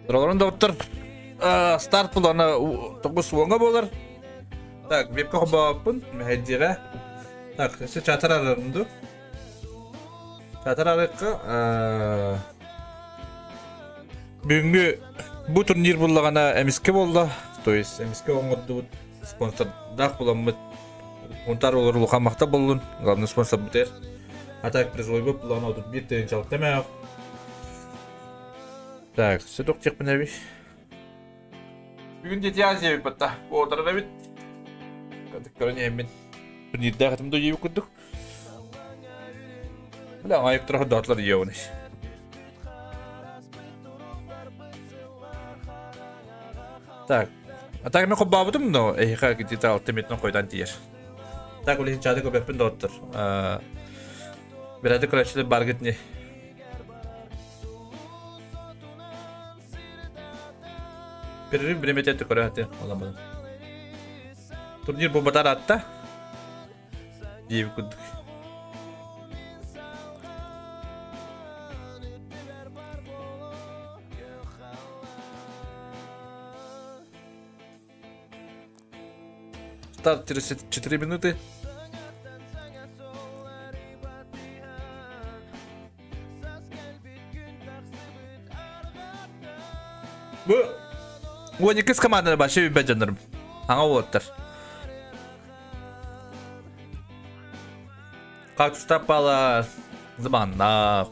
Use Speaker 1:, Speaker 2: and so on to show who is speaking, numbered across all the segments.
Speaker 1: Олорон доҕоттор, старт булана тоҕус уоҥа буолар. Так, вебка хобооппун, мэһэйдиэҕэ. Так, өссө чатар арарым ду. Чатар арыахха бүгүҥҥү бу турнир буллаҕына эмискэ буолла. То есть эмискэ оҥордубут спонсордаах буламмыт Унтар олор улахан махта боллун. Главный спонсор бутер. А так призовой буллаҕына 31 тыһыынчалык мэх. Так, сөтөх диэхпин эбит. Бүгүн Дети Азия эбит Уотарар эбит. Көрөн иһэммин. Турнирдаах этим дойду курдук. Бля, айып тұра датлар иеуни. Так. А так мен хоббаабытым, но эһиэхэ где-то алта минутан хойутаан тиийэр. Так, ол иһин чааты көбөппүн доҕоттор. Бирады көрөөччүлэр баргыт не. Перерыв биремете көрөөтү оламын. Турнир бу батар атта. Диэбит курдук. Старт через 4 минуты. Бу 12 команданы башы билбэт дьоннорум. Аҥа уолаттар. Кактустар балар, зыманнах,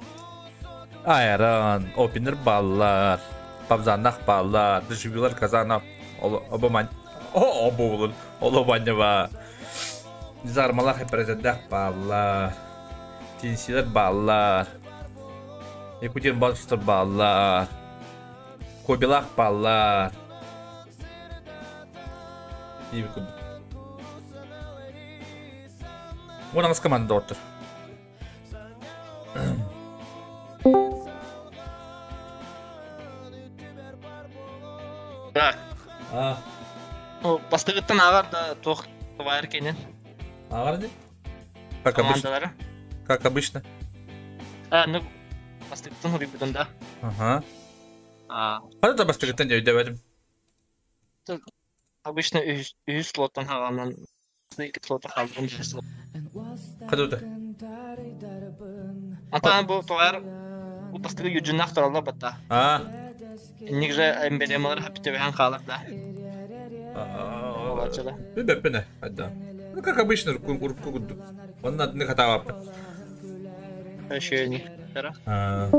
Speaker 1: айран, опинер баллар, пабзаннах баллар, дышибилар казанах, обомань, о, обулун, олобанева, зармалах эпрезендах баллар, тинсилер баллар, Якутин балстар баллар, Кобилах баллар. Уон команда доҕоттор.
Speaker 2: Да.
Speaker 1: А.
Speaker 2: Ну, бастыгыттан ааҕар да туох товар кенен.
Speaker 1: Ааҕар ди? Как обычно. Как обычно.
Speaker 2: А, ну, бастыгыттан хуруйбутун да.
Speaker 1: Ага. Хата да бастыгыттан өйдөбөтүм.
Speaker 2: Обычно үһүс слоттан хаҕанан слота хаалбын
Speaker 1: Хадута.
Speaker 2: Антон бу тоҕар бу бастыгы юджиннаах тураллар батта.
Speaker 1: А.
Speaker 2: Инник же эмблемалар хапитебэһэн хаалар да. Олаччыда.
Speaker 1: Бэппене, айда. Ну, как обычно, урукку курдук. Онно атыны хатаабаппын.
Speaker 2: Ощущение.
Speaker 1: А.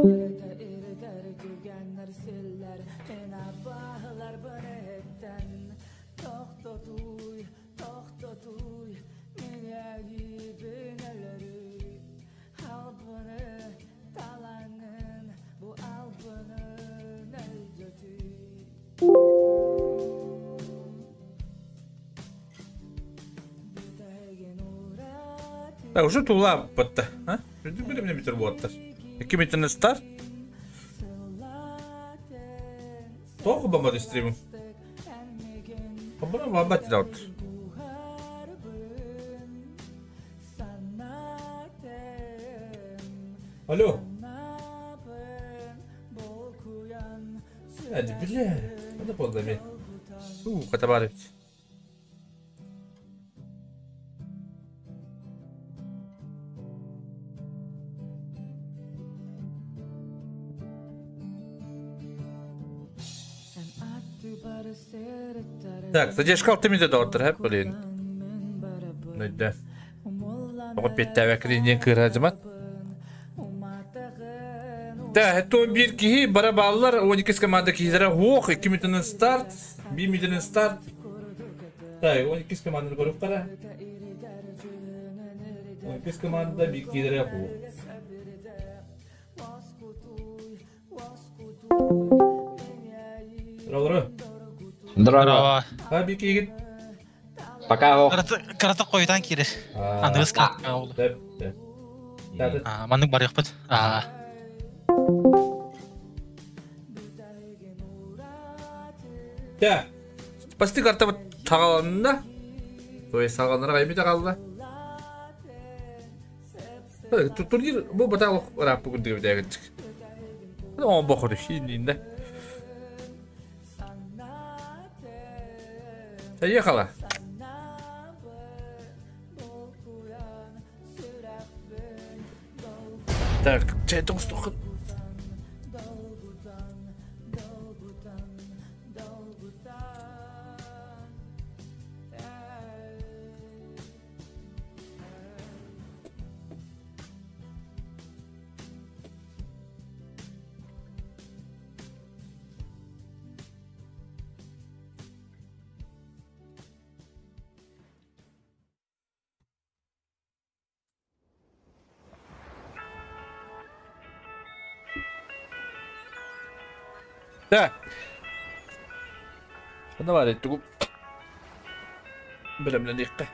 Speaker 1: Да, уже тула бытта. А? Билим не битер буоттар. Икки метрен старт. Тоқ бамады стримим. Хоббара бабат даут. Алло. Hadi бля. Hadi bolda У, хата Так, задержка алты минут доҕоттор, хэп блин. Нөйдө. Оҕо петтээбэккин кыыраадьымат. Да, это бир киһи бара бааллар, 12 команда киһилэрэ хуох, 2 минутынан старт, 1 минутынан старт. Так, 12 команданы көрүп кара. 12 команда бир киһилэрэ хуох. Здорово.
Speaker 3: Здорово.
Speaker 1: А, бир киһигит?
Speaker 3: Пока ох.
Speaker 4: Карата қойдан кирер. Аныгыс картка ол.
Speaker 1: Деп, деп.
Speaker 4: Маннык барыахпыт.
Speaker 1: Да. Пасты карта тагаланна. То есть сагаланнара кайми тагалла. Турнир бу батал раппы күндүгү дэгичик. О бохор хиннинде. Поехала. Так, чай тоҥустуоххун. Так. Давай, тугу бэлэмнэниэххэ.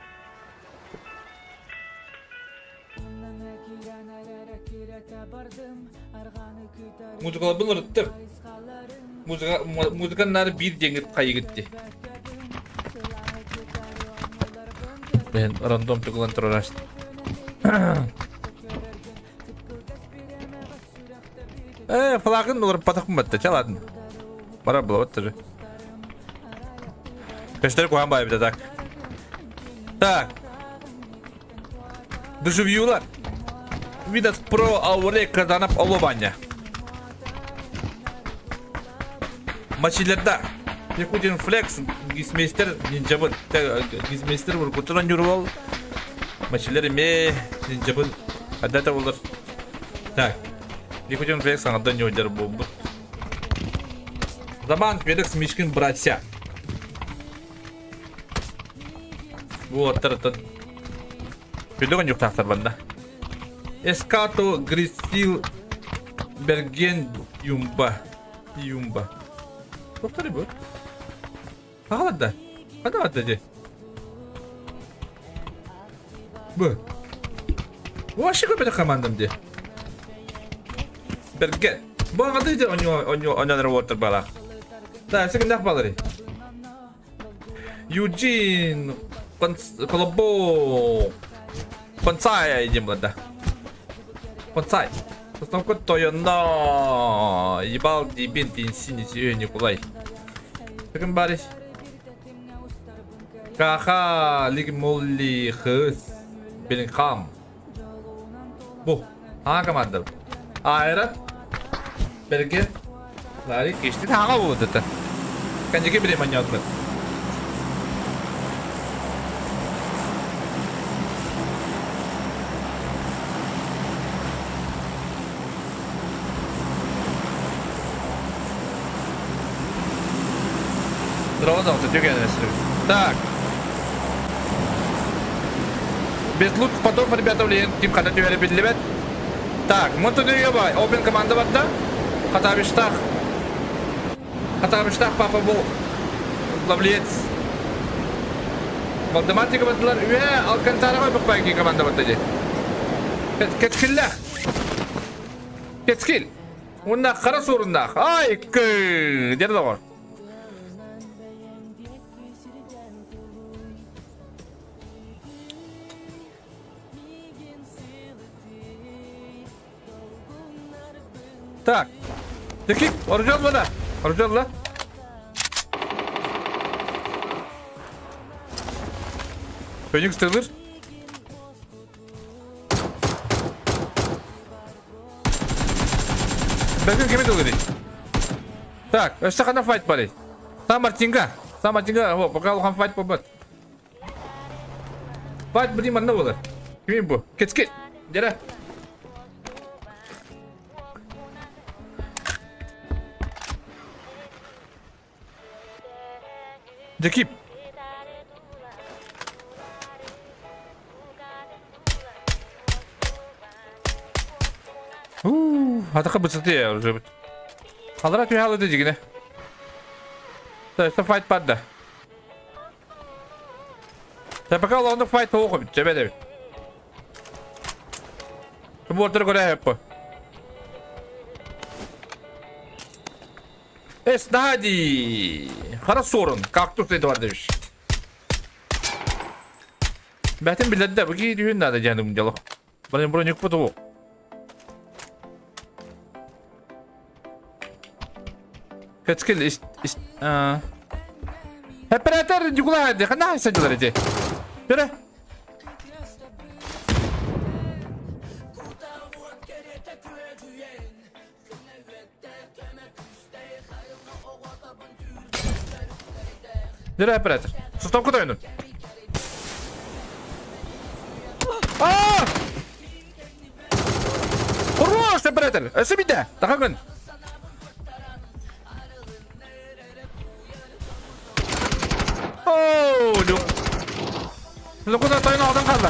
Speaker 1: Музыкаларбын ырыттым. Музыка, музыкан наар биир диэҥҥит хайыгыт дии. Мен рандом тугулан турар. Флагын уларыппатахпын батта, чаладын. Бара була баттары. Көстөр куһаан баайбыта так. Так. Душевьюлар. Видат про ауре казанап олобаня. Мачилерда. Якутин флекс гисмейстер нинджабын. Гисмейстер уркутунан юрвал. Мачилер ме нинджабын. Адата болар. Так. Якутин флекс аңадан нёдер бомбы. Заман Феликс Мишкин братья. Вот, этот. Пилон юктахтар банда. Эскато Грисил Берген Юмба. Юмба. Доктор bu. Хагалада. Хада де. Бу. Вообще көпөтө командам де. Берген. Бу аңады де оньо оньо оньо water бала. Так, секундах балары. Юджин Колобо Концай идем да. Концай. Основка Тойона. Ебал дебин тинсини сию Николай. Таким бариш. Каха лиг молли хыс Беллингхам. Бу. А команда. Айра. Берген. Лари кешти тага болду это. Канжеке бире маньятлы. Так. Без лук потом, ребята, блин, тип хата тювери бедлебет. Так, Монтенегро, Open команда батта. Хатабиштах. Хатабиштах, папа был главлец. Валдематика баттылар. Үе, Алкантара бакпайки команда батта де. Кеткилла. Кеткил. Унна кара суруннах. Ай, кы. Дердогор. Так. Декик, оружие бана. Оружие ла. Феникс тылыр. Бәкін кеме тылыр. Так, өсті қана файт бар. Сан Мартинга. Сан Мартинга, о, пока алған файт болмады. Файт білейм анна болар. Кеме бұл? Кетске. Дера. Декип. Атака быстрее уже. Халра түйалы дегене. Так, что файт падда. Так, пока лонды файт оқып, жебеде. Кім ортыр көре хеппі. Эс, нади. Қара сорын, кактус дейді бар demiş. Бәтін біледі, бұ кейді үйін нады жаным дело. Бұны бұрын юк бұты бұ. Кетскил Оператор Дюгулайды, хана садилар эти. Бері. Бері оператор. Сустав куда ойнун? А! Хорош, оператор! Өсі бейді! Тақағын! Оу, люк. Лукуда тойын алдан қалды.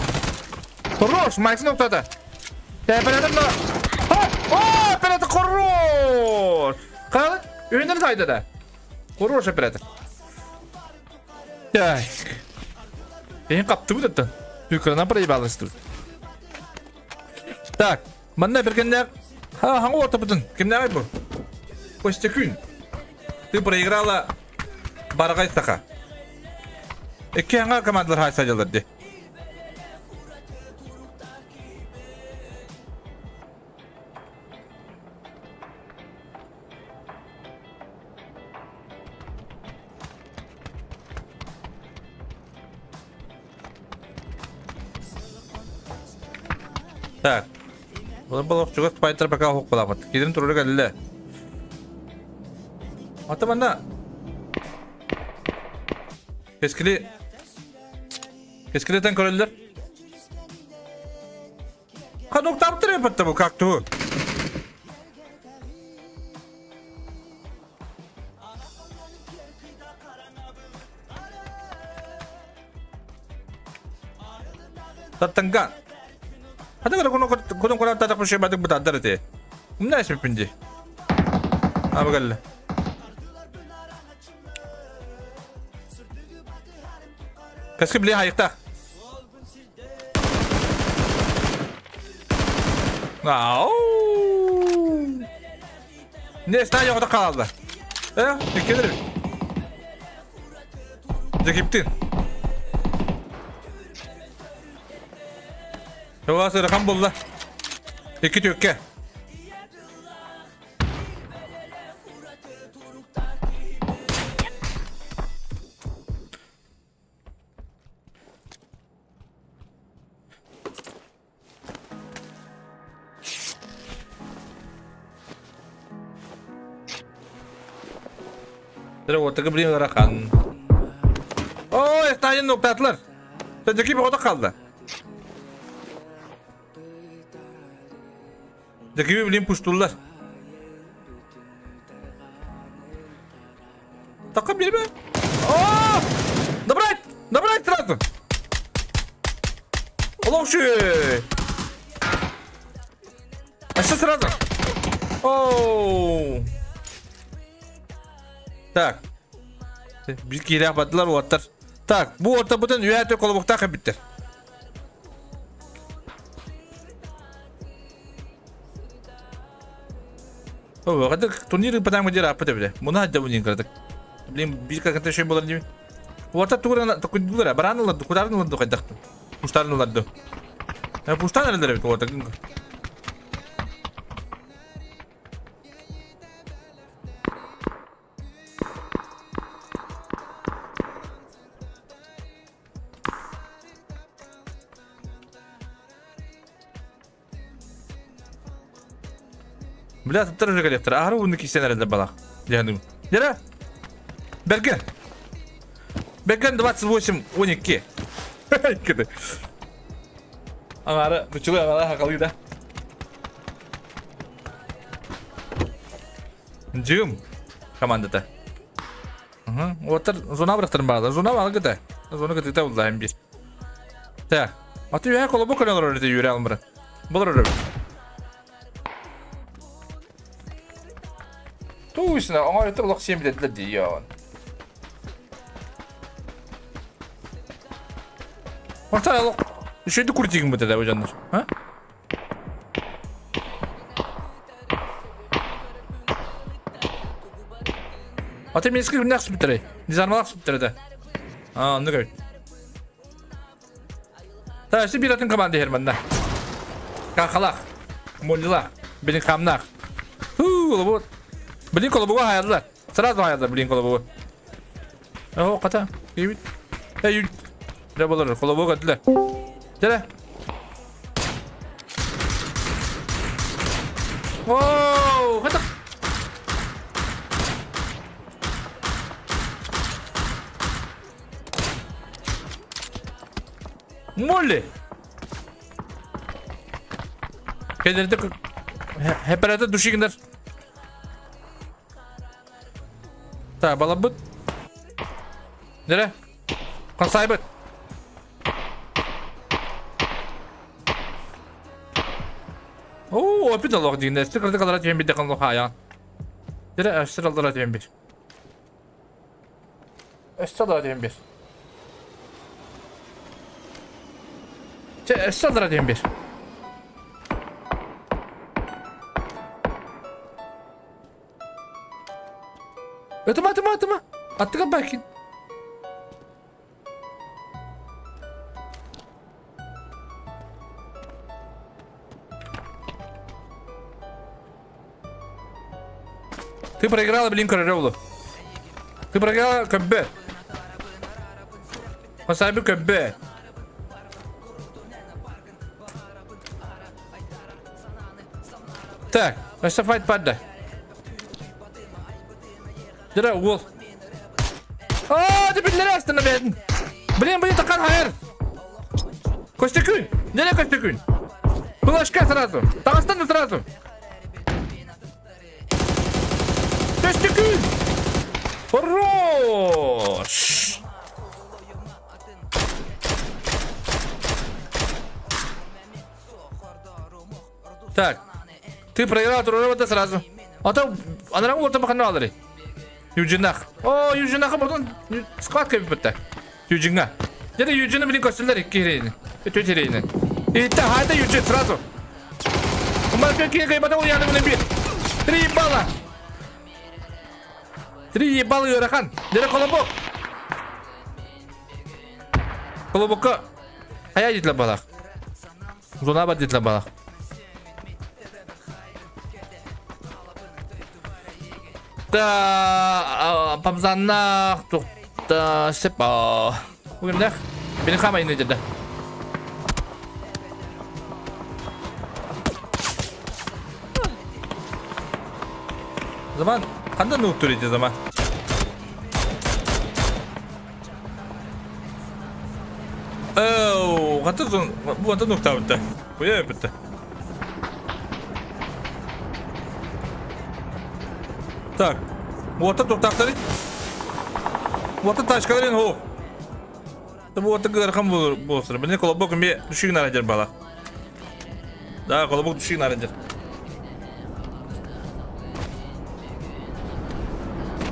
Speaker 1: Хорош, Макс ноктады. Оператор на... О, оператор хорош! Қалды? Үйіндір зайды да. Хорош, оператор. Так. Ең қапты бұл это. Экрана проебалась тут. Так, манна бергеннер. Ха, хаңы орта бүтін. Кімнер бұл? Костя Күн. Ты проиграла Барагай Саха. Екі аңа командалар хайса жалар де. Так. Бұл бұл чугас пайтар пока хоқ боламыт. Кеден туры кәлі. Ата манда. Кескили. Кескилетен көрөллөр. Канок таптыр эпетте бу как ту. Таттанган. Хата коно коно коно тата пуше бадык бутаддар эте. Умна эсмепинди. Абагалла. Каски били хайыкта. Ау. Не ста yoqda qaldı. E, dikkedir. Dikiptin. Yolası rakam buldu. İki tükke. Tere ortada bir rakam. Oo, esnayın noktatlar. Teceki bir oda kaldı. Deki bileyim puşturlar. Takım bir mi? Aa! Добрать! Добрать сразу! Лучше! А что сразу? Оу! Так. Bir kere battılar o. Так, bu orta bütün üyete kolobukta bitti. О, это турниры потом где рапы бile. Bunu hadi bunu kırdık. Bileyim bir kakata şey bolar gibi. Orta tuğra tukudura baranlar kudarlar kaydak. Puştarlar. Ya puştarlar da orta. Бля, туттар уже коллектор. Ары уны кисен әрді балақ. Дегенім. Дера? Берген. Берген 28 12. Кеди. Аңары, күчілі аңара хақалы да. Жигім командата. Отыр зона бұрақтырын бағады. Зона бағалы кіті. Зона кіті та ұлдайым бір. Так. Аты үйә қолы бұл көлі өрді үйре алым бірі. Бұл өрі. Туысына, оңай өтіп лық сен біледі дейін. Орта лық. Үшеді күртегін бітеді жандар. А? Ата мен ескі нақсы бітірей. Низармалақ бітіреді. А, ну кәбет. Та, үшті бір атын команда херманда. Қақалақ. Моллилақ. Білін қамнақ. Ху, вот. Блин, колобуга хаярдылар. Сразу хаярдылар, блин, колобуга. О, ката. Кийбит. Эй, да болар, колобок атла. Дара. О, ката. Молли. Келерде хеперата душигинер. Так, балабыт. Нере? Консайбыт. О, опит аллах дигинде. Стикерди калара түйен бир декан лоха аян. Нере, өстер алдара түйен бир. Өстер алдара түйен бир. Өстер алдара түйен бир. Ötüme ötüme ötüme. Attık bakayım. Ты проиграла, блин, королеву. Ты проиграла КБ. Васаби КБ. Так, өссө файт падда. Дыра уол. Аа, ты биллер астына бедин. Блин, блин, такан хайыр. Костякүн. Нере Костякүн? Флешка сразу. Тагыстан сразу. Костякүн. Хорош. Так. Ты проиграл турнир сразу. А то она вот там бахана Юджинах. О, Юджинаха потом схватка битте. Юджинга. Где Юджина, блин, костюмдар кирейни. Өтө терейни. И та хайда Юджин сразу. Умар какие потом я не бит. 3 балла. 3 балла Юрахан. Дере колобок. Колобокка. Хая дитле балах. Зона ба дитле балах. Та памзаннах тухта сепа. Угемнах. Бени хама ине деде. Zaman кандай нук турите zaman? Оу, кандай зон бу анда нук табытта. Куя битте. Так. Вот это тактары. Вот это тачкаларын хо. Bu оты гырхан болсун. Бини колобок ме түшүгүн арадер бала. Да, колобок түшүгүн арадер.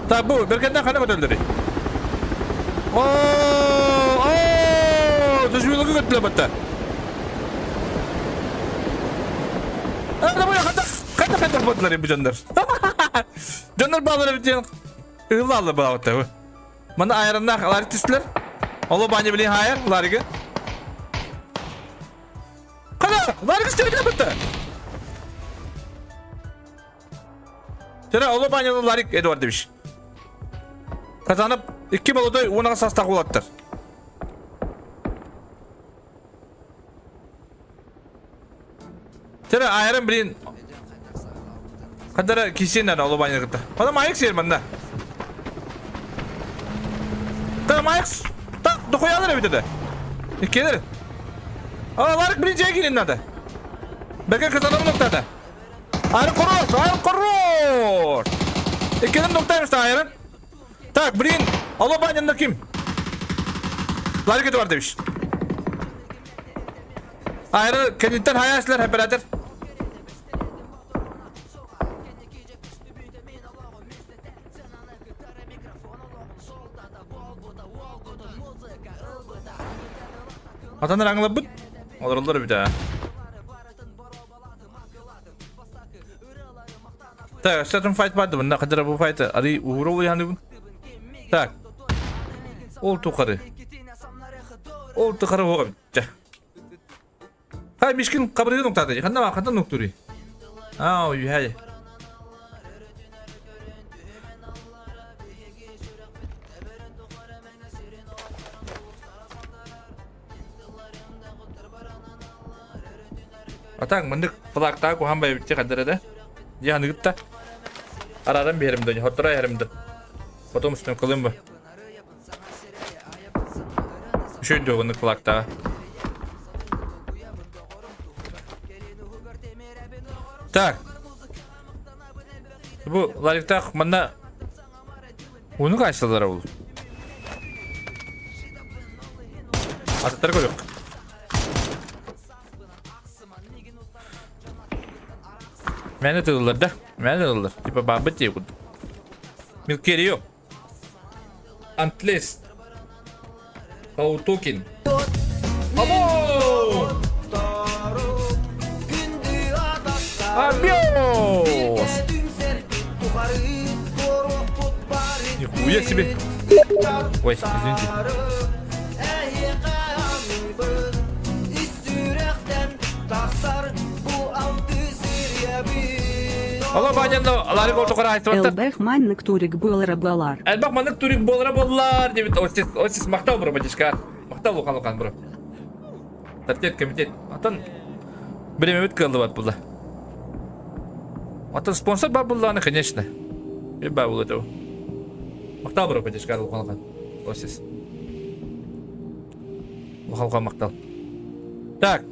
Speaker 1: Так, бу бергенден кана көтөлдөрү. О, о, түшүгүн көтөлө батта. Ана бу ката ката ката ботлары бу жандар. Жандар балары битен. Ылалы балаты. Мына айраннах алар түслөр. Оло бани билин хайыр, ларыгы. Кана, ларыгы стебе битте. Тера оло бани ларик Эдуард demiş. Kazanıp 2 балотой 10 састак болаттыр. Тера айрын билин Кадара кисенер оло бани кытта. Адам айык сер мында. Та майык та дохуялар бит эде. Келер. А ларик биринчи келин надо. Беке казанып ноктада. Айрын корор, айрын корор. Экенин ноктайбыз айрын. Так, блин, алло банянда ким? Ларик бар demiş. Ayrı kendinden hayaslar hep beraber. Atanlar anglabıt. Olur olur bir daha. Так, certain fight vardı bunda. Kadar bu fight arı uğru yani bu. Так. Ол тухары. Ол тухары оғам. Хай мишкин кабырды ноктады. Ханда ма ханда ноктури. Аа, юхай. Атаң мындык флагтаа куһан байбитти хаддара да. Дьэ аныгытта. Араран биэрим да, хотторо эрим да. Потом үстүн кылым бу. Үшөй дөгүнүк флагтаа. Так. Бу лариктаах манна уну кайсылар ол. Аттар көрөк. Мэне тыллар да. Мэне тыллар. Типа бабы тие курдук. Милкерио. Антлес. Хаутокин. Амо! Абиос! Нихуя себе! Ой, извините. Алло, Ваня, ларик орто кара айтып
Speaker 5: Элбэх маннык турик буолара буолар.
Speaker 1: Элбэх маннык турик буолара буоллар дебит осис осис мактал бро батишка. Мактал улахан улахан бро. Тартет комитет. Атын биремебит кылды булла. Атын спонсор бар булланы, конечно. Bir бар булды. Мактал бро батишка улахан улахан. Осис. Улахан улахан мактал. Так.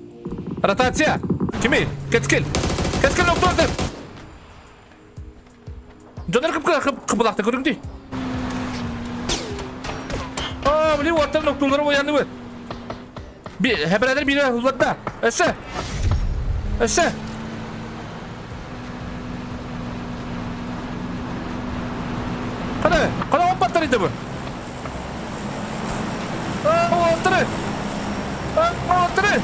Speaker 1: Ротация. Кими? Кеткил. Кеткил ноктолдыр. Донор кып кып көрүң ди. Аа, блин, оттан ноктолдор оянды бу. Би хәбәрдер бире улларда. Эсе. Эсе. Кана, кана опаттар иде бу. Аа, оттары. Аа, оттары.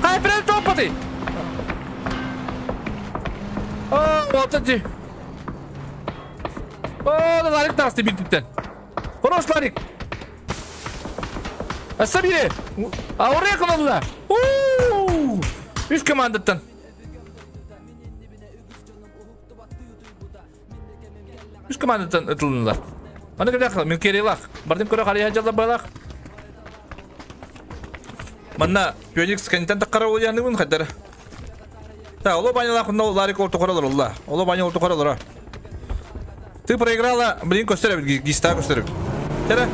Speaker 1: Кай бирер топпаты. Аа, оттары. О, Ларик тасты битиптен. Хорош, Ларик. Аса бире. А oraya кылалла. Уу! Үс командаттан. Үс командаттан ытылынылар. Аны кемдә Милкерилах. Бардым көрө карыя жалла балах. Манна Феникс кенттен таккара уяны бун хаддар. Та, оло банялах но Ларик орто каралар олла. Оло баня орто каралар. Ты проиграла, блин, көстөрөп, гиста көстөрөп. Тера.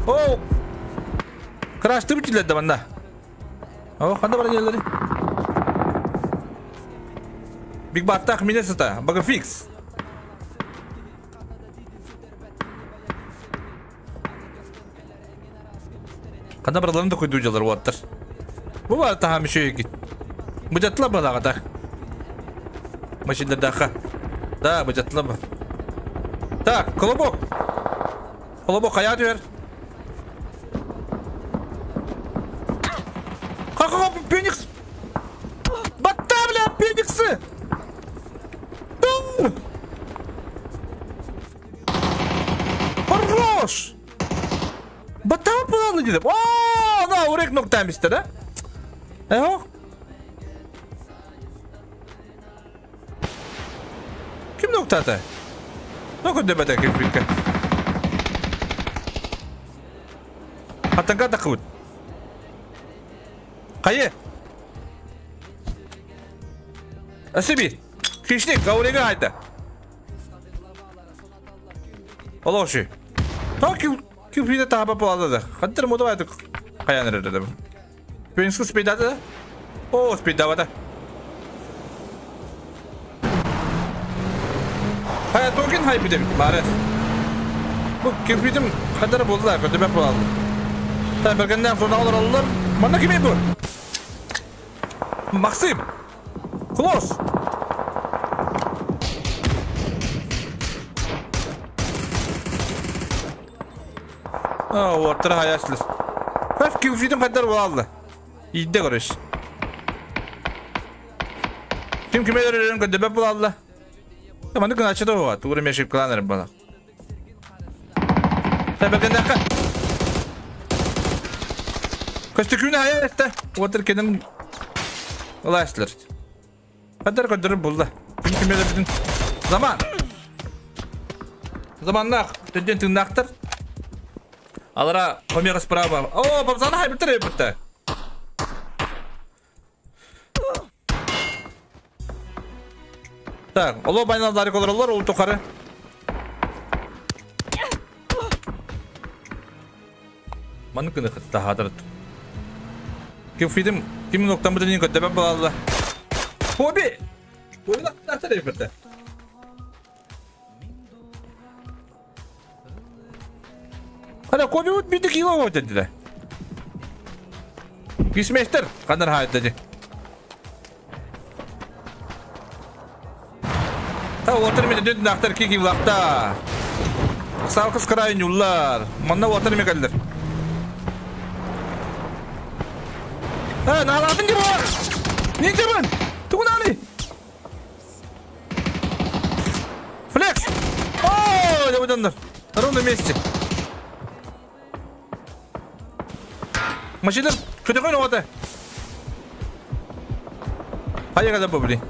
Speaker 1: О! Краш ты бүтүлөр да манда. О, канда бар жерлери? Биг Баттах Миннесота, Бага Фикс. Канда барларын да койду жалар уаттар. Бу бар таха мүшө гит. Бужатла балага так. Машиналардаха. Да, бужатла ба. Так, колобок. Колобок кая түер. Как Феникс? Батта, бля, Фениксы! Хорош! Батта палады дедим. О, на, урек ноктан бисте, да? Эхо. Ким ноктаты? Ну, куда бата кирпикка? Хаттанга тақыбыт. Кайы? Асиби. Хищник, аурега айта. Олоши. Та кил пиде таба полады да. Хаттыр мода айты каяныр дедим. Пенск спидады да? О, спидавата. Хая токен хай бидем, бары. Бу кирпидим хадары болду, көдөбөп болду. Та бергенден соң алыр алыр. Манда ким бу? Максим. Клосс. А, оттыр хаяслы. Хaf кирпидим хадары болду. Ийде көрөш. Ким кимелер көдөбөп болду. Маны күн ачыды ова, тугры мешип кыланыр бала. Табаканда Көстүкүнө хаятта. Отыр кенен уласлар. Кадар кадар булды. Ким кимелер бүтүн заман. Заманнах төдөн тыңнактыр. Алара Хомера справа. О, Бабзана хайбыттар эбитте. Так, оло байналдары колоролор ол тухары. Маны кыны кытта хатырыт. Ким фидим, ким ноктан бутын көттөбө балалла. Хоби! Хоби лактар эбитте. Хана Коби вот биди кило вот дедиле. Кисместер, канар хайда ди. Та отыр мені дөд нақтар ки кивлақта. Салқыз крайын юллар. Манна отыр ме кәлдір. Ha, наалатын ким бар? Не жаман? Тугун али. Флекс. О, деп одандар. На ровном месте. Машина көтөгөн ота. Хайга да бу, блин.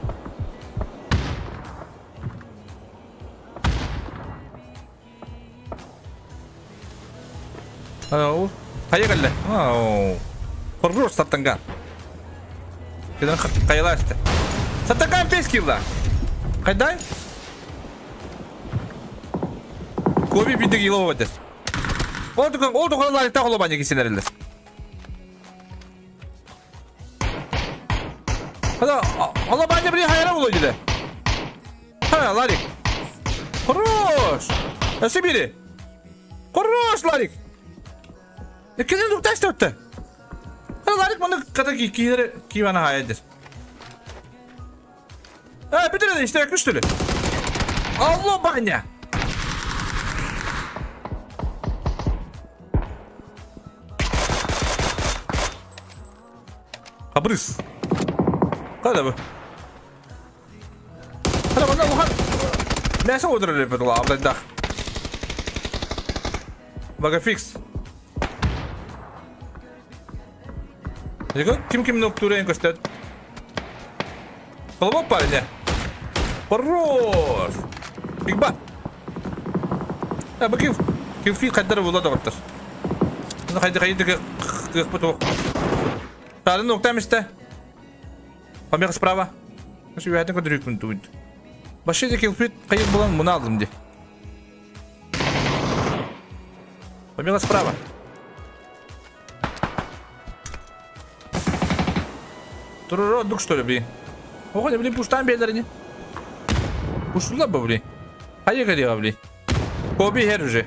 Speaker 1: Ау. Хайа кэллэ. Ау. Хорош Сатанган. Кеден кайыласты. Сатанган бес килла. Кайдай? Коби биде кило болду. Олду олду ларикта холо бани кисенерилер. Хада, ола бани бри хайра болду диде. Ха, Ларик. Хорош. Эси бири. Хорош, Ларик. Кеден дукташты өттө. Ларик маны ката кийлери кийбана хайдыр. Ha, bir tane işte yakmış türlü. Allah banya. Kabris. Kada bu. Hadi bana bu Neyse odur repetula abla Baka fix. Ким ким ноктурен көстөт. Колобок парень. Хорош. Биг бат. А бакив кив фи каддар була доктор. Ну хайды хайды кых буту. Тары ноктам исте. Помеха справа. Şu yerden kadar yükün duydu. Başka da килфит кайып булан муны алдым ди. Помеха справа. Туруру что ли, блин? Ого, блин, пуштан белерини. Пуштула бы, блин. Поехали, блин. Коби хер уже.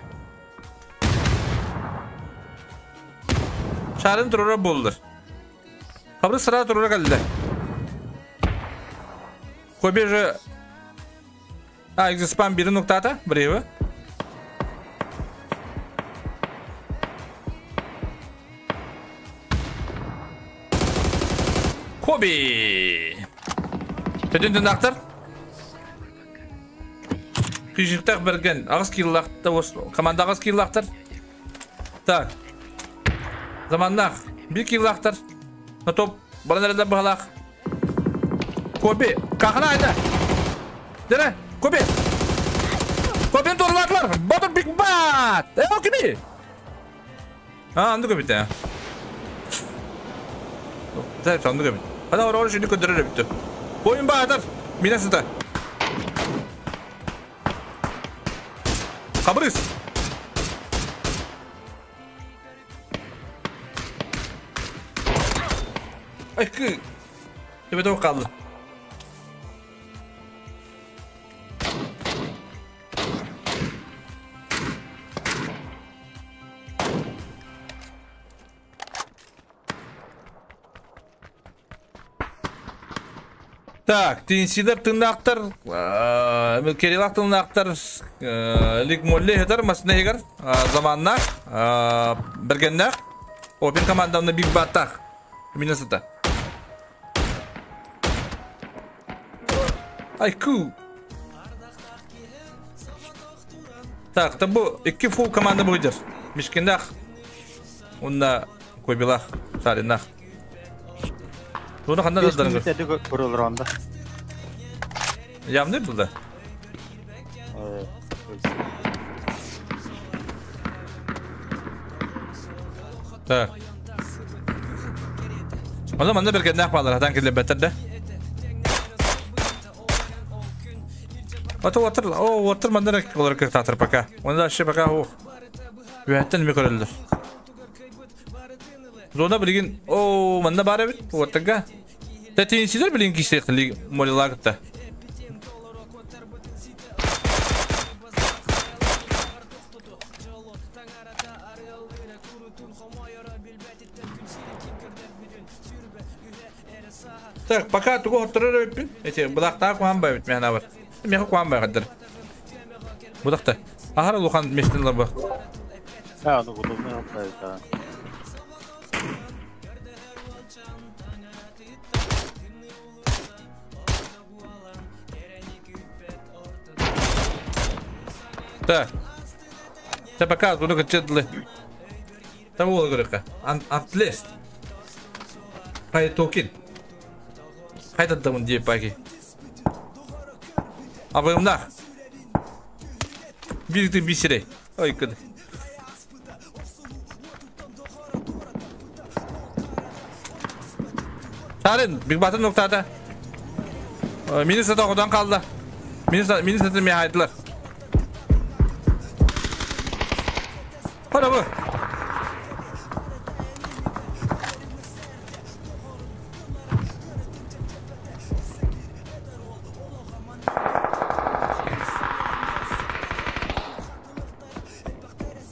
Speaker 1: Шарын туруру болдур. Хабры сыра туруру калды. Коби же... А, экзоспам бiri ноктата, брево. Коби! Төтен ақтар. Күйжіктақ берген. Ағыз киллақты команда ағыз киллақтар. Так. Заманнақ. Bir киллақтар. На топ. Баланарда бағалақ. Коби. Қақына айда. Дере. Коби. Кобини торлатылар. Батыр Биг Бат. Э, о кими? А, анды көбіті. Сәп санды көбіт. Hadi oraya şimdi köndürür bitti. Boyun bağırdır. Minasıda. Kabris. Ay kı. Evet o kaldı. Так, тинсидер тындақтар, Керилақ тындақтар, Лик Молли хетер, масына егер, заманнақ, бергеннақ, Опен командамны Биг Баттақ, Миннесота. Ай, ку. Так, табу, екі фул команда бұйдыр. Мишкендақ, онна Койбилақ, Саринақ. Bunu kandan aldılar.
Speaker 6: Бес көрөлөр анда.
Speaker 1: Ямны булды. Так. Онно манна бэргэннээх баалар хатан киллэрбэттэр да. Ото уоттар, о уоттар манна эрэ олорор кыахтаахтар пока. Оны дальше пока ух. Үөһэттэн эмиэ көрөллөр. Зона билигин, о манна баар эбит уоттарга. Тэтиинсилэр билигин киирсиэхтэр молилаа кытта. Так, пока тугу хотторор эбиппин. Эти былаахтаах куһаан байбыт миэхэ бар. Миэхэ куһаан байхаддар. Будахта. Ахара улахан местен ларба.
Speaker 6: А, ну удобно отправить,
Speaker 1: Так. Та пока буну кытчыдлы. Та буола көрөххө. Антлест. Хай токин. Хайдаттамын диэ паки. Абыымнаах. Биир тын бисерей. Ой кыды. Сарын, Биг Батын ноктата. Мини сата оҕотон хаалла. Мини сатын миэхэ айдылар. Хара бу.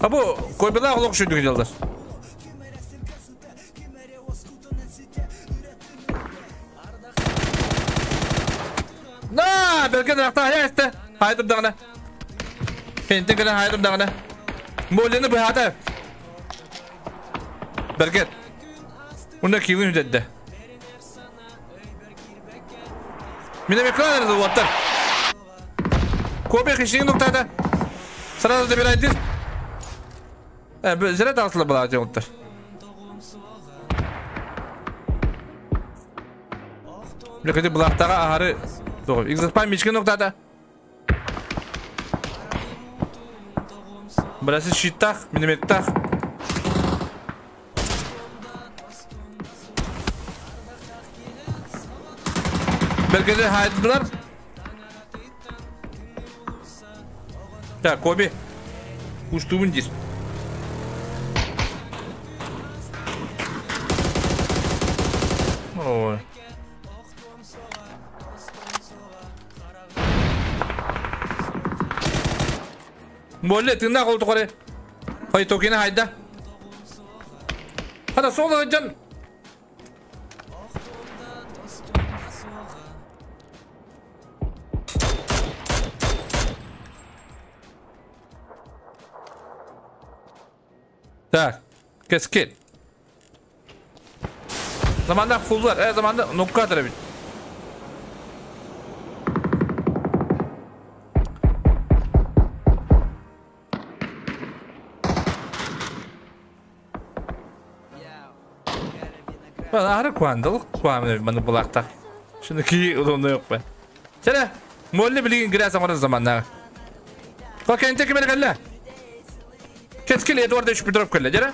Speaker 1: А бу койбалаах олох үчүгдүк дьаллар. На, бэргэн ырахта истэ. Хай турдаҕына. Кентин кэлэн хай турдаҕына. Моллины быһаата. Бэргэн. Уна киилин үтэрдэ. Мин экран эрэ уоттар. Копия хищнигин нуктаата. Сразу добирайтесь. Зря таҕысла балаҕа дьоҥуттар. Бile былаахтаҕа аһары тоҕо. Экзоспан мичкен нуктаата. Бырасы щиттах, минометтах. Бергеде хайдылар. Так, Коби. Кустубун дир. Ой. Болле, тыыннаах ол тухары. Хай токина хайда. Хата сол сылдьан. Так, кэскил. Заманда фуллар, заманда нокка бит. Ben ahara kuandылык куамын маны булактак. Шуны ки удобно yok ben. Сәле, молли билигин грязь оңор заманна. Ко кенте кимер кэллэ? Кескил Эдуард үч дроп кэллэ, дьэрэ?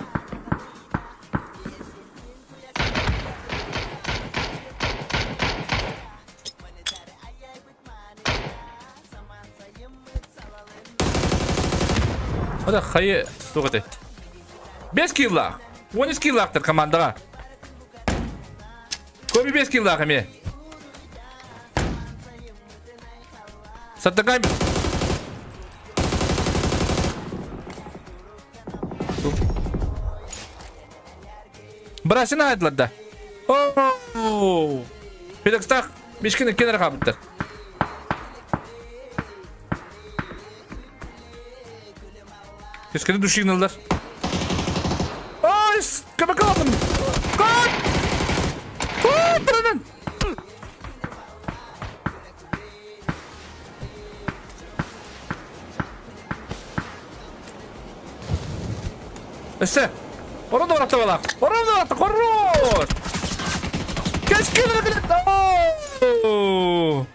Speaker 1: Ода хайы тугаты. 5 килла. 10 киллактыр командаға. Коби 5 киллах эме. Саттагай. Брасина айдылар да. О! Педакстах мишкини кенер кабыттыр. Кескені душигналар. Ой, көмек алдым. Кот! Кот, братан! Өссө! Орон да балақ! Орон да баратта! Хорош! Кескені Ооо!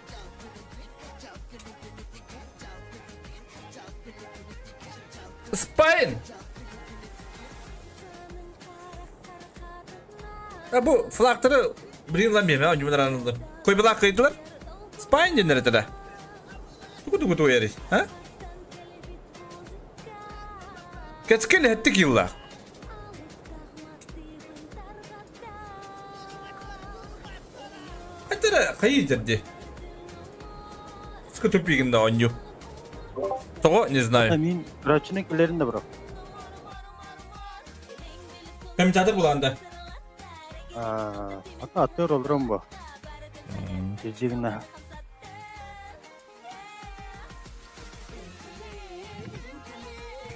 Speaker 1: Спайн! Бу флагтары билин ылан биэмэ, онньубун араан ыллым. Койбалаах кыйдылар. Спайн диэннэр этэ да. Тугу тугу туойарый, а? Кэцкэл эһэттик йыллаах. Хайтара хайы дерди. Ска тупигин да онню. Того не знаю.
Speaker 6: Мин врачының килерин да бро.
Speaker 1: Комментатор буланда.
Speaker 6: Ата атыр олорон бу. Тежигина.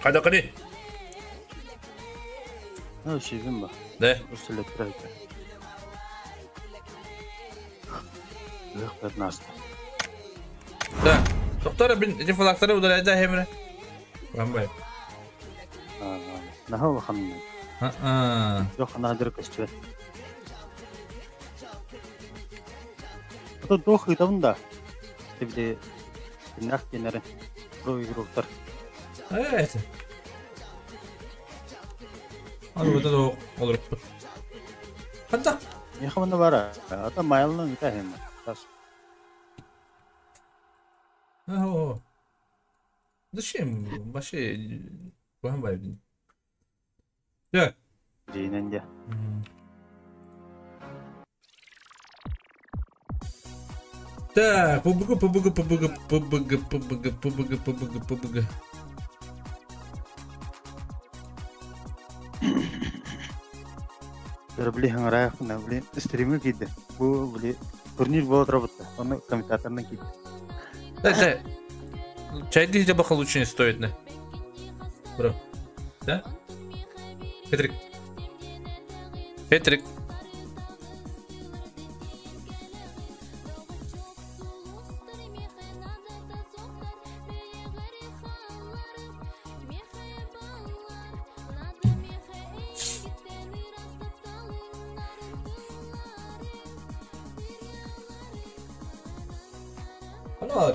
Speaker 1: Хайда кани?
Speaker 6: Ну, шизим ба.
Speaker 1: Да.
Speaker 6: Үсүлөттөр. Лых 15.
Speaker 1: Да. Доктор, бин эти флагтары удаляйда хемре. Рамбай.
Speaker 6: Наһаа улахан.
Speaker 1: А-а.
Speaker 6: Жоқ, наһаа көстүбэт. Ото туох ыытабын да. Били киннэх диэннэри про игроктар.
Speaker 1: Э, Аны вот это олоруппут. Ханта?
Speaker 6: Миэхэ манна баара. Ата маялынан ыта иһин. Тас.
Speaker 1: О. Зачем? Вообще, куһан бай. Так.
Speaker 6: Дьиинэн дьэ.
Speaker 1: Так, ПБГ, ПБГ, ПБГ, ПБГ, ПБГ, ПБГ, ПБГ, ПБГ.
Speaker 6: Били хаҥараайахпына били стримы киирдэ. Бу били турнир буола турабытта. Онно комментаторынан киирдэ.
Speaker 1: Да, да. Чай дии баха лучше не стоит, не? Бро. Да? Петрик. Петрик.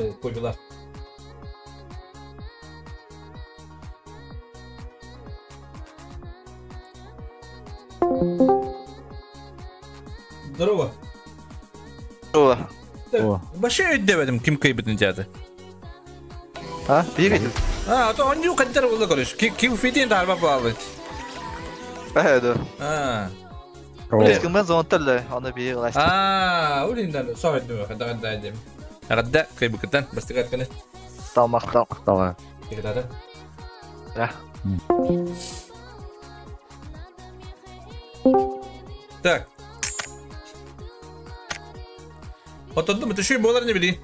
Speaker 1: Аны койдулар. Здорово.
Speaker 2: Здорово.
Speaker 1: Вообще өйдөбөдүм ким кыйбытын театр.
Speaker 2: А, бигит.
Speaker 1: А, то он каддар болду короче. Ким фитин тарба буолбут.
Speaker 2: Бэһэ
Speaker 1: А.
Speaker 2: Киммен зонталла, аны бии ыласт.
Speaker 1: А, улиндан соһойдум кадда кадда дем. Кадда кыйбыкытан бастыгат кene.
Speaker 2: Тамактан.
Speaker 3: Давай.
Speaker 1: Тигдада.
Speaker 2: Да.
Speaker 1: Так. Отоддум түшүй болар не били.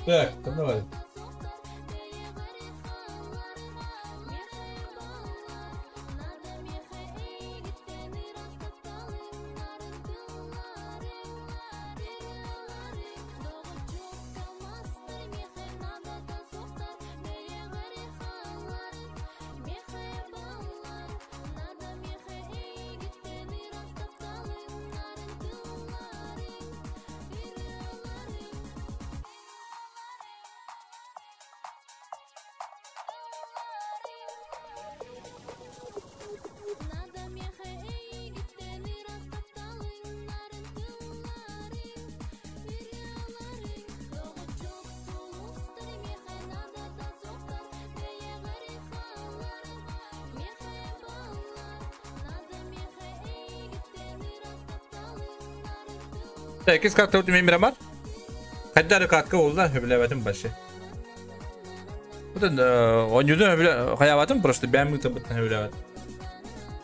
Speaker 1: Так, давай. Иккис катта мен мирамар. Хайдар катка oldu хөбүлэбэтим башы. Бутун оонньуду хөбүлэ хаябатым просто бэм бутун хөбүлэбэт.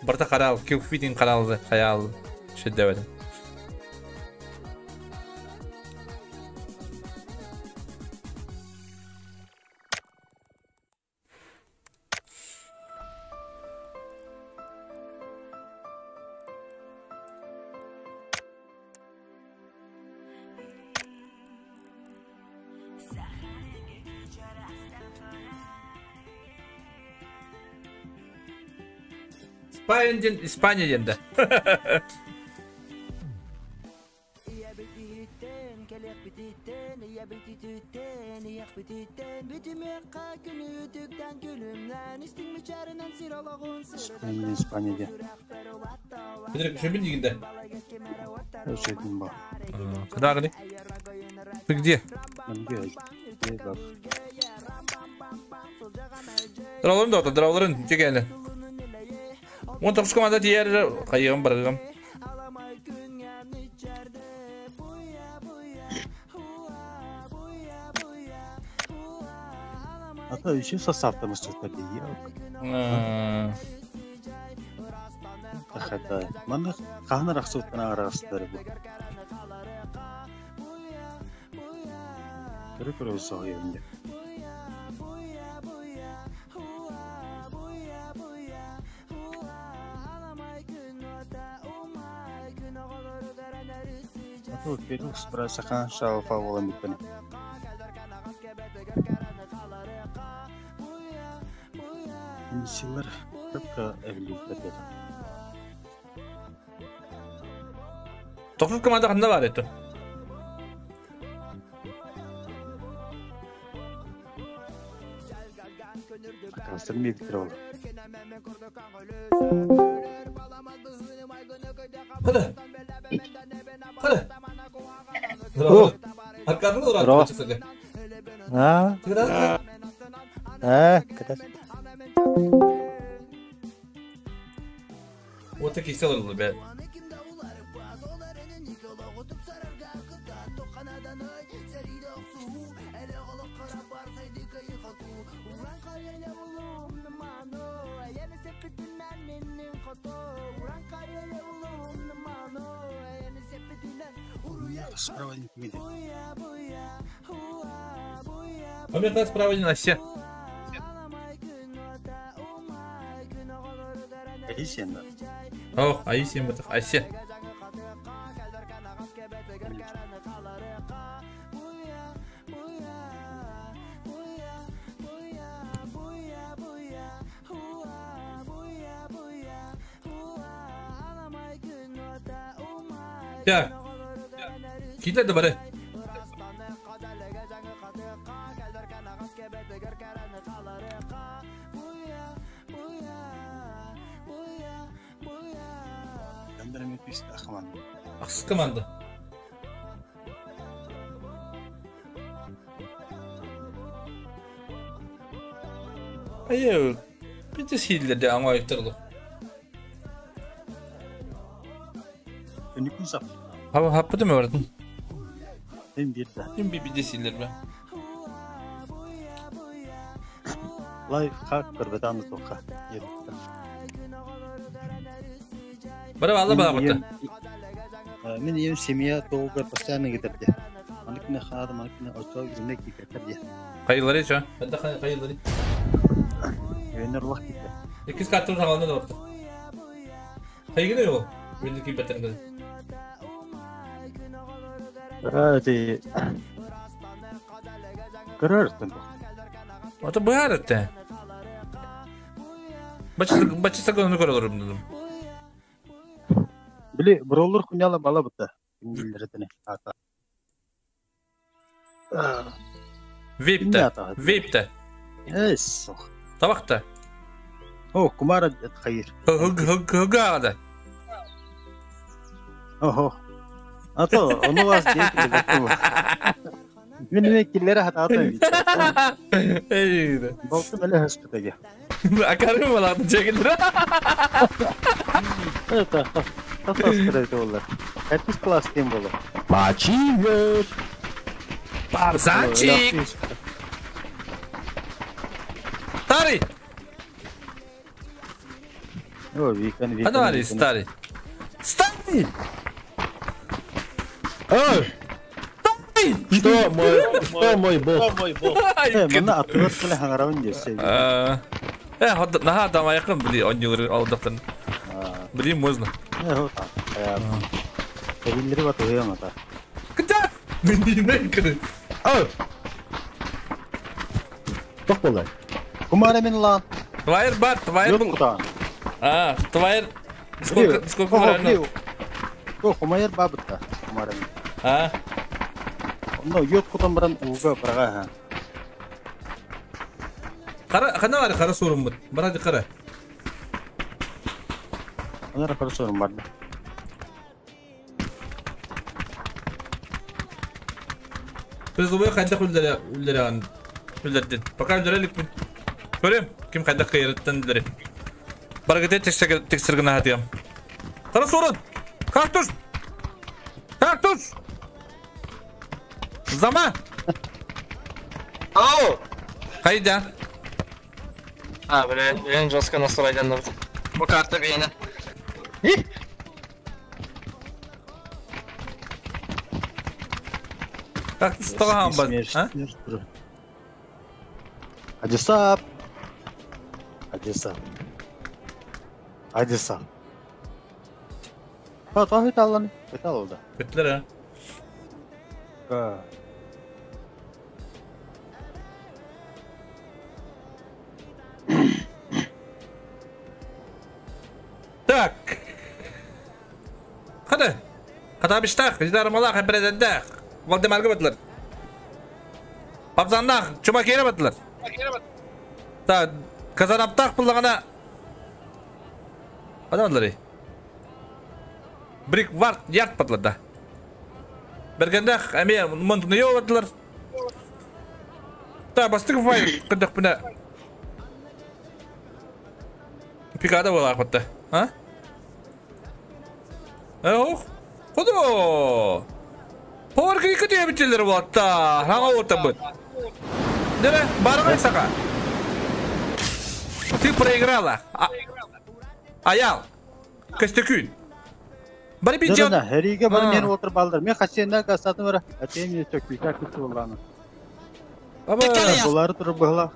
Speaker 1: Барта карал, килфитин каралды, хаял шеддебетим. Испания, Испания диэн да.
Speaker 6: Испания, Испания диэн.
Speaker 1: Петрик, шөбүн дигин да?
Speaker 6: Өсөйдүн ба.
Speaker 1: Куда гыны? Ты где?
Speaker 6: Где? Бар.
Speaker 1: Дравларын да, дравларын тегеле. Он тоқсы команда тиер қайығым барғым.
Speaker 6: А то еще состав там что-то дии. Тахата. Манна ханар ахсуттан арастар бу. Көрө-көрө соһуйан. А то Перу справа шалфа болан битпени. Силар көпкө эвлиттер.
Speaker 1: Тоқсыз команда қанда бар еді?
Speaker 6: Акастыр мектер ол.
Speaker 1: Қада? Қада? Аркадың
Speaker 7: Здорово. А? А, катас.
Speaker 1: Вот такие села бе.
Speaker 6: Справа не видит.
Speaker 1: Пам'ятаю справа не на все.
Speaker 6: Айсен да.
Speaker 1: О, Айсен бытых, Айсе. Я. Киде да бары. Ахсыз команда. Айы, бите силдерде аңа айыптырды.
Speaker 6: Өнүкүн сап.
Speaker 1: Хаба хаппыды ма бардын?
Speaker 6: Hem bir de.
Speaker 1: Hem bir бите силдер бе.
Speaker 6: Лайф хак көрбөтамыз тоққа.
Speaker 1: Бара алла бара бата.
Speaker 6: Мен ем семья толгар постоянно кетерди. Маныкны хады, маныкны очол гүнек кетерди.
Speaker 1: Кайылары ча? Хадда кайылары.
Speaker 6: Өнөр лак кетер.
Speaker 1: Икиз каттыр сагалны да барты. Кайгыны йол. Мен ки бетернде.
Speaker 6: А, ти. Көрөртөн.
Speaker 1: Ата баарытты. Бачы бачы саганы көрөлөрүм дедим.
Speaker 6: Били броллар хуняла бала бутта. Билдиретини. Ата.
Speaker 1: Вейпте. Вейпте.
Speaker 6: Эс.
Speaker 1: Табакта.
Speaker 6: О, кумара хайыр.
Speaker 1: Хыгада.
Speaker 6: Охо. Ато, ону вас дейт. Мен мен киллere хатата бит.
Speaker 1: Эй.
Speaker 6: Болту эле хөспөтөге.
Speaker 1: Акарым балады чегилдир.
Speaker 6: Это Татас болар. Катис класс тем болар.
Speaker 3: Мачивер.
Speaker 1: Барзанчик. Старый.
Speaker 6: О, викан, викан.
Speaker 1: А давай, старый. Старый!
Speaker 3: Эй!
Speaker 1: Старый!
Speaker 3: Что мой, что мой бог?
Speaker 6: Мына атылар хаңарабын десе.
Speaker 1: Наха дама якын били онюлары алдактан. Блин, можно.
Speaker 6: Билдирип атып уям ата.
Speaker 1: Кыда! Мен кыды.
Speaker 3: Эй! Тох болай.
Speaker 6: Кумара мен лан.
Speaker 1: Твайыр бар, твайыр
Speaker 6: Yok
Speaker 1: бұл.
Speaker 6: кутан.
Speaker 1: А, твоя... Сколько, сколько времени?
Speaker 6: О, хомайар бабытта. Хомарым.
Speaker 1: А?
Speaker 6: Но йод кутан баран ууга барага.
Speaker 1: Кара, хана бар, кара соруммут. Бара кара.
Speaker 6: Анара кара сорум бар.
Speaker 1: Призовой хайдах үллere үллердин. Пока үллерелик бит. Көрем, ким хайдах кыйырыттан үллери. Баргыте тексергін хатыям. Кара сорун! Кактус! Кактус! Зама!
Speaker 2: Ау!
Speaker 1: Хайда!
Speaker 2: А, бля, мен жестко настройдан Бу карта бейні.
Speaker 1: Кактус тоға бар, а?
Speaker 6: Адисап. Адисап. Адисап. Та, та, хит аллан. Хит алды.
Speaker 1: Көтлер,
Speaker 6: а?
Speaker 1: Так. Қады. Қатабыштақ, Жидармалақ, Президенттақ. Валдемарга батылар. Папзандақ, Чумакере батылар. Так, Казанаптақ бұллағана. Қада батылар? Брик варт, ярт батылар да. Бергендақ, әме, Монтунайо батылар. Так, бастық фай, күндік бұна. Пикада болақ батты. А? Ох, Құды! Повар крика тебе бітелер болатта. Хаңа орта бұд. Дере, барғай сақа. Ты проиграла. Аял. Костякүн. Бары бит
Speaker 6: жан. Хериге бары мен отыр балдар. Мен хасенна касатын бара. Атем мен төккү күтү болланы.
Speaker 1: Аба,
Speaker 6: булары туруп быгла.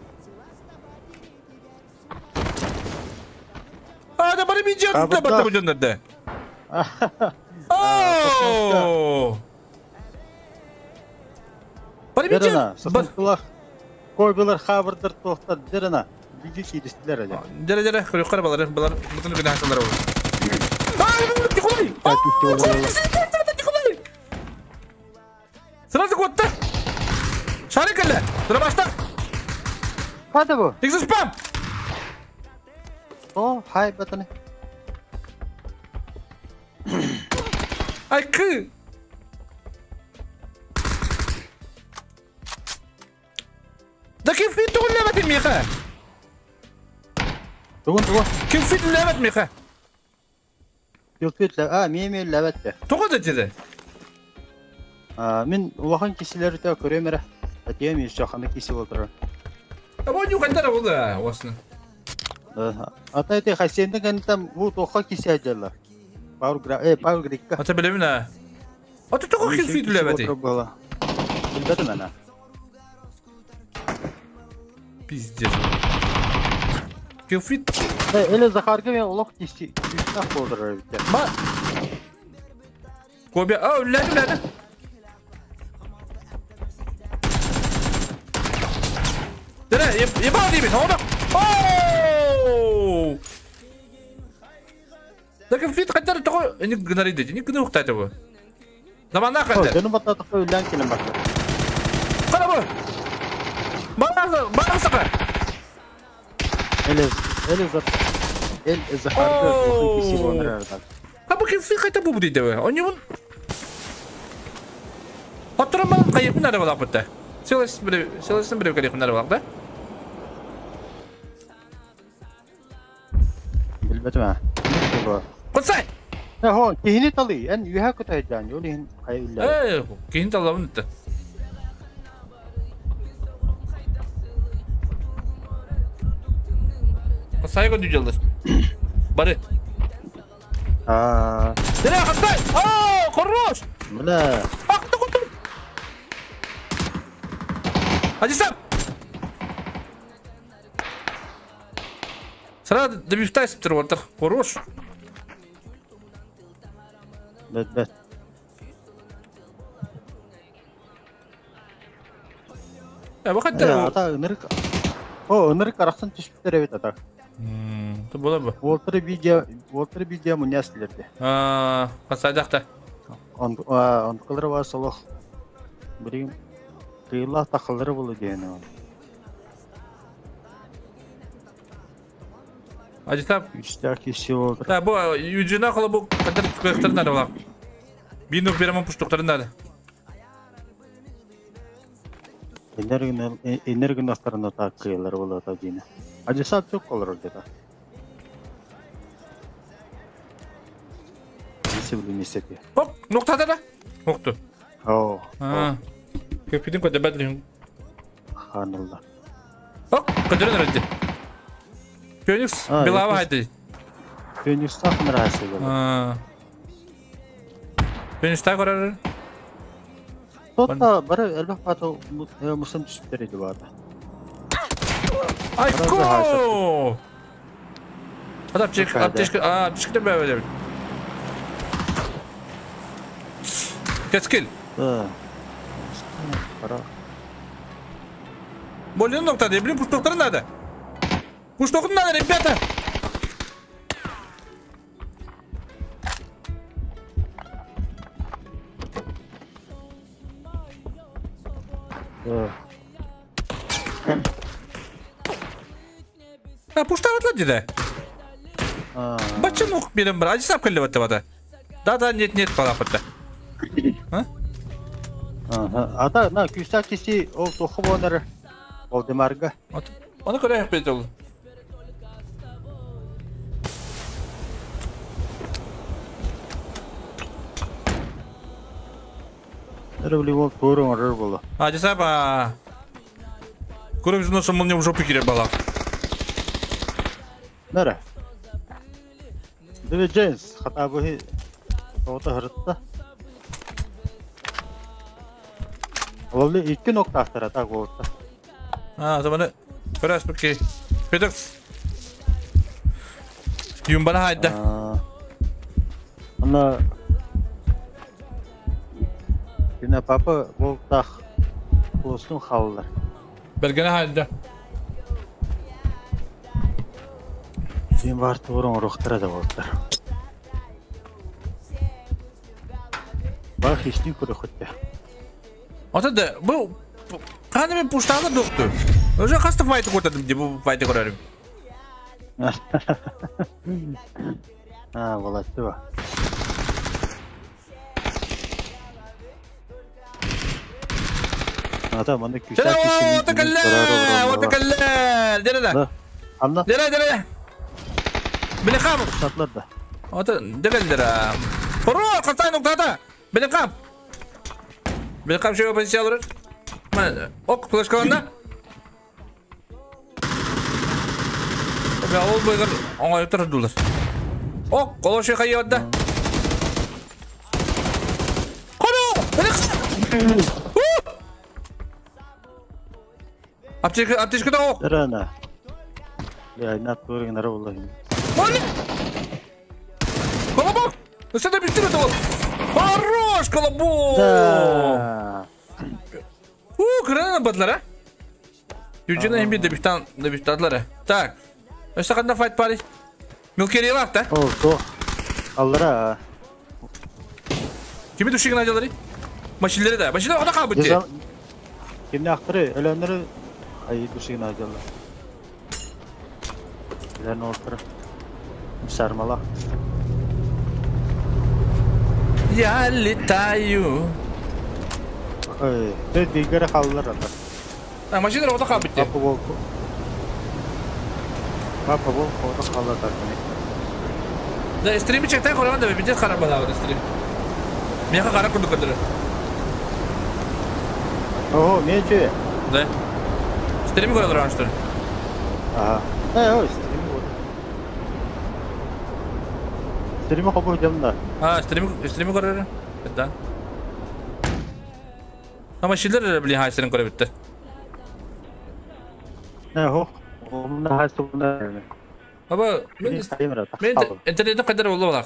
Speaker 1: А, да бары бит жан да бата бу жондарда. Ооо! Бары бит жан.
Speaker 6: Сатылах. Койбылар хабырдыр тоқтар дерена. Биги кийдистилер эле.
Speaker 1: Дере дере, көрөккөр балар, балар бүтүн күнә хасалар болот. Сразу котта. Шарик эле. Тура башта.
Speaker 6: Када бу?
Speaker 1: Тиксиз спам.
Speaker 6: О, хай батаны.
Speaker 1: Ай кы. Да ким фит тугун миха?
Speaker 6: Тугун тугун.
Speaker 1: Ким фит лебет миха?
Speaker 6: Юлфит а меми лебет.
Speaker 1: Тугун да деди.
Speaker 6: А мен улахан кишилерди та көрөм эре. Атем иш жакында киши болдур.
Speaker 1: А бу юкандар болду, осыны.
Speaker 6: Ата эти хасенден кантам бу тоха киши ажалар. Пауэр гра, пауэр грикка.
Speaker 1: Ата билемин а. Ата тоха ким фит лебет.
Speaker 6: Билбедим ана.
Speaker 1: Пиздец. Килфит.
Speaker 6: Эле Захарга мен улах киши, киши болдур бит.
Speaker 1: Ма. Кобе, а, үлләде, үлләде. Дере, ебал деймин, оны. Оу! Да килфит кайтар того, не гнариды, не гны ухтать его. Замана кайтар.
Speaker 6: Жөнү баттатык үллән келем бак.
Speaker 1: Кара бу. Бара, бара сака.
Speaker 6: Эле, эле зат. Эл Захарга улах киши болдур.
Speaker 1: А бу килфит кайта бу дейди. Они он Оттурам кайып нары болак битте. Селес бир, селесин бир кайып нары болак да.
Speaker 6: Билбетим а.
Speaker 1: Кутсай.
Speaker 6: Хо, кихини талы, эн юха кутай жан, жолин кай үллә.
Speaker 1: Э, кихини талабын битте. Кутсай го дүжелдер. Бары.
Speaker 6: А.
Speaker 1: Дере кутсай. О, хорош.
Speaker 6: Бля.
Speaker 1: Адисап! Сразу добивтайся, Петр, хорош.
Speaker 6: Бет, бет.
Speaker 1: Э, выходи.
Speaker 6: Ата, ынырык. О, ынырык арақсан түшіп бит ата.
Speaker 1: Була бу.
Speaker 6: Уолтары видео муняслерде.
Speaker 1: Аа, касадакта.
Speaker 6: Он он кылыр солох. Билим кыйла тахылары болу диэн.
Speaker 1: Ажитап.
Speaker 6: Үстәк киши болду.
Speaker 1: Да, бу южина кылы бу кадыр көктөрүн ары бар. Бинок беремин пуштуктарын ары.
Speaker 6: Энергияны так кыйлар болот дина. Ажисап жок колор деда. Несеп.
Speaker 1: Оп, ноктада да. Нокту.
Speaker 6: О.
Speaker 1: А. Көпүдүн көдө бадлин.
Speaker 6: Ханылла.
Speaker 1: Оп, көдөрөн өрөдү. Феникс белава хайды.
Speaker 6: Феникс так нравится.
Speaker 1: А. Феникс так көрөр.
Speaker 6: Тотта бары элбэх пато мусан түшүп берди барды.
Speaker 1: Айко! Аптечка, аптечка бәбе. Кескил.
Speaker 6: Да. Пора.
Speaker 1: Больно нокта, блин, пуштоктар надо. Пушток надо, ребята.
Speaker 6: Да.
Speaker 1: А пуштават лади да. Бачы нок берем бар. Ажисап келди батта. Да, нет, нет, палапатта. А?
Speaker 6: Ага. Ата на күстәк киси ол тохы бонар Валдемарга.
Speaker 1: Оны көрәйек бит ул.
Speaker 6: Рыбли ол көрің ырыр болу.
Speaker 1: Ажисап, а. Көрім жүзін осым мне в жопу кире бала.
Speaker 6: Нара. Дэвид Джеймс хата бу тота хырытта. Ловли икки нокта ахтара так болду.
Speaker 1: А, заманы көрәс бики. Петекс. Юмбана хайда.
Speaker 6: Ана Кина папа болтах болсун халлар.
Speaker 1: Бергене хайда.
Speaker 6: Сен бар турун рухтара да болтар. Бах ишни көрө хотя.
Speaker 1: Ата да бу каны мен пушталар докту. Уже касты файты көрдүм деп бу файты көрөрүм.
Speaker 6: А, болот ба. Ата мында күчә
Speaker 1: киши. Отакалла, отакалла. Дерә.
Speaker 6: Анда.
Speaker 1: Дерә, дерә. Биле кам.
Speaker 6: Шатлар да.
Speaker 1: Ата дегелдер. Хоро, катай ноктада. Биле кам. Биле кам шөй позиция алыр. Мен ок флешкаланда. Бе ол бойгар оңай турдулар. Ок, коло шөй кайда. Хоро, биле. Аптечка, аптечка да ок.
Speaker 6: Рана. Я на туринг на роллах.
Speaker 1: Оли! Колобок! Ну что ты быстро того? Хорош, колобок!
Speaker 6: Да.
Speaker 1: У, крана бадлар, а? Юджина им бит дебиштадлар. Так. Өстә канда файт пари. Милкерилар, да?
Speaker 6: О, то. Аллара.
Speaker 1: Кими душигин ажалары? Машинлери да. Машинлер ада калып битти.
Speaker 6: Кимне актыры, өлөннөрү ай душигин ажалар. Лен отыр. Сармала.
Speaker 1: Я летаю.
Speaker 6: Эй, ты дигәр халлар ата.
Speaker 1: А машиналар ода калып битти.
Speaker 6: Папа бол. Папа бол, ода халлар ата.
Speaker 1: Да, стрим чектай көрөмөн да бит карап балабы стрим. Мияка карап көрдүк көдөрө.
Speaker 6: О, мен че?
Speaker 1: Да. Стрим көрөлөр анштыр.
Speaker 6: Ага. Эй, ой, стрим вот. Стрим кабыл жамда.
Speaker 1: А, стрим көрөр. Да. Ама шилер блин хайсырын көрө битти.
Speaker 6: Не, хо. Омна хайсырын.
Speaker 1: Аба, мен интернетте кадер болду балак.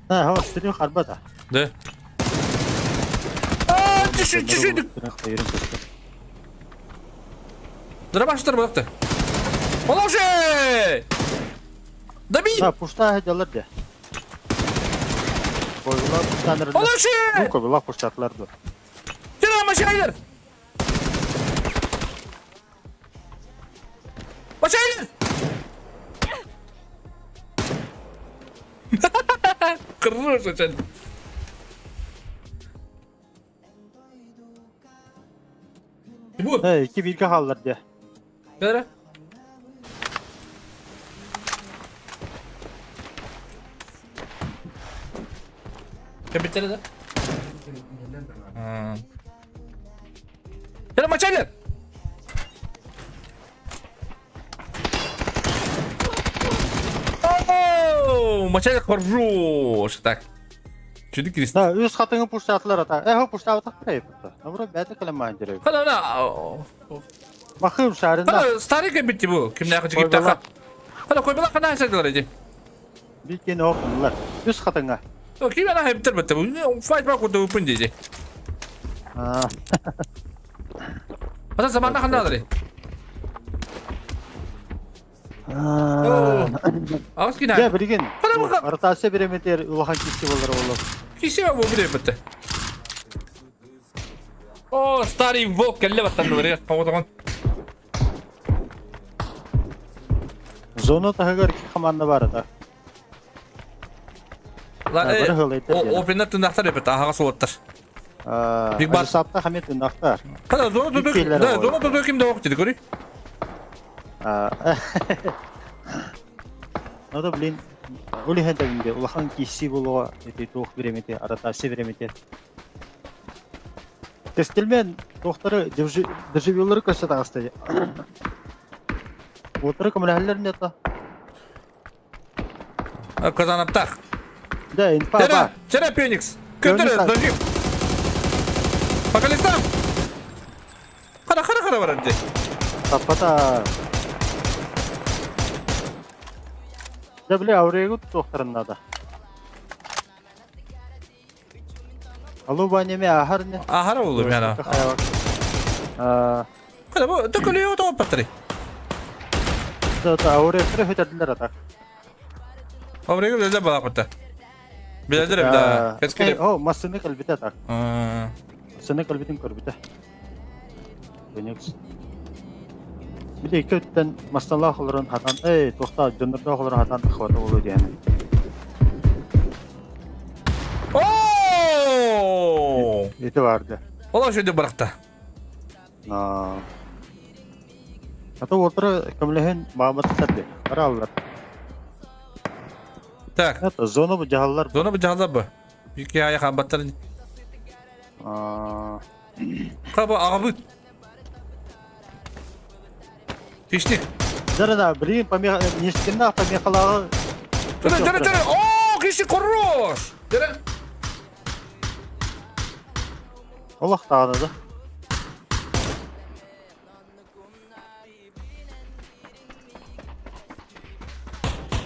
Speaker 6: Да, о, стрел харбата.
Speaker 1: Да. А, түшү, түшү. Дробаштар бакты. Олоше! Добей!
Speaker 6: Да, пушта делар де. Koygular puştanır.
Speaker 1: Олоше!
Speaker 6: Bu koygular puştatlar dur.
Speaker 1: Тира, машайлер! Машайлер! Хорош очень. Тимур.
Speaker 6: He, iki birge hallar de.
Speaker 1: Nere? Капитан да? Тира, машайлер! Мачайлер хорош. Так. Чуди крест.
Speaker 6: Да, үс хатыңы пуштатлар ата. Э, пушта ата кайып. Намра бәті калама анжыры.
Speaker 1: Хана на.
Speaker 6: Бахым шарында.
Speaker 1: Хана старый кебит бу. Кимне акы чыгып така. Хана койбала хана сайдылар иди.
Speaker 6: Бикен окунлар. Үс хатыңа.
Speaker 1: О, ким ана хептер бетте бу. Файт ба куду пун диди.
Speaker 6: А.
Speaker 1: Ата заманда хана алар. Ауыз кина.
Speaker 6: Же билген. Артасы биреметер улахан кисти болар болор.
Speaker 1: Кисе бу бире бетте. О, старый волк келе баттан бар. Паводогон.
Speaker 6: Зона тагар ки команда бар да.
Speaker 1: Ла, о, опенна тындактар бет, ага суоттар.
Speaker 6: Биг бар. Сапта хамет тындактар.
Speaker 1: Кана зона тудук. Да, зона тудук кимде ок деди, көрүй.
Speaker 6: Надо, блин, улихан тагинде улахан киси болуга эти туох биремете, аратасы биремете. Тестилмен докторы деживюлары көрсөт агасты. Отыры көмөләләр не та?
Speaker 1: Казанаптах.
Speaker 6: Да, инфа бар.
Speaker 1: Тера Феникс. Көтөрө, дожив. По колесам. Хара, хара, хара бар инде.
Speaker 6: Тапата. Да, бля, аурегу докторын надо. Алло, банеме ахар не?
Speaker 1: Ахар oldu yani. Када бу төкөлү отоп батыры.
Speaker 6: Да, да, аурегу хөтәделәр ата.
Speaker 1: Аурегу беләләр бала бата. Беләләр да. Кескеле.
Speaker 6: О, масыны калбите так. Масыны калбитин көрбите. Феникс. Биле көттен масалла холорон хатан, эй, тохта, жонордо холорон хатан хвата болу дияне.
Speaker 1: О!
Speaker 6: Ити барды.
Speaker 1: Ола шөйдө баракта.
Speaker 6: Ата отыр көмлөһөн бааматтар Араллар.
Speaker 1: Так.
Speaker 6: Это зона бу жаһаллар.
Speaker 1: Зона бу жаһаллар бу. Бики ая хамбаттар. Каба агабыт. Тишник.
Speaker 6: Да-да-да, блин, помеха, не стена, помехала.
Speaker 1: Да-да-да, о, киши хорош. Да.
Speaker 6: Аллах тағаны да.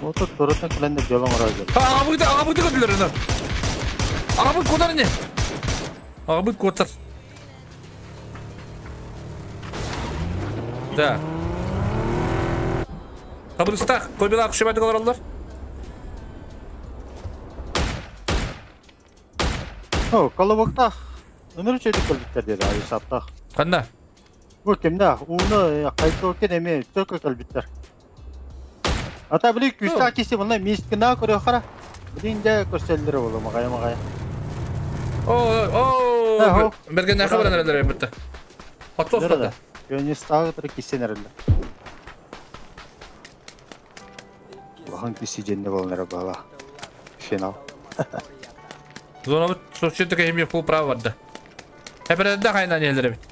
Speaker 6: Отыр тұрытын күләнді белің ұрады.
Speaker 1: Ағабықты, ағабықты көтілер үні. Ағабыт котар не? Ағабыт котар. Да. Қабылыстақ, қойбела ақшыбайды қалар олар.
Speaker 6: О, колобоктақ. Өмір чөйдік көлбіттер деді, айысаптақ.
Speaker 1: Қанда?
Speaker 6: Бұл кемді, уны қайты өкен еме, түркі көлбіттер. Ата білі күсті акесі бұнда месткіна көрі қара. Білін де көрселдері болу, мағая мағая.
Speaker 1: О, о, берген әқі баран әрелер бітті. Қатсы осыда.
Speaker 6: Көнес тағы тұры кесен әрелер. Улахан кесе женде болын әрі бала. Финал.
Speaker 1: Зона бұт соцсетікі хемге фул право барды. Әпірәді қайынан елдері бит.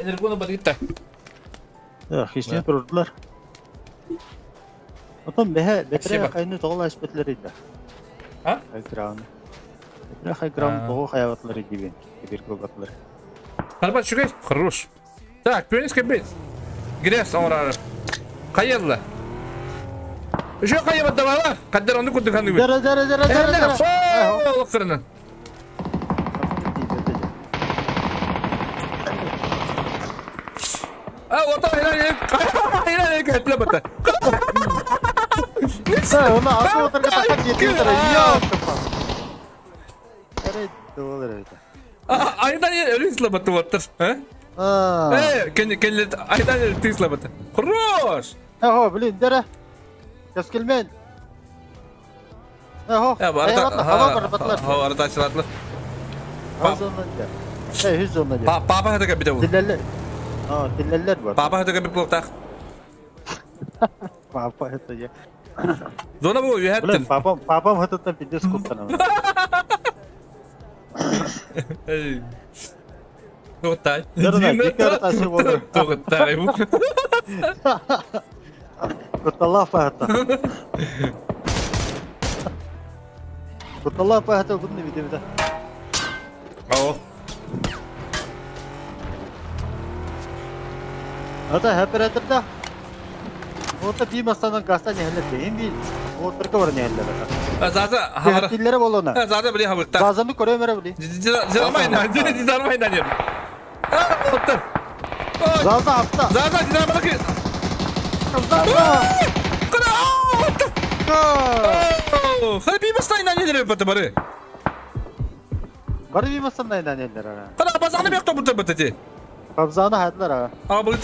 Speaker 1: Энергоны бат гитта.
Speaker 6: Хисне турдулар. Потом бәһә бәтре кайны тогла эспетлер иде.
Speaker 1: А?
Speaker 6: Хайграунд. Бәтре хайграунд того хаяватлар иде бен. Бир көбатлар.
Speaker 1: Карбат шүгәй, хорош. Так, пенис кебет. Грязь орары. Каялла. Şu kayı da var. Kadar onu kurduk hanı.
Speaker 6: Dere dere dere dere dere.
Speaker 1: Ooo kırının. Orta helal helal helal batta.
Speaker 6: Ona atı otur kadar yetiyor ya. Ere doğru öyle.
Speaker 1: Aydan öyle islabatı vardır. Ha? Kendi aydan öyle islabatı. Хорош.
Speaker 6: Ого, блин, dere. Кескилмен. Ого.
Speaker 1: Ha, arada açılatlı. Папа это капитал.
Speaker 6: Dilleller var.
Speaker 1: Папа это капитал так.
Speaker 6: Папа это я.
Speaker 1: Зона bu
Speaker 6: yuhattin. Папам, папам это пиздец куптана.
Speaker 1: Ey. Тоқтай. Тоқтай.
Speaker 6: Куталла фахта. Куталла фахта будны видим да.
Speaker 1: О.
Speaker 6: Ата оператор да. Orta bir masanın gazdan nehirler değil mi? Orta var nehirler.
Speaker 1: Zaza havara.
Speaker 6: Dillere bolona.
Speaker 1: Zaza bile havurta.
Speaker 6: Zazanı koruyamıyor bile.
Speaker 1: Zazmayın, zazmayın diyor. Orta.
Speaker 6: Zaza hafta.
Speaker 1: Zaza zazma ki.
Speaker 6: Zaza.
Speaker 1: Kara. Kara bir masanın nehirler batı barı.
Speaker 6: Barı bir masanın nehirler.
Speaker 1: Kara bazanı bir yoktu burada batı.
Speaker 6: Kabzanı hayatlar ha.
Speaker 1: Aa buldu.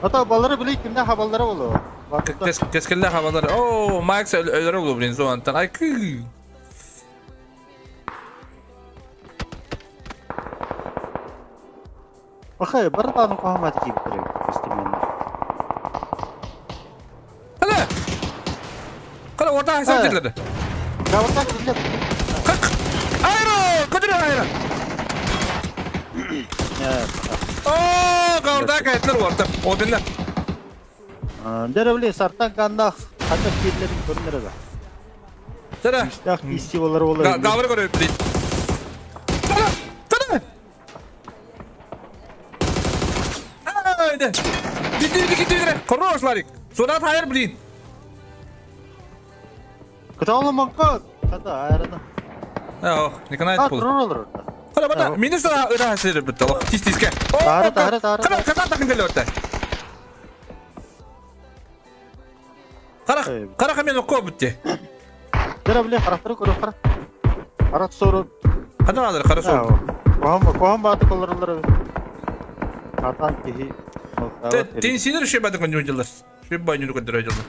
Speaker 6: Hatta balları bile kimde haberleri oldu.
Speaker 1: Keskelle haberleri. Oo, Max ölleri oldu bilin zoantan. Ay kı.
Speaker 6: Bakay, barı kohamadi gibi duruyor. İstemiyorum.
Speaker 1: Hala. Kala orta hesap ettiler.
Speaker 6: Orta ettiler.
Speaker 1: Ayro, kadir ayro.
Speaker 6: Evet.
Speaker 1: Ooo, orada kayıtlar var. O binler.
Speaker 6: Derevli sartan kanda hatta kirlerin görünür de.
Speaker 1: Tara.
Speaker 6: İşte istiyorlar olur.
Speaker 1: Gavur görüyor bir. Tara, tara. Haydi. Gitti gitti gitti. Хорош, Ларик. Сонат hayır блин.
Speaker 6: Кыталы манка. Хата айрана.
Speaker 1: Ох, Николай пул. Хала бата, министр ыра хасыр битти. Тис тиске.
Speaker 6: Тары тары тары.
Speaker 1: Кара каза такын келе өттө. Кара кара мен окко битти.
Speaker 6: Дера биле характер көрө кара. Кара сору.
Speaker 1: Кана алыр кара сору.
Speaker 6: Кохам кохам баты колорлар. Атан кихи.
Speaker 1: Тенсинер ши баты коню жылдар. Ши байню көдөрө жылдар.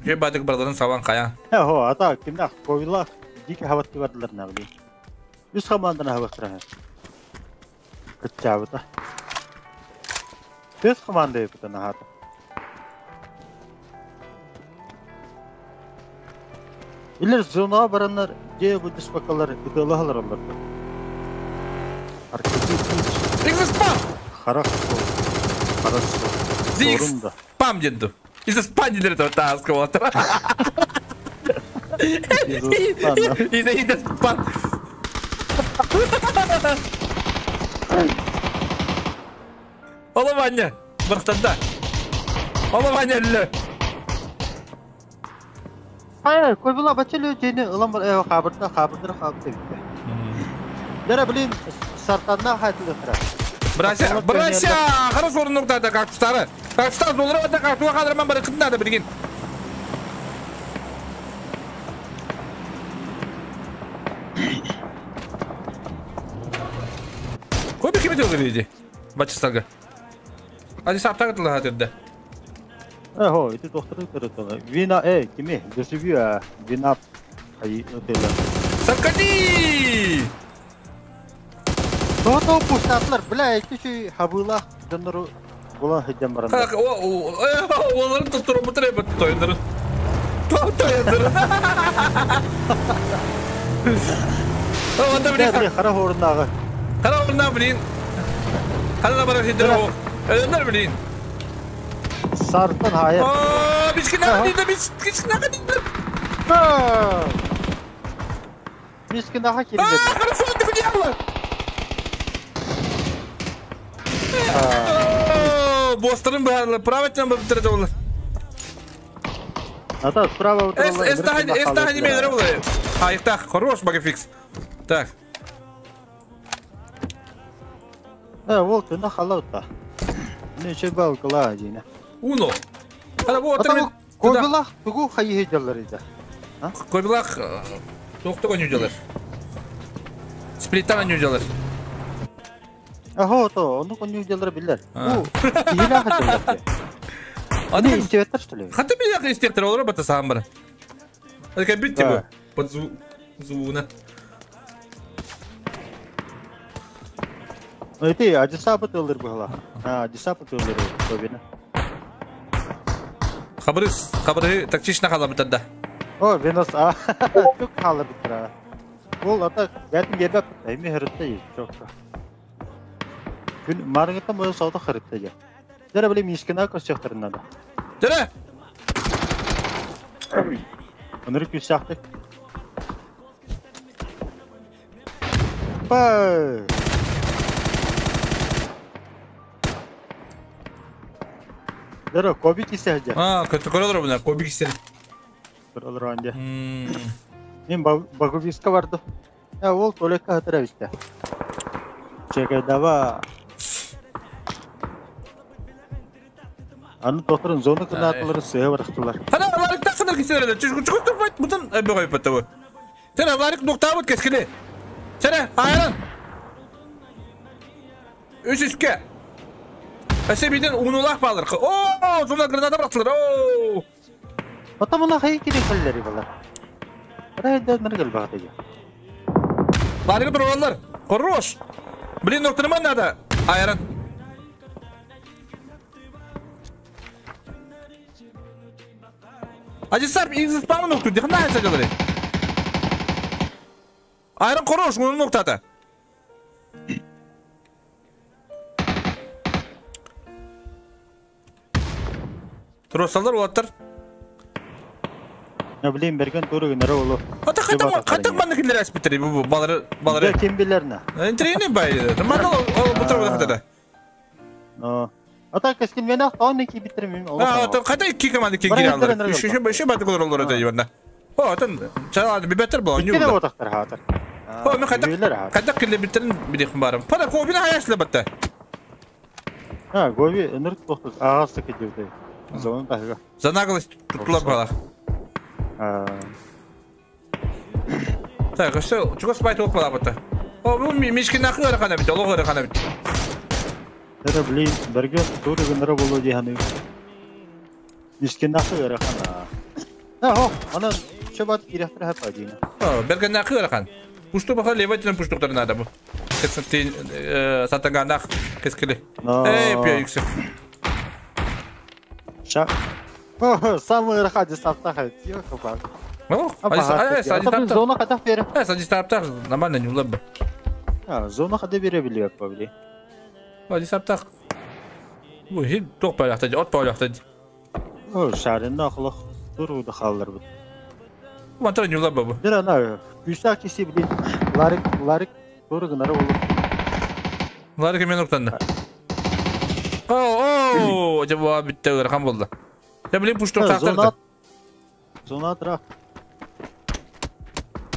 Speaker 1: Ши баты бардарын сабан кая.
Speaker 6: Хо, ата кимде койла дики хават бардылар набли. Үс команданы хаваттыра. Кытчабыта. Үс команда епитана хата. Илер зона бараннар же бу диспакалар ыдылалар алар. Аркети.
Speaker 1: Спам.
Speaker 6: Хорошо. Хорошо.
Speaker 1: Спам деду. Из спам дедер этого таского. Из спам. Ола Ваня, бархтанда. Ола Ваня ле.
Speaker 6: Hayır, koybular бачылы жени ылам хабырда хабырда хабырда. Дера блин, сартанна хайтылы хра.
Speaker 1: Брася, брася, хорошо орнуктада кактустары. Кактустар доллар да кактуга кадырман бары кытнада билген. Кой бир ким өтө Бачыстарга. Ади саптагытла хатырда.
Speaker 6: Хо, ити доктору көрөтө. Вина, кими? Дешевью, вина ай өтөлө.
Speaker 1: Саркади!
Speaker 6: Тото пустатлар, бля, ити ши хабыла донору була хыдем баранда.
Speaker 1: Как, о, оларын тоттуру бутыр эбет тойдырын. Тойдырын. О, да блин,
Speaker 6: кара орнагы.
Speaker 1: Кара орна, блин. Кара бара хидер о. Өлөндөр, блин.
Speaker 6: Сартан hayır.
Speaker 1: Aa, biskina dedi, biskina dedi.
Speaker 6: Biskina hakiri dedi.
Speaker 1: Aa, kara sondu diyalı. бостарын быһалар, правительно быптыр да олар.
Speaker 6: Ата справа
Speaker 1: Эс не мене было. А их так, хорош багафикс. Так.
Speaker 6: Волк, на халаута. Не чебал кладина.
Speaker 1: Уно. Ана вот
Speaker 6: Кобилах тугу хайы делар иде.
Speaker 1: Кобилах тоқтого не делар. Сплиттан не делар.
Speaker 6: Ага, то, он не делар билер. У, илах делар. Они истеветтер, что ли?
Speaker 1: Хаты билях истеветтер, олар бата саамбара. Это бит тебе под звуна.
Speaker 6: Ну это адисапы тылдыр была. А, адисапы тылдыр кобина.
Speaker 1: Хабры тактично халабыт да.
Speaker 6: О, Венос, а, тук халабыт. Ол ата бәтин бербеп, эми хырытты, жок. Күн маргыта мой сауда хырытты я. Дәрә биле мискина көсөктөрүн надо.
Speaker 1: Дәрә.
Speaker 6: Өнөр күсәктек. Па. Дәрә коби кисә.
Speaker 1: А, көтө көрөлөр буна, коби кисә.
Speaker 6: Көрөлөр анда. Мен баговиска барды. Ол туалетка хатыра битте. Чекайдава. Аны докторын зона кынатылары сыya барактылар.
Speaker 1: Хана ларик такыныр киселер. Чүгү турбайт бутун эбе коюп бу. Сен ларик нокта бут кескиле. Сен айран. Үч үскө. Әсе биден унулах балыр. О, зона граната барактылар. О!
Speaker 6: Ата мына хай керек хәлләре балар. Райда ныргыл багаты.
Speaker 1: Ларик туралар. Хорош. Блин, нокта надо. Айран. Адисар из спамы нокту, дихна это делали. Айран хорош, он ноктата. Тросалар уаттар.
Speaker 6: Я блин, берген туры генера олу.
Speaker 1: Ата катак маны килер аспитери бу балары балары.
Speaker 6: Ким билерне?
Speaker 1: Интерне бай. Маны ол бутыр хатада.
Speaker 6: Но Ата кескин мен ак тон ки битермим.
Speaker 1: А, ата ката ики команда ки кире алар. Ши баты колор олор да иванда. О, атын чала бибетер бу,
Speaker 6: ню. Кире отактар хатыр.
Speaker 1: О, мен ката ката киле битерин бидих барым. Пара кобина хаяшлы батта.
Speaker 6: А, гоби энер тохтук агасы кидирди. Зона тагы.
Speaker 1: За наглость тутлап бала.
Speaker 6: А.
Speaker 1: Так, все, чего спать около батта. О, бу мишки нахуй аракана бит, олог аракана бит.
Speaker 6: Дәрә блин, берге туры генера болу дигәне. Мишки нахуй аракана. А, о, ана чабат кирәктер хәп адина.
Speaker 1: О, берге нахуй арахан. Пушту баха левательно пуштуктар надо бу. Кесен сатанганах кескеле. Эй, пьё юксе.
Speaker 6: Ша. О, самый рахат саптах. Тихо, пап.
Speaker 1: О, а
Speaker 6: зона катах бере.
Speaker 1: Садис таптах нормально не улаб.
Speaker 6: А, зона када бере билеп, бли.
Speaker 1: Садис таптах. Бу хит ток палахта, от палахта.
Speaker 6: О, шарында хлох туру да халлар бу.
Speaker 1: Мантра не улаб бу.
Speaker 6: Дера на, күсак киси бли. Ларик, ларик туру гынары болу.
Speaker 1: Ларик мен октанды. О, о, жаба битте ырхан болду. Я блин пушту тактырды.
Speaker 6: Зона трак.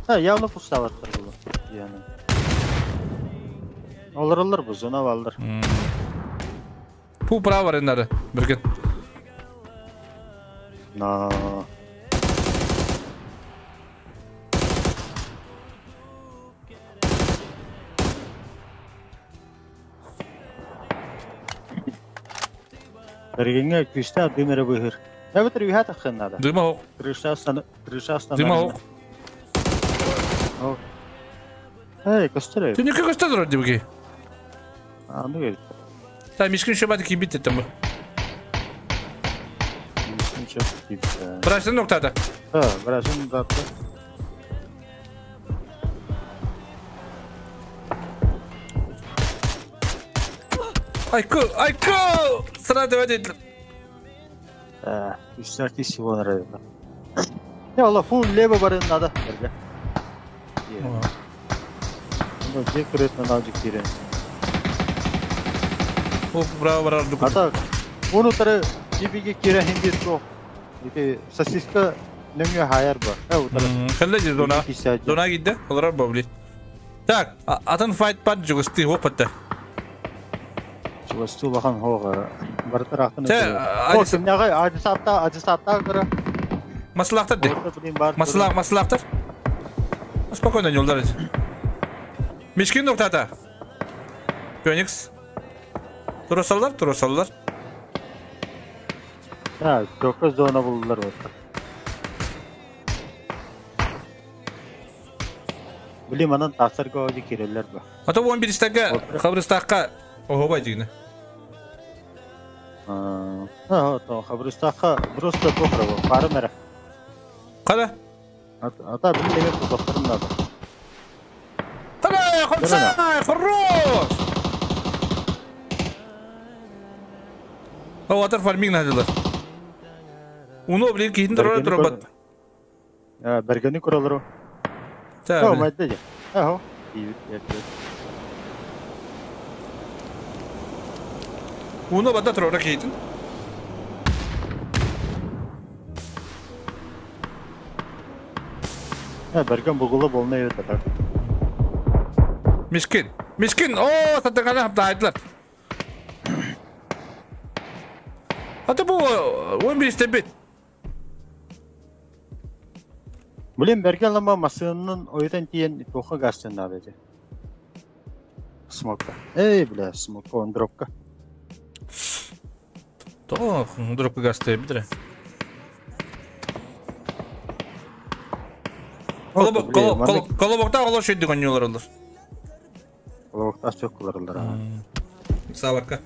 Speaker 6: Ha, явно пуставаттыр бу. Yani. Олар олар бу зона балдыр.
Speaker 1: Пу право ренары бирген.
Speaker 6: На. Бергенге күстә дымеры быһыр. Нәбетер үйһә тахын надо.
Speaker 1: Дыма ок.
Speaker 6: Крышастан, крышастан.
Speaker 1: Дыма ок.
Speaker 6: Эй, көстөр.
Speaker 1: Ты не көстөр дибги.
Speaker 6: А, ну гел.
Speaker 1: Та мишкин шабат ки бит там.
Speaker 6: Мишкин шабат ки бит.
Speaker 1: Брашын ноктада.
Speaker 6: Ха, брашын датты.
Speaker 1: Айку, айку! Сразу давайте.
Speaker 6: А, всякий всего нравится. Я Allah фул лево барын надо. Ну, где крыт на наджик тирен.
Speaker 1: О, браво, браво,
Speaker 6: А так, Унутары тибиге кире химбир то. Ити сосиска нөңө хайар ба.
Speaker 1: Хәллә ди зона. Зона кидде. Олар бабли. Так, атын файт пат жугысты хопатта.
Speaker 6: Жугысты улахан хога. Бартар атын. О, ажы сапта кыра.
Speaker 1: Маслахтар ди. Маслах, маслахтар. Спокойно не ударить. Мешкин нуктата. Феникс. Турасаллар, турасаллар.
Speaker 6: Ha, çok zona buldular bak. Билим анан тасырга оди кирелер ба.
Speaker 1: Ата 11 стака, хабрыстакка ого дигне.
Speaker 6: А, то хабрыстакка просто тохра ба, пары мера.
Speaker 1: Кара?
Speaker 6: Ата бил деген тохтарым надо.
Speaker 1: Кара, хурсай, хорош! О, атар фарминг надылар. Уну блин кихин дорога дробат.
Speaker 6: А, бергени куралар. Так. Майда. Ахо.
Speaker 1: Уну бата трора кихин.
Speaker 6: А, берген бугула болна evet так.
Speaker 1: Мискин. Мискин. О, татагана хаптайдлар. Ата бу 11 стебит.
Speaker 6: Блин, берген лама масынын ойдан тиен тоха гастен надо. Смока. Эй, бля, смока, он дропка.
Speaker 1: То, дропка гасты битре. Колобокта олар шөйдү гонюлар олар.
Speaker 6: Колобокта çok kullanırlar.
Speaker 1: Сабакка.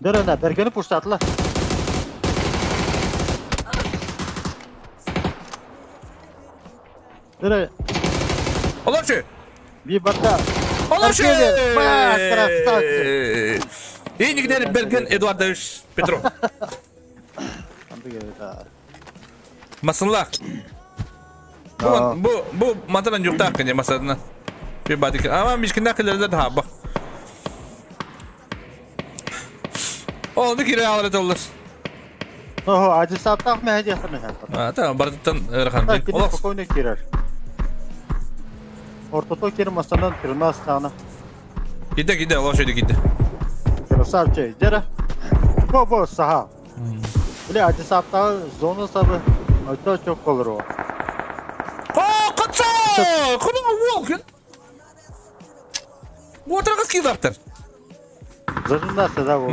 Speaker 6: Дөрөнө, бергени пуштатылар. Дөрө.
Speaker 1: Оларчы.
Speaker 6: Bir бата.
Speaker 1: Оларчы.
Speaker 6: Красавчик.
Speaker 1: И нигде Берген Эдуардович Петров. Масынлак. Бу матан юктак кене масадына. Bir бадик. Ама мишкинде килерде да бак. О, не кире алар олар.
Speaker 6: Ого, ажы саптак ме хеди хана.
Speaker 1: А, та бардыттан ырахан.
Speaker 6: Олар спокойно кирер. Ортото кир масанан 13 тана.
Speaker 1: Киде киде, олар шөйдө киде.
Speaker 6: Красавчик, жара. Бо бо саха. Бля, ажы саптак зона сабы. Ото çok olur o.
Speaker 1: О, кытса! Куна волк. Отырғыз килаптыр.
Speaker 6: Зажында сада бол.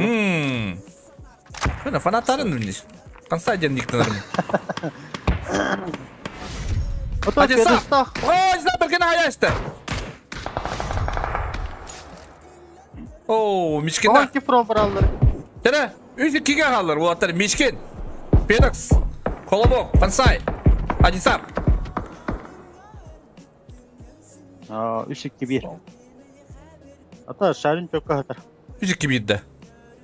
Speaker 1: Хана фанаттарын білмейсің. Қанса ден диктанарым. Адиса! О, зна берген аясты. О, мишкен.
Speaker 6: Ой, ки пробралар.
Speaker 1: Тәрі, өзі киге қалыр. Олаттар мишкен. Педакс. Колобок, Пансай. Адисап.
Speaker 6: А, 3-2-1. Ата шарын çok хатар.
Speaker 1: 3-2-1 да.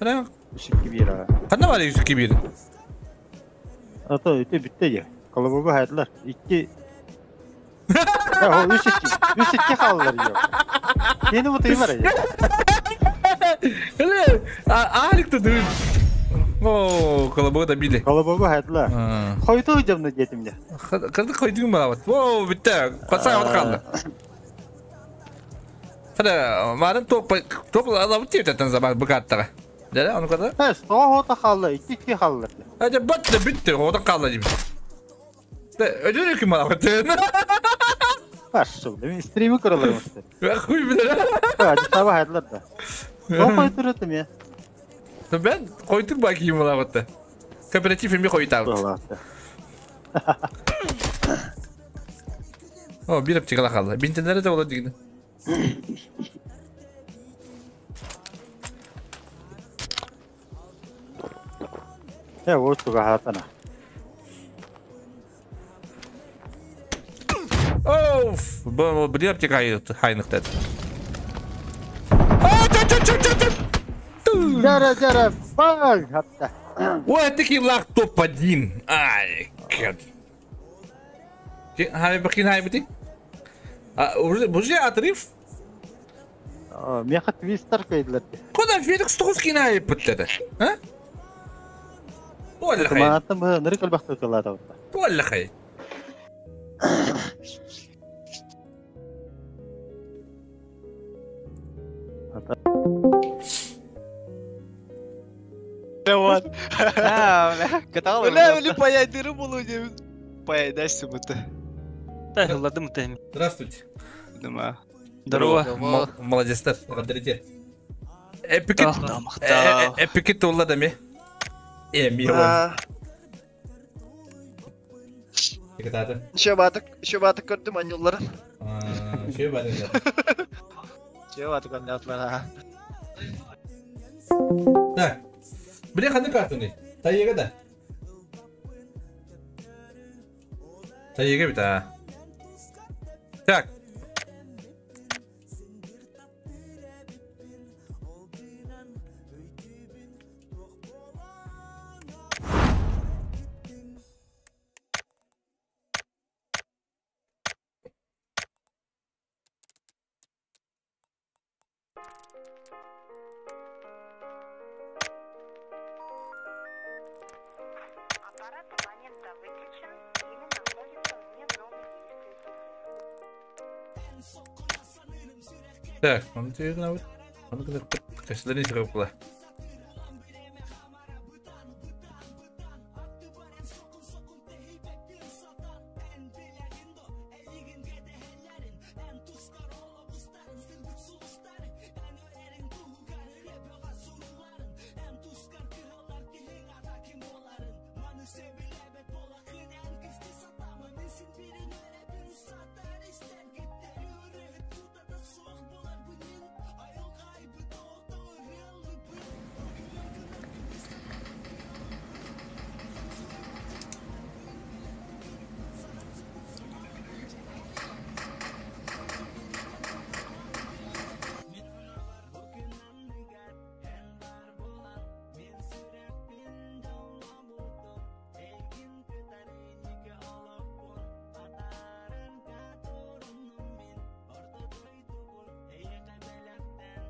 Speaker 1: Ана
Speaker 6: 3-2-1.
Speaker 1: Қанда бар 3-2-1?
Speaker 6: Ата өте битте же. Колобогу хайдылар. 2 Ya o 3-2. 3-2 kaldılar ya. Yeni bu tıyı var ya.
Speaker 1: Эле, Алик-то дым. О, колобогу добили.
Speaker 6: Колобогу хайдылар. Койду жамны детимде.
Speaker 1: Кырды койдуң балабат. О, битте. Касай от калды. Хада, марын топ топ алабыт деп таттан заман букаттага. Дәле, аны када?
Speaker 6: Хә, со хота калды, 2-2 калды.
Speaker 1: Әҗә битте, битте, хота калды дим. Ödül kim балабат?
Speaker 6: Пашыл, мен стримы көрөлөр.
Speaker 1: Хуй биле.
Speaker 6: Хә, таба хайдылар да. О койдур өтүм я.
Speaker 1: Ben koyduk bakayım балабатта. Кооператив эми койтабыт. О, бир аптекала калды. Бинтенлere де болады дигини.
Speaker 6: Э, вот хатана.
Speaker 1: Оф, бу бир аптека хайныктады.
Speaker 6: Жара, жара, баг, хатта.
Speaker 1: Ой, таки лак топ-1. Ай, кет. Хай бакин хай бити. А, уже отрыв?
Speaker 6: Меха твистер кайдылар.
Speaker 1: Тугунан Феликс тоҕус киинэ айыппыттара? А? Туоллахай.
Speaker 6: Тумааттан быһа нырык элбэхтик ылаатабыт.
Speaker 1: Туоллахай.
Speaker 2: Вот.
Speaker 8: А, бля, катал.
Speaker 2: Бля, бля, паяй дыры булу диэбит. Паяйдайсы быты.
Speaker 9: Да, ладым ты.
Speaker 1: Здравствуйте.
Speaker 2: Думаю. Здорово.
Speaker 1: Молодецтар, благодарите. Эпикет. Эпикет туолла да ми. Эми он. Кытааты.
Speaker 2: Шөбатык, шөбатык көрдүм анньулларын.
Speaker 1: Шөбатык.
Speaker 2: Шөбатык анньулларын.
Speaker 1: Так. Бile ханны картыны? Тайыга да. Тайыга бит а. Так.
Speaker 10: Аппарат абонента выключен или находится вне зоны действия сети.
Speaker 1: Так, он тебе навык. Он кашелерин чыгып була.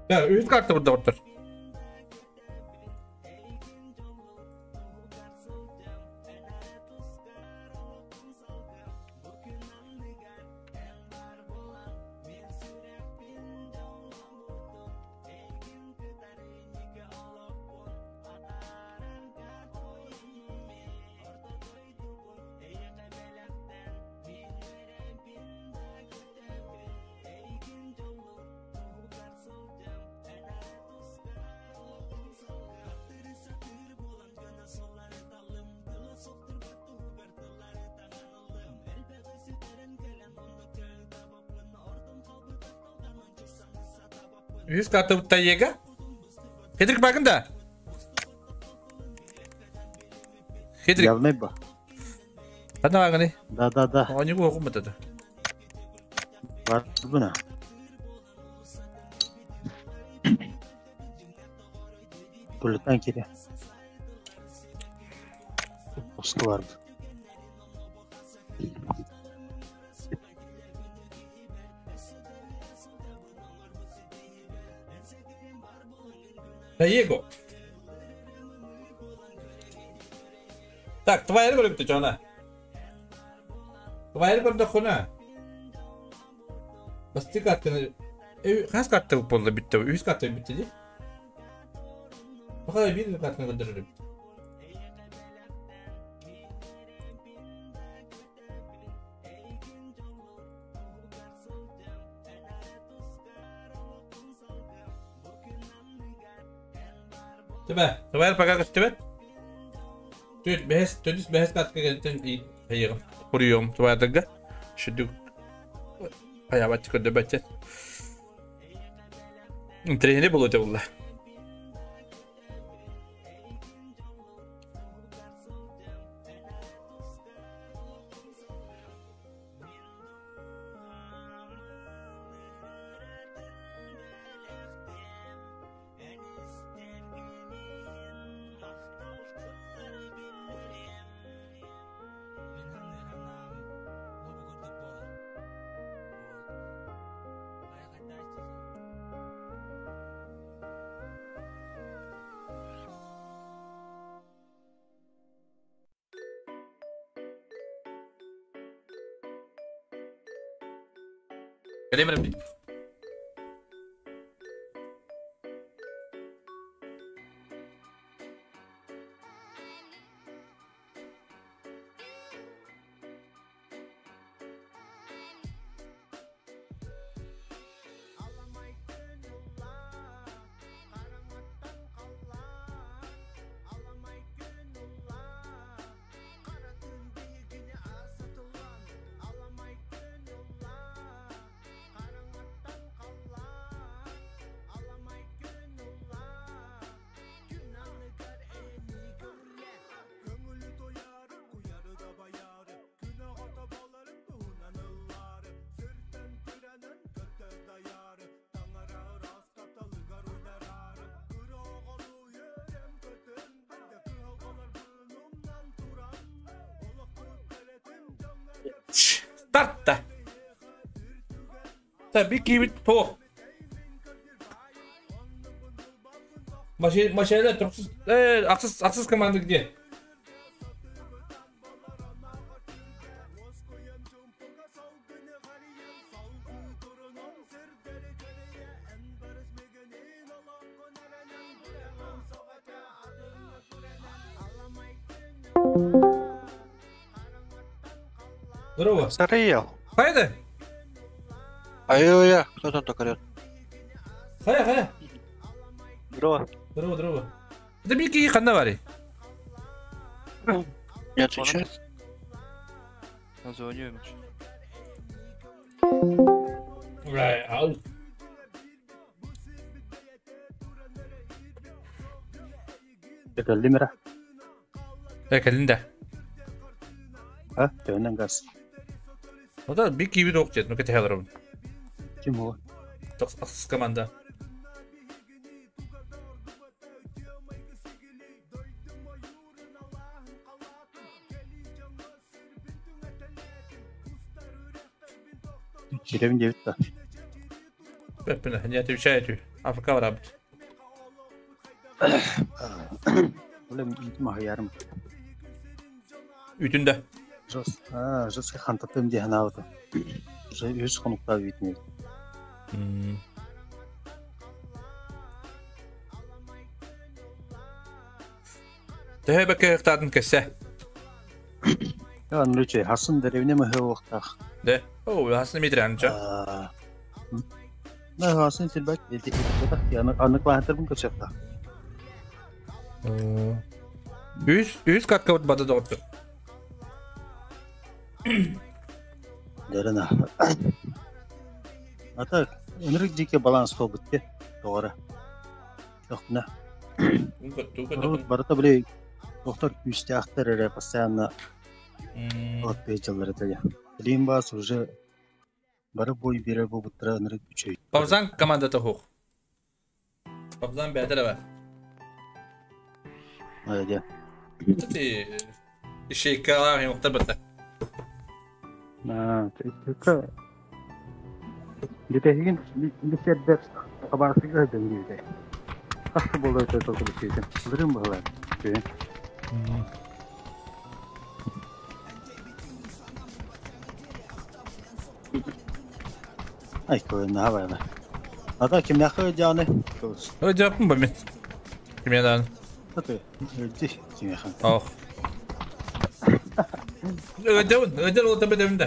Speaker 1: Так, үс карта burada otur. Үс карта Тайега. Хедрик багын да. Хедрик.
Speaker 6: Явный ба.
Speaker 1: Хана багыны.
Speaker 6: Да, да, да.
Speaker 1: Они го окумат.
Speaker 6: Бар буна. Култан кире. Оску бар.
Speaker 1: Тайего. Так, твоя көрөптү жана. Твоя көрдө хуна. Басты картаны хас карта болду бүттү. Үс карта бүттү ди. Бака бир картаны көндөрүп. Тебе, твоя пока көстүбөт. Түт бэс, төдүс бэс картка кентен хайыгым. Куруйом твоядырга. Шүдүк. Аябат көрдө бәче. Тренери болот булла. Кэлиэм Старта! Так, бики то. Машина трохсыз, аксыз, аксыз команда где? Здорово.
Speaker 8: Сарыел.
Speaker 1: Хайда?
Speaker 8: Ай-ой-ой, кто там так орет?
Speaker 1: Хая, хая.
Speaker 8: Здорово.
Speaker 1: Здорово, здорово. Это бики ханна бари.
Speaker 8: Не отвечает.
Speaker 9: Назвоню ему.
Speaker 1: Right, ау.
Speaker 6: Кэллимера.
Speaker 1: Кэллинда.
Speaker 6: А, төнөн газ.
Speaker 1: Ну да, бики бит октет, ну кете хелером.
Speaker 6: Ким ол?
Speaker 1: Аксыз команда.
Speaker 6: Черевин девять да.
Speaker 1: Бэппинэ, не отвечает. АФК врабит.
Speaker 6: Олем махаярым.
Speaker 1: Үтүндэ.
Speaker 6: Жос, а, жоске хантатым дии ханаабыта. Уже үс хонукта бүтүнө.
Speaker 1: Төһө бэкэ ыктаатын кэссе.
Speaker 6: Я нүче хасын деревне мөхө вактах.
Speaker 1: Да. О, хасын митрянча.
Speaker 6: На хасын тилбек эти эти я аны клаһтар бун көсөктө.
Speaker 1: Үс үс катка вот бада доҕотту.
Speaker 6: Дерена. Ата өнүрүк жеке баланс болбут те. Тоғара. Жокна. Барыта биле доктор күстәхтер эре постоянно от пейджалар это. Лимбас уже бары бой бере болбуттара өнүрүк үчөй.
Speaker 1: Павзан командата хух. Павзан бәдер ба.
Speaker 6: Айда.
Speaker 1: Ти ишекалар юмукта бата.
Speaker 6: На, тека. Битегин бисердер кабарсыга деңгейде. Касы болду өтө толку битеген. Бирин баглар. Ай, көйнө хабайла. Ата кимнәхэ жаны?
Speaker 1: Ой, жапын ба мен. Кимнән?
Speaker 6: Аты, өдди кимнәхэ.
Speaker 1: Ох. Өдәүн, өдәр ул табы дәмдә.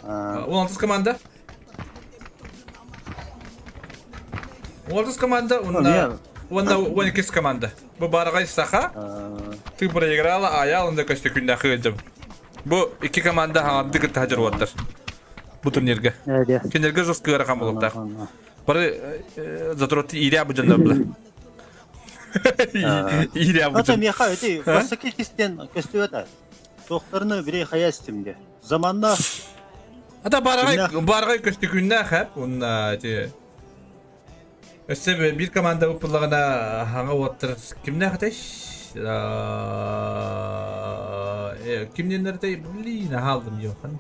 Speaker 1: 16 команда. 16 команда, унна уонна 12 команда. Бу баргай саха. Ты проиграла, а я онда көстө күндә хыдым. Бу iki команда хаңды кытта хажыр ваттар. Бу турнирге. Кинерге жестко рахам булыктар. Бары затроты иря бу жанда була. Иря бу.
Speaker 6: Ата меха эти басаки кистен көстү Тохтарны бире хаястимде. Заманда
Speaker 1: Ата баргай баргай көстү күндә хәп, унна эти Өссе бир команда упыллагана хаңа ваттар. Кимнә хатеш? Кимненнер дей, блин, алдым йохан.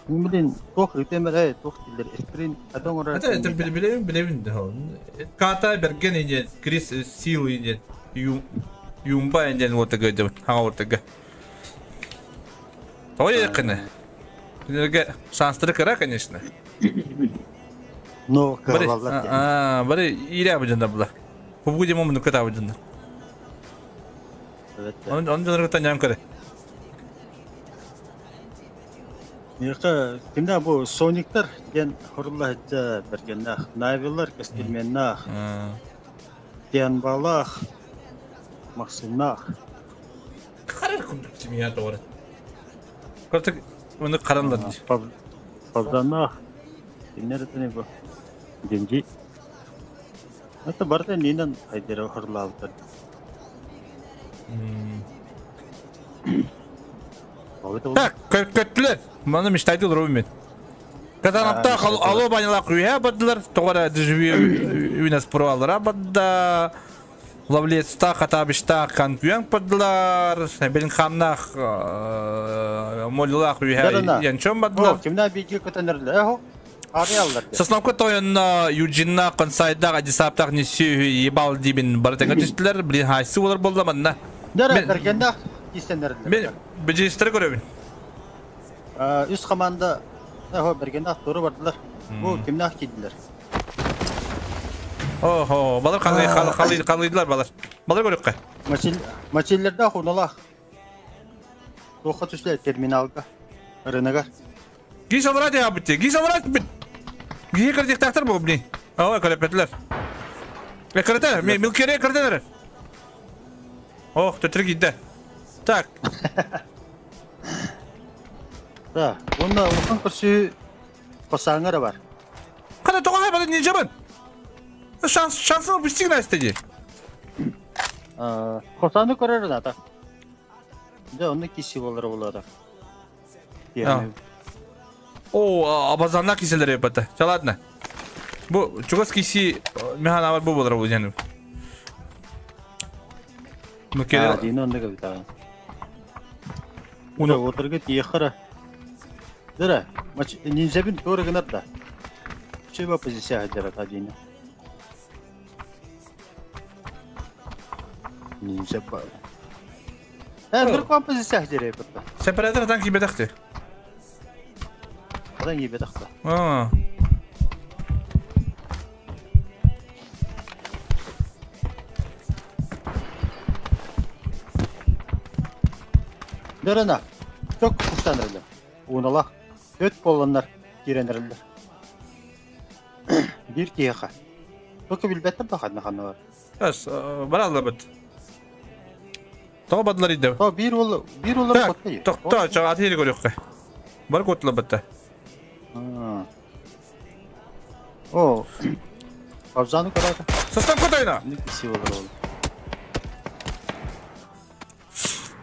Speaker 6: Блин, тох үтемер, тох дилер, эсприн, адам ора.
Speaker 1: Ата это билем, билем да. Ката берген инде, Крис сил инде, юмба инде вот такой, хаңа вот такой. Той якыны. Кинилерге шанстары кыра, конечно.
Speaker 6: Но кыалалар.
Speaker 1: Бары ире абыжында була. Бу демо муну кыта абыжында. Он он жонор кыта ням көрө.
Speaker 6: Миэхэ кимдэ бу Сониктар диэн хорулла сылдьар бэргэннээх, Навилар кэскилмэннээх, Тианбалаах, Максимнаах.
Speaker 1: Харар курдук семья тоҕор. Кыртык оны каранлар.
Speaker 6: Павданнаах. Кинилэр этини бу Динджи. Это барыта иннинэн хайдара хорлаабыттар.
Speaker 1: Так, көттүлэр. Маны мечтайды олору мен. Катанаптаах алло банялаах үйэ бардылар. Тоҕо дежавю үнэс проваллара барда. Лавлецтаах, Хатабичтаах Канкуян бардылар. Беллингхамнаах Моллилаах үйэ Янчон бардылар.
Speaker 6: Кимнää биги көтөнөрлөр хо? Арыяллар.
Speaker 1: Сосновка тойонна Юджинна Консайдаах Адисаптаах Нисүү ебал дибин барытыҥа түстүлэр. Блин, хайсы болар болла манна.
Speaker 6: Дәрә бергеннәх кистеннерлер.
Speaker 1: Мен бежистер көрөбүн.
Speaker 6: Үс команда хо бергеннәх туры бардылар. Бу кимнәх кидилер?
Speaker 1: Охо, балар калый калыйдылар балар. Балар көрөккө.
Speaker 6: Мачиллердә хуналах. Тоха төсле терминалга. Рыногар.
Speaker 1: Гис алрат я битте. Гис алрат бит. Гис кирдиктактар бу блин. Ава калепетлер. Экрете, милкере кирдилер. Ох, төтөр кидде. Так.
Speaker 6: Да, онда улахан көрсүү косаңара бар.
Speaker 1: Кана тоға хайбада не жабын? Шанс, шансын упустить на стеде.
Speaker 6: Косаны көрөр ата. Да, онда киси болар болар.
Speaker 1: О, абазанна киселер епата. Ладно. Бу чугас киси механ бар бу болар бу жаным. Ну келе.
Speaker 6: Дин онда кабита. Уна отырга тиехара. Дара, мач нинзебин торы гынар да. Чеба позиция хадера та дина. Нинзеб ба. Бір кван позиция хадера епата.
Speaker 1: Сепаратор танки бедахты.
Speaker 6: Танки бедахты.
Speaker 1: А.
Speaker 6: Дөрена. Çok kuştanırlar. Уналах өт боланнар киренерлер. Bir киеха. Только билбеттем бахадна ханна бар.
Speaker 1: Эс, баралла бит. Тоға бадылар иді.
Speaker 6: То бир ол, бир олар котты.
Speaker 1: Тоқта, чаға атыйы көрөккө. Бар котла битте.
Speaker 6: О. Абзаны көрөдө.
Speaker 1: Состан котайна.
Speaker 6: Не киси болор ол.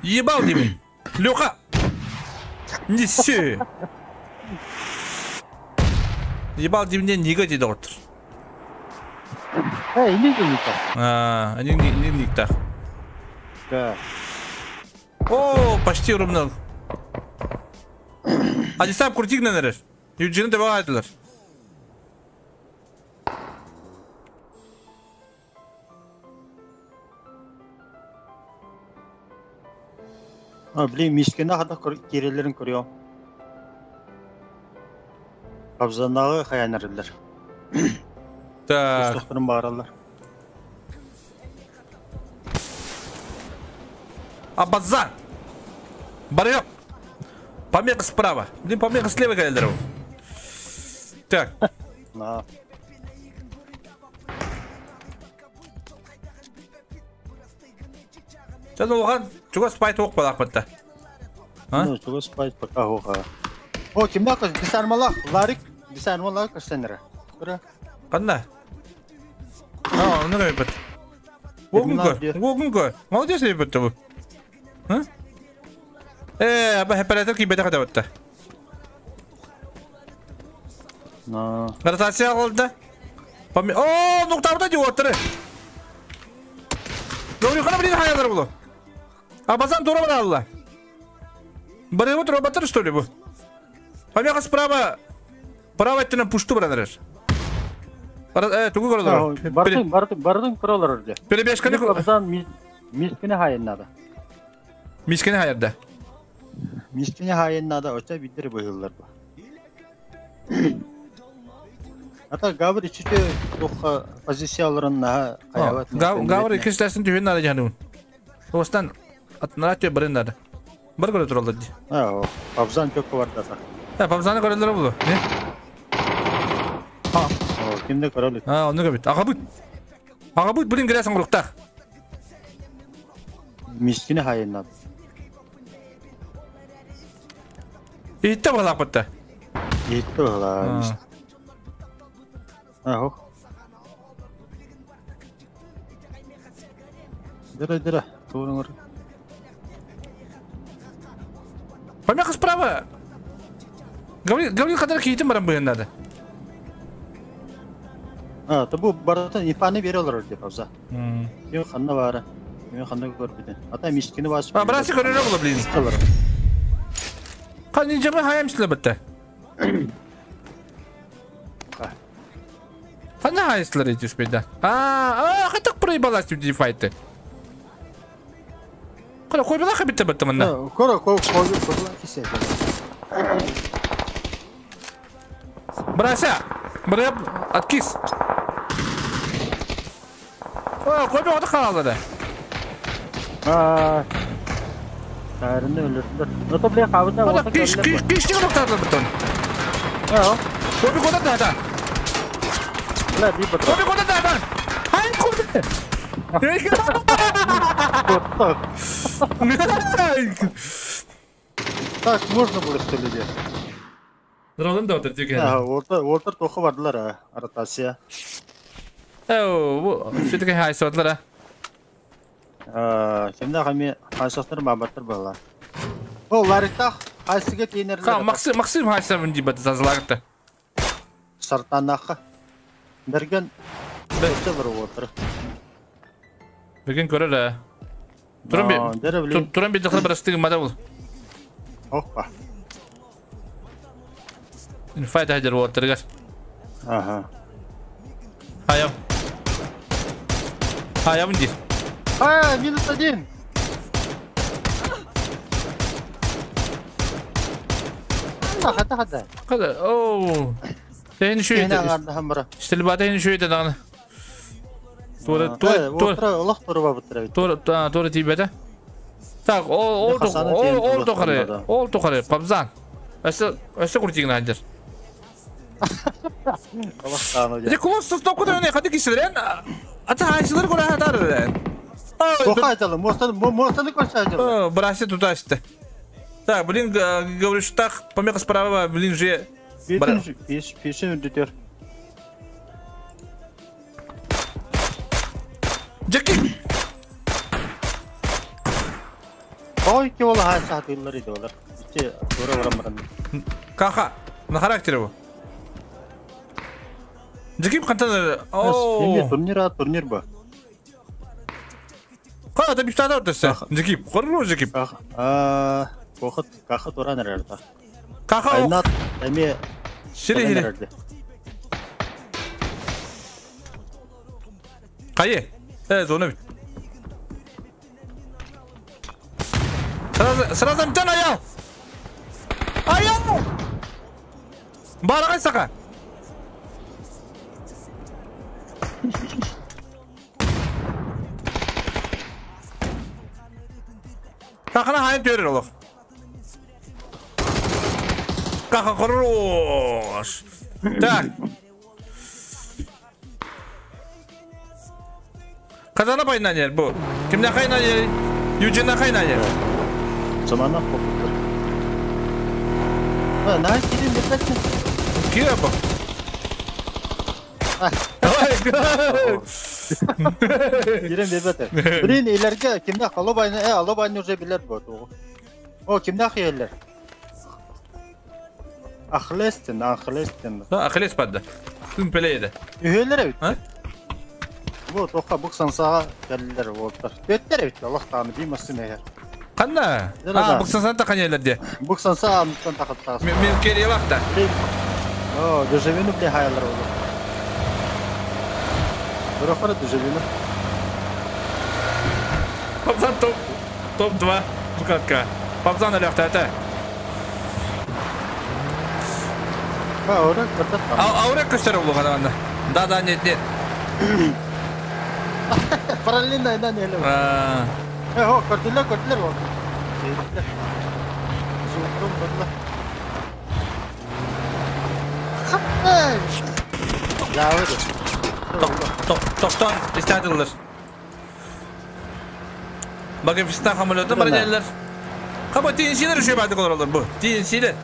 Speaker 1: Ебал деймин. Леха. Неси. Ебал деймин неге дейді отыр.
Speaker 6: Эй, не деймин.
Speaker 1: А, не не не так.
Speaker 6: Да.
Speaker 1: О, почти ровно. А здесь сам крутик, наверное. Юджин добавляет.
Speaker 6: А, блин, мискене хада керелерин көрüyorum. Абзанағы хаянарылар.
Speaker 1: Так.
Speaker 6: Кустохторун баралар.
Speaker 1: Абазан! Барьер! Помеха справа. Блин, помеха слева, говорят. Так.
Speaker 6: На.
Speaker 1: Сейчас улхан, чего спать ок балак бітті?
Speaker 6: А? Ну, чего спать пока оға. О, кимде қыз? Дисармалақ, Ларик, дисармалақ кірсенері. Көрі?
Speaker 1: Қанда? А, оны қой бітті. Оғын көр, оғын көр. Молодец бітті бұл. А? Аба хепаратор кибете қада бітті.
Speaker 6: На.
Speaker 1: Ротация қолды. О, нұқтабыда деп отыры. Говорю, қана блин хаялар бұлы. Абазан тура баралла. Барыгы тура батыр, что ли, бу? Помеха справа. Право өттүнөн пушту бараныр. Тугу көрөлөр.
Speaker 6: Бардын, бардын, бардын көрөлөр орде.
Speaker 1: Перебежканы
Speaker 6: Абазан мискине хайыннада.
Speaker 1: Мискине хайырда.
Speaker 6: Мискине хайыннада оча бидир быһыллар бу. Ата Гавр иччити туох позицияларын наһаа хайабат.
Speaker 1: Гавр иккис тәсин түһүн нада жаныбын. Остан атнара түө барын нада. Бар көрө тураллар ди.
Speaker 6: А, Павзан көккө бардата.
Speaker 1: Э, Павзаны көрөлөр булу. Не?
Speaker 6: А, кимде көрөлүк?
Speaker 1: А, оны көбүт. Агабыт. Агабыт блин грясын куруктак.
Speaker 6: Мискини хайыннад.
Speaker 1: Итте балак бытта.
Speaker 6: Итте балак. Ахо. Дыра дыра. Туруңар.
Speaker 1: Помеха справа. Говори, говори, кадар кейтин баран быйын надо.
Speaker 6: А, то бу баратын ипаны бере олорор деп абза. Мен ханна бара. Мен ханна көрбүтен. Ата мискини басып.
Speaker 1: А, брасы көрөрө була блин. Кан жама хаям силе битте. Ханна хайсылар эти успейда. А, а, хатак проебалась тут файты. Кара кой бала хабитте битте мында.
Speaker 6: Кора кой кой кой кисе.
Speaker 1: Брася! Бра откис. О, кой бала халады.
Speaker 6: А. Сарында өлөрдүлөр. Ото биле кабыта.
Speaker 1: Ата киш киш киш деген токтарды бутон.
Speaker 6: А.
Speaker 1: Кой кода да да.
Speaker 6: Бля, би бат.
Speaker 1: Кой кода да да. Хай кой.
Speaker 6: Так можно было что ли?
Speaker 1: Дроным да отыр деген.
Speaker 6: А, Уолтер Уолтер тоху бардылар а, ротация.
Speaker 1: Эу, бу все-таки хайсодлар а.
Speaker 6: Кимде хами хайсоктор бабаттыр бала. О, лариктах хайсыга тейнерлер.
Speaker 1: Ха, Максим Максим хайсабын дип зазлагты.
Speaker 6: Сартанахы. Берген өтө бар Уолтер.
Speaker 1: Берген көрөр а. Туран би Туран би дахла барастыгы мада бул.
Speaker 6: Опа.
Speaker 1: Файт хадер Уолтергар.
Speaker 6: Ага.
Speaker 1: Хаям. Хаям ди.
Speaker 6: А, минус один. Хата хата.
Speaker 1: Хата. Оу. Сен шүйді. Стилбата сен шүйді дагы. Тура тура
Speaker 6: тура олох тура бабыттыр.
Speaker 1: Тура тура тибете. Так, ол ол ол тохары. Ол тохары Пабзан. Өсө өсө куртигин ханжар.
Speaker 6: Олох тааны.
Speaker 1: Же клосс стоп куда не хады кишилер. Ата хайсылар кора хатар.
Speaker 6: Тоха айталы, мостаны мостаны көрсө айталы.
Speaker 1: Брася туда işte. Так, блин, говоришь так, помеха справа, блин же.
Speaker 6: Пеш пешин үдүтөр.
Speaker 1: Джеки.
Speaker 6: Ой, ки ол хайса хатылар иди олар. Ичи тура барам.
Speaker 1: Каха, на характер его. Джеки кантан.
Speaker 6: О. Турнир, турнир ба.
Speaker 1: Кара да биштада өтөсө. Джеки, корру Джеки.
Speaker 6: А, кохот, каха туран эрерда.
Speaker 1: Каха.
Speaker 6: Айнат эме.
Speaker 1: Шире хире. Кайы. Э, зона бит. Сразу сразу мтен аял. Аял. Барагай сака. Кахана хайын төрөр олох. Каха хорош. Так. Казана пайынан ер бу. Кимден кайынан ер? Юджиннан кайынан ер.
Speaker 6: Замана попуттар. А, на кирин бететин.
Speaker 1: Кире бу.
Speaker 6: Кирин бетет. Блин, илерге кимде алобайны, алобайны уже билер бу. О, кимде хиелер? Ахлестин, Ахлестин.
Speaker 1: Ахлес падды. Ким пелейdi?
Speaker 6: Üyeler evet. Ha? Bu toka bu sansağa geldiler oldular. Betler evet Allah taını bilmesin eğer.
Speaker 1: Kanna? Ha, bu sansa ta kanyeler diye.
Speaker 6: Bu sansa amtan takıp
Speaker 1: Men keriye bakta.
Speaker 6: О, дежавину bile hayaller oldu. Bırakara дежавину.
Speaker 1: Папзан топ топ 2 букатка. Папзан алякта ата. Аура көстөр улуға да. Да, да, нет, нет.
Speaker 6: Параллельно да не. Э, о, көрдүлөр, көрдүлөр ол. Зуурум көрдүлөр. Жабы.
Speaker 1: Тоқтон истәдилер. Bakın fistan хамолеты бар geldiler. Kaba TNC'ler үшe барды олар bu. TNC'ler.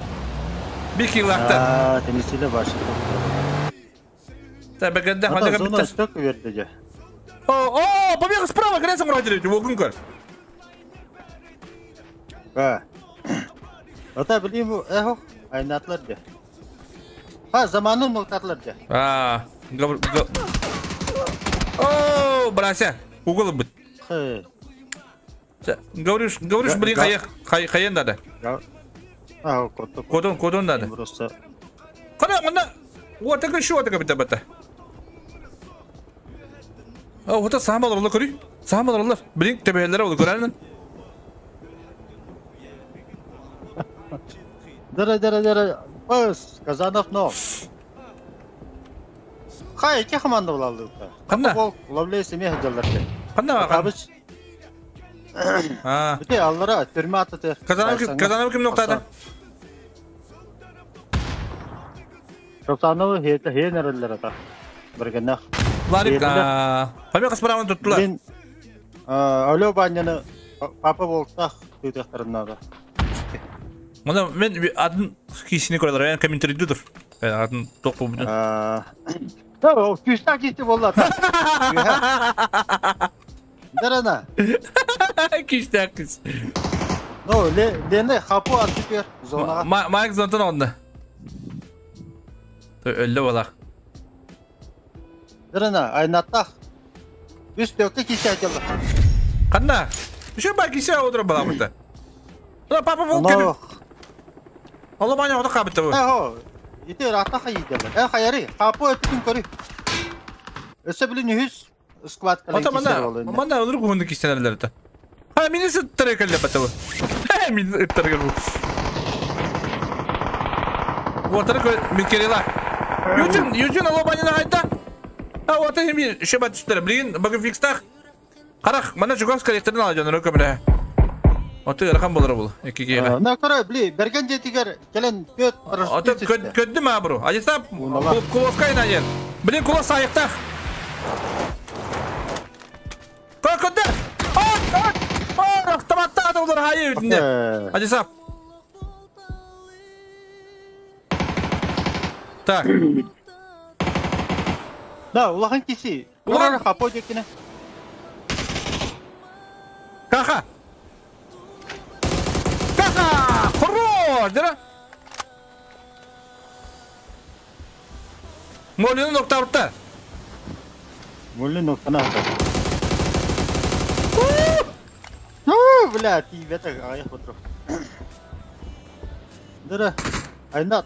Speaker 1: Bir килакта.
Speaker 6: А, TNC'ler башы.
Speaker 1: Та бәгәндә ханда
Speaker 6: зона сток берди же.
Speaker 1: О, о, побег справа, грязь мурат Волкун көр.
Speaker 6: Ха. Ата билим, эхо, айнатлар же. Ха, заманын ноктатлар же.
Speaker 1: А, О, брася, угол бит.
Speaker 6: Хэ.
Speaker 1: Говоришь, говоришь, блин, хай, хай, надо.
Speaker 6: А, кото.
Speaker 1: Кодон, кодон надо.
Speaker 6: Просто.
Speaker 1: Кана, мана, вот так еще так бит бата. А, вот это сам алыр, көрүй. Сам алыр, блин, тебелер олы көрәлін.
Speaker 6: Дара, дара, дара. Пас, Казанов но. Хай, ки команда булалды.
Speaker 1: Канда?
Speaker 6: Бол, ловлей семья жалдар.
Speaker 1: Канда?
Speaker 6: Кабыч.
Speaker 1: А.
Speaker 6: Бите аллара түрмө атты.
Speaker 1: Казанов, Казанов ким ноктада?
Speaker 6: Казанов хе хе нерелер ата. Биргенне.
Speaker 1: Ларик, Памя каспарамын туттулар.
Speaker 6: Мен алё баняны папа болтах түйдөхтөрүнада.
Speaker 1: Мына мен атын кисини көрөлөр, мен комментарий дур. Атын тоқ бу.
Speaker 6: Да, күстә кисти болду ата. Дарана.
Speaker 1: Күстә кис.
Speaker 6: Ну, лене хапу атып бер зонага.
Speaker 1: Майк зонтон онда. Өллө балак.
Speaker 6: Дарана, айнаттах. Үс төккө кисти айтылды.
Speaker 1: Канда? Еще бар кисе отырып балак бу. Да, папа волк. Алла баня ода кабытты бу.
Speaker 6: Эхо, ити рата хайдылар. Э хайары, хапу өттүн көрү. Өсө билин үс склад кален
Speaker 1: Ата мана, мана өлүр күндү кистенерлер да. Ха, мени сыттыры келе бата бу. Мени сыттыры келе бу. Отыр кө микерела. Юджин, Юджин алла баня хайда. А вот эми шеба түстөр. Билин багы фикстах. Карак, мана жугас коллектордон ала жонор көмөрө. Оты ракам болор бул. Экиге.
Speaker 6: На кара, бли, берген жетигер келен пөт.
Speaker 1: Аты көддү ма бру. Ажыстап кулоска инайын. Блин, кулос айыктак. Көддү. Ат, ат. Ат, автоматта адамдар хайы бүтүндө. Ажыстап. Так.
Speaker 6: Да, улахан киси. Улахан хапо жекине.
Speaker 1: Каха. Каха! Хорош! Дера! Молину ноктабытта.
Speaker 6: Молину ноктана. Ну, бля, ти бета аяк отур. Дера, айнат.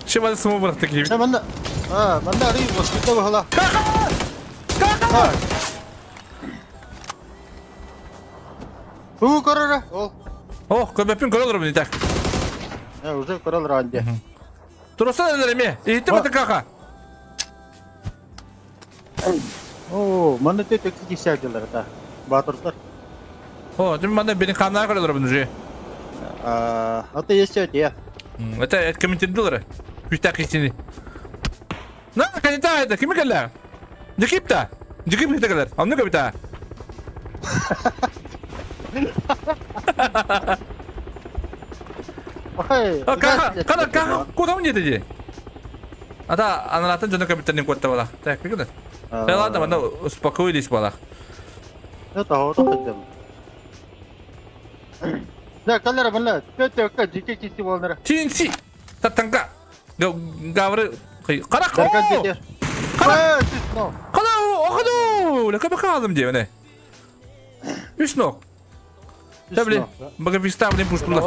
Speaker 1: Шебады сму быракты кийип.
Speaker 6: Манда, а, манда ари восхитта бахала.
Speaker 1: Каха! Каха!
Speaker 6: Ху көрөрө, ол.
Speaker 1: Ох, көбөпүн көрөлөр мени так.
Speaker 6: Э, уже көрөлөр анде.
Speaker 1: Турасан эле эме. Итти баты каха.
Speaker 6: О, манда тек кисәделер да. Батырдар.
Speaker 1: О, дим манда бени канна көрөлөр буну же.
Speaker 6: А, это есть я.
Speaker 1: Это это комментирлер. Күстә кисини. На, канита это ким келе? Дикипта. Дикип келер. Аны көбүтә.
Speaker 6: Охай.
Speaker 1: Каха, кана каха, куда мне деди? Ата анаратын жона көбүттерин котта бала. Так, бигде. Да ладно, манда успокоились бала.
Speaker 6: Это хото хотел. Да, калера бала, тетя жеке кисти болнара.
Speaker 1: TNC. Татанга. Гавры кара.
Speaker 6: Кара.
Speaker 1: Кара, охду, леке бакалым де, не. Үш ног. Да, блин, багависта, блин, пуштулар.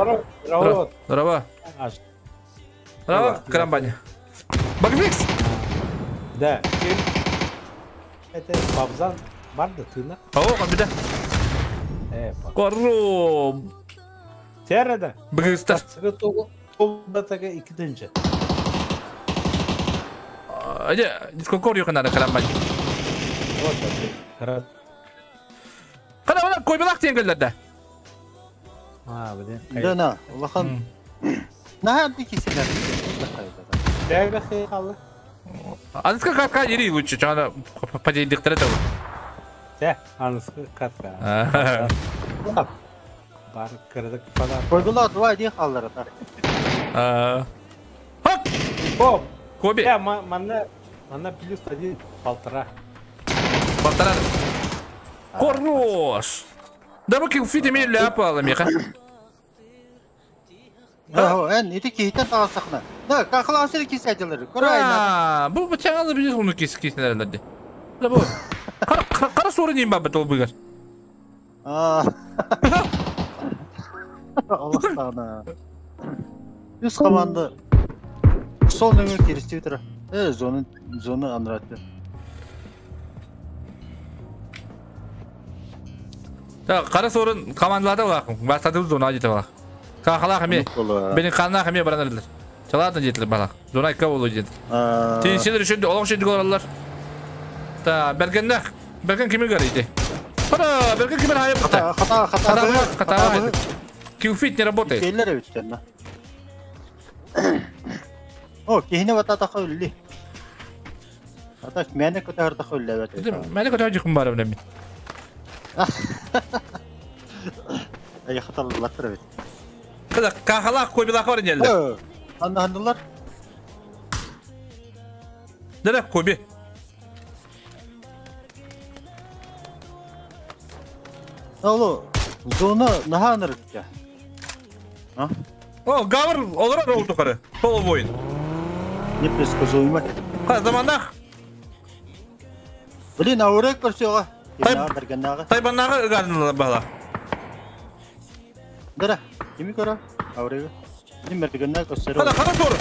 Speaker 7: Здорово.
Speaker 1: Здорово. Здорово, карамбаня. Багвикс!
Speaker 7: Да. Это бабзан барды тына.
Speaker 1: О, кабида. Корру.
Speaker 7: Терада.
Speaker 1: Багвикстар.
Speaker 7: Ол батага 2 тынча.
Speaker 1: Аja, дискокор yok nada kalan bak.
Speaker 7: Вот так.
Speaker 1: Кана бана койбалак диэн кэллэрдэ.
Speaker 7: А, блин.
Speaker 6: Да на, улахан. Наһаа дикисинер.
Speaker 7: Бэгэ халы.
Speaker 1: Аныска катка ери лучше, чана падейдиктер это.
Speaker 7: Те, аныскы катка. Бар кырдык пана.
Speaker 6: Койбалак два ди халлар та.
Speaker 1: Хоп!
Speaker 7: Хоп!
Speaker 1: Коби.
Speaker 7: Я манна манна плюс 1 полтора.
Speaker 1: Полтора. Хорош! Да бу килфит имею ляпала, меха.
Speaker 6: Да, эн ити кихитен тағасақна. Да, кахласыр кисәдилер.
Speaker 1: Курайна. Бу бу чаңалы билес уну кис киснелерди. Да бу. Кара кара соры ним бабы тол бугар.
Speaker 6: А. Аллах тағана. Үс команда сол нөңір керісті тұра. Зоны зоны андыратты.
Speaker 1: Так, кара сорын командаларда булак. Бастады зона жете булак. Кахала хаме. Бени канна хаме баранарлар. Чаладын жетилер балак. Зона икка болу жети. Тенсилер үшін олақ үшін алар. Та бергеннах. Берген кими гарите? Пара, берген кими хайып.
Speaker 6: Хата, хата,
Speaker 1: хата, хата. Килфит не работает.
Speaker 6: Келлер өттен. О, кихине вата тахылли. Ата мени көтөр тахылли бет.
Speaker 1: Мени көтөр жукум бар билем.
Speaker 6: Ай хаталлаттыр бит.
Speaker 1: Кыза кахалак койбилак бар инелде.
Speaker 6: Анда андылар.
Speaker 1: Дere коби.
Speaker 6: Алло, зона наханыр. А?
Speaker 1: О, гавр олар олду кары. Полу воин.
Speaker 6: Не предсказуемо.
Speaker 1: Ха, замандах.
Speaker 6: Блин, аурек көрсөҕө.
Speaker 1: Тайбаннагы ыгарнылар бала.
Speaker 6: Дара, кими көрө? Аурек. Ким бергеннәр көстөрө.
Speaker 1: Кара, кара торун.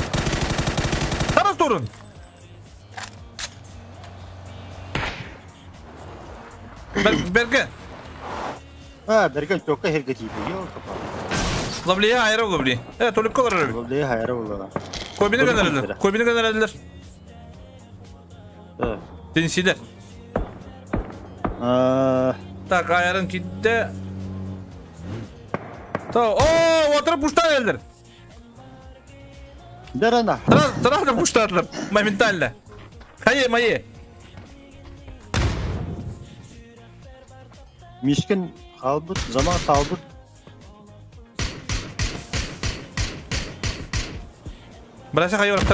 Speaker 1: Кара торун. Берген.
Speaker 6: А, берген чокка херге тиби. Йо, капа.
Speaker 1: Лавлия айра лавли. Толик колор.
Speaker 6: Лавлия айра лавли.
Speaker 1: Кобини гönderdiler. Кобини gönderdiler. Денисиде. Так, айрын китте. То, о, отырып пуштан элдер.
Speaker 6: Дарана.
Speaker 1: Сразу пуштадылар, моментально. Хайе, мои.
Speaker 6: Мишкин қалбыт, заман қалбыт.
Speaker 1: Брася хайы барып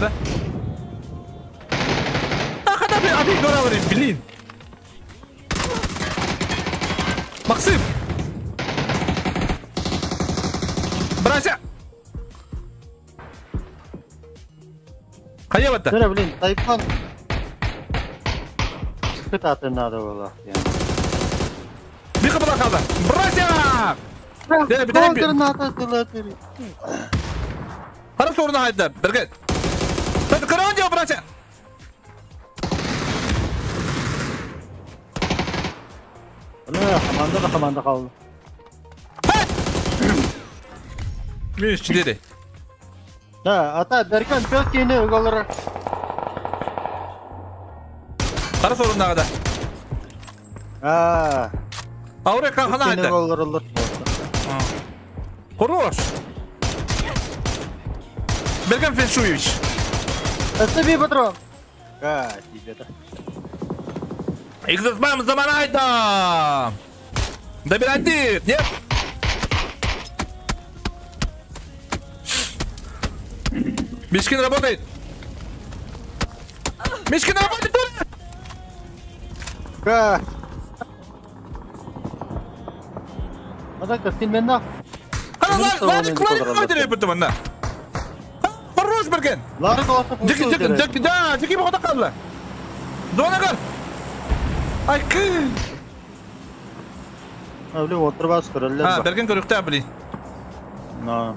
Speaker 1: А, хата аби гора блин. Максим! Брася! Хайа батта.
Speaker 6: Дара, блин, тайпан. Кытаты надо было.
Speaker 1: Бика была қалды. Брася! Қара сорына айтты. Бірге. Қыран жау, брася!
Speaker 6: Команда да команда қалды.
Speaker 1: Минус 4.
Speaker 6: Да, ата Берген пёт кейіне ұғалары.
Speaker 1: Қара сорындағы да. Ауре қанхана айтты. Хорош. Берген Феншуевич.
Speaker 6: Останови патрон. А, тебе-то.
Speaker 1: Их заман айта. Добирайте. Нет. Мишкин работает. Мишкин работает.
Speaker 6: Как?
Speaker 1: Хорош, Берген. Да, Джеки богата кабла. Донагар. Ай, кы. А, Берген көрүктө, блин.
Speaker 6: На.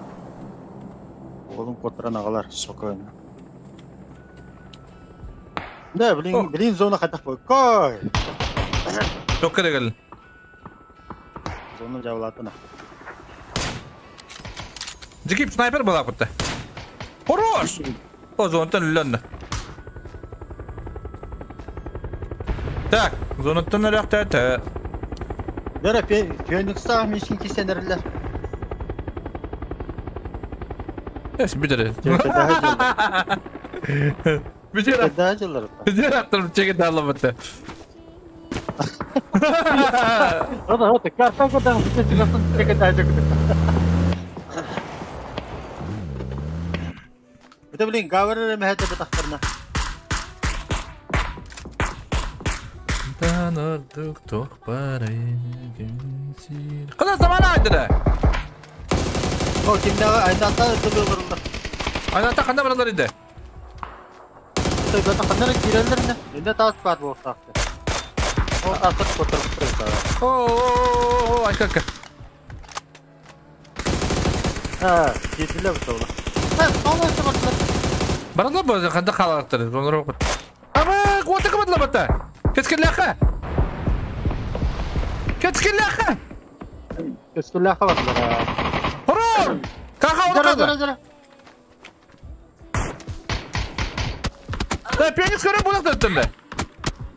Speaker 6: Колум котран агалар, спокойно. Да, блин, блин, зона хатах бой. Кой.
Speaker 1: Токка дегел.
Speaker 6: Зона жабылатына.
Speaker 1: Джеки снайпер была будто. Хорош! О, зонаттан үллэннэ. Так, зонаттан өлөхтөөтө.
Speaker 6: Бера Феникстаах мишин кисенерлер.
Speaker 1: Эс бүтере. Бүтере. Бүтере аттырып чеге таалабыты.
Speaker 6: Ота, карта кодан чеге таажы. Это блин, гавры мехете бетахтарна.
Speaker 1: Танырдык Кына замана айдыра.
Speaker 6: О, кимдә айната тыбылдырды.
Speaker 1: Айната канда баралар иде?
Speaker 6: Тойгата кандара кирелер не? Инде тас бар бу такты. О, атып котырып турды.
Speaker 1: О, айкака.
Speaker 6: Ha, кирелер бу тола. Ха, аласы баралар.
Speaker 1: Баралар бу канда калактыр. Онор окут. Аба, куаты кымадла бата. Кескелләхә. Кескелләхә.
Speaker 6: Кескелләхә баралар.
Speaker 1: Хорор! Каха оркада. Да, Феникс көрө булак дөттүмбе.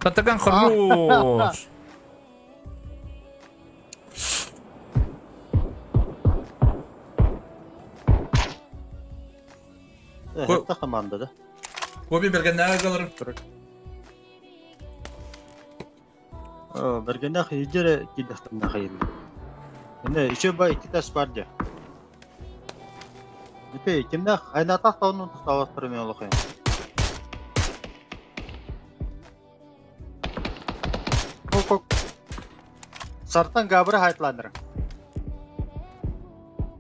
Speaker 1: Татаган хорош.
Speaker 6: Это команда, да?
Speaker 1: Коби бергеннәге калыр.
Speaker 6: О, бергеннәге хиҗере кидәхтән хайыр. Инде еще бай китәс бар ди. Ите кимдә айната таунун тусталастырып мен олохын. Сартан габры хайтландыр.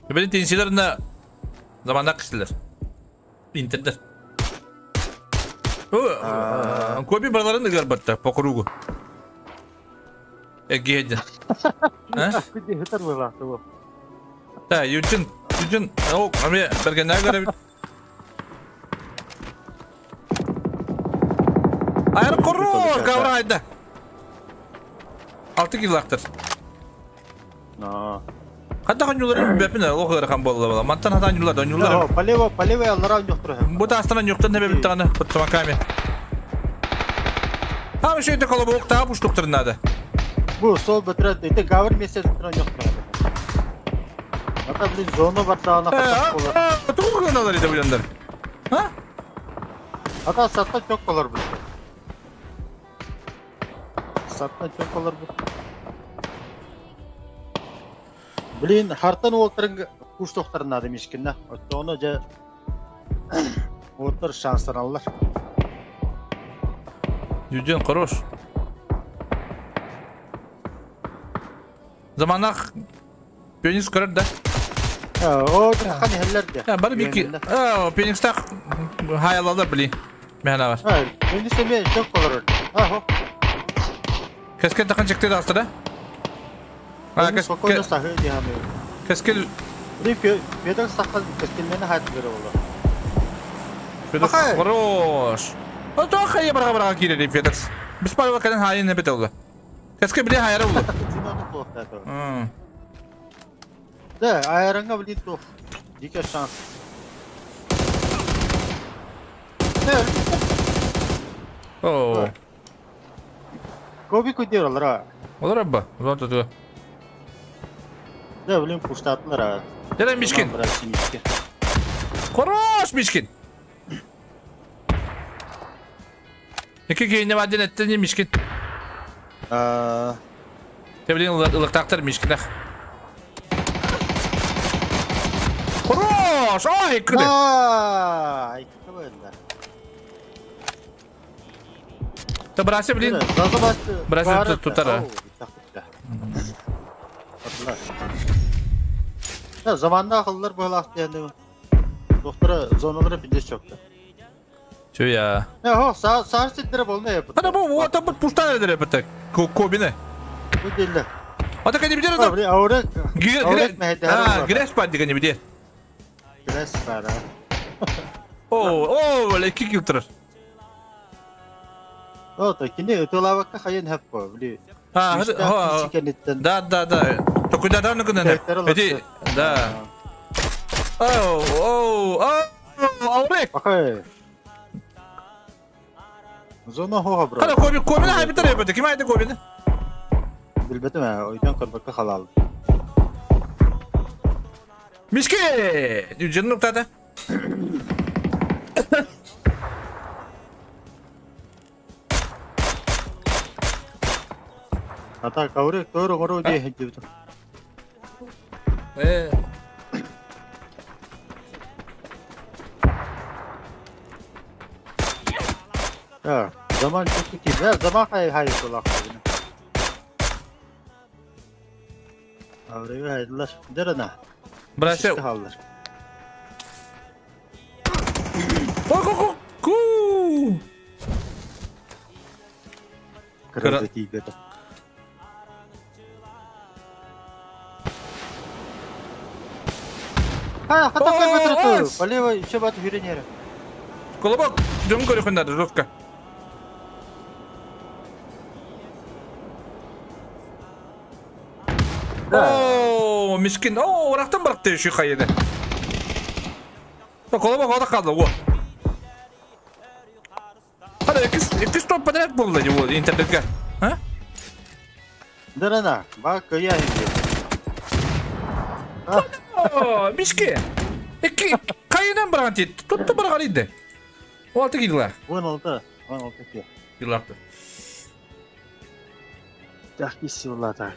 Speaker 1: Бәлин тенсиләрне заманда кешеләр. Интердер. О, Коби барларын ыгар батта по кругу. Эгеден. А?
Speaker 6: Күде хетер була бу.
Speaker 1: Да, Юджин, Юджин, о, аме бергеннәге көрә. Айыр кору, габры айда. 6 килактыр.
Speaker 6: Но.
Speaker 1: Хатта канюлар бепине лохыр хан болла бала. Мантан хатан юлар, юлар.
Speaker 6: Полево, полево аллара юктур.
Speaker 1: Бу тастан юктан небе биттаганы под самаками. А еще это колобок та буштуктыр надо.
Speaker 6: Бу сол бетрет, это гавр месяц трон юктур. Ата блин зона бартана хатта болар.
Speaker 1: Тугы гына иде буяндар. А?
Speaker 6: Ата сатта чок болар бу. Сатта чок болар бу. Блин, хартан уолтарын куш тохтарына демишкинна. Оттоно же уолтар шанстан аллар.
Speaker 1: Юден хорош. Заманах Пеникс көрөр да?
Speaker 6: О, хан хеллер де.
Speaker 1: Бар бики. О, Пеникстах хаялалар блин. Мена бар.
Speaker 6: Пеникс эме чок болор. А, хо.
Speaker 1: Кескен такын чыкты да астыда.
Speaker 6: Спокойно сахы дихами.
Speaker 1: Кескел.
Speaker 6: Педок сахал кескелмени хайт бере болор.
Speaker 1: Педок хорош. А то хай бара бара кире Педокс. Биз палва каден хайын не бетелде. Кескел биле хайра болду.
Speaker 6: Да, айранга блин то. Дике шанс.
Speaker 1: О.
Speaker 6: Коби кудер алар.
Speaker 1: Олар абба. Зон туту.
Speaker 6: Да, блин, пуштатлар. А.
Speaker 1: Дәле Мишкин. Хорош, Мишкин. Эки кейне ваден этте Мишкин. Те блин ылыктактыр Мишкин ах. Хорош! Ай, кыды.
Speaker 6: Ай, кыды.
Speaker 1: Та брася, блин. Брася тутара.
Speaker 6: Да, заманда акыллар буйлак дигәндә. Доктора зоналары бинде чокты.
Speaker 1: Чё я?
Speaker 6: Э, хо, сар ситтер болны.
Speaker 1: Ана бу вот бу пуштан эдер бит. Кобине.
Speaker 6: Бу дилде.
Speaker 1: Ата кәне бидер да.
Speaker 6: Аурек.
Speaker 1: А, греш пад дигәне бидер.
Speaker 6: Греш пад.
Speaker 1: О, о, ле кики утыр.
Speaker 6: О, то кине өтөлавакка хайын хәп бу, били.
Speaker 1: А, да, да, да. Только да, да, ну куда? Эти, да. Оу, оу, оу. Аурек!
Speaker 6: Окей. Зона хоға, бро.
Speaker 1: Хана Коби, Кобини хайбитар эбэти. Ким айды Кобини?
Speaker 6: Билбетим ә, ойдан көрбөккө халал.
Speaker 1: Мишке! Жүн нуктада.
Speaker 6: Ата каурек төр оңору дии хеджибит.
Speaker 1: Э.
Speaker 6: Ya, zaman çok ki. Ya zaman hay hay kulak. Avrevi haydılar. Derene.
Speaker 1: Брася.
Speaker 6: Халлар.
Speaker 1: Ко ко ко ку.
Speaker 6: Кырды тиибете. Ha, хата көрбөтөр. Полево еще бат хүренер.
Speaker 1: Колобок, дüm көрөхүндө жестко. О, мискин. О, орақтан барықты еще хайыды. Колобок ода қалды, о. Хада, екі стоп подряд болды, его интернетке. А?
Speaker 6: Дерена, бак я инде.
Speaker 1: О, мишке. Екі қайынан барған тиді. Tuttu барған еді. 16 кило.
Speaker 6: 16, 16 ки.
Speaker 1: Кило.
Speaker 6: Жакшы силата.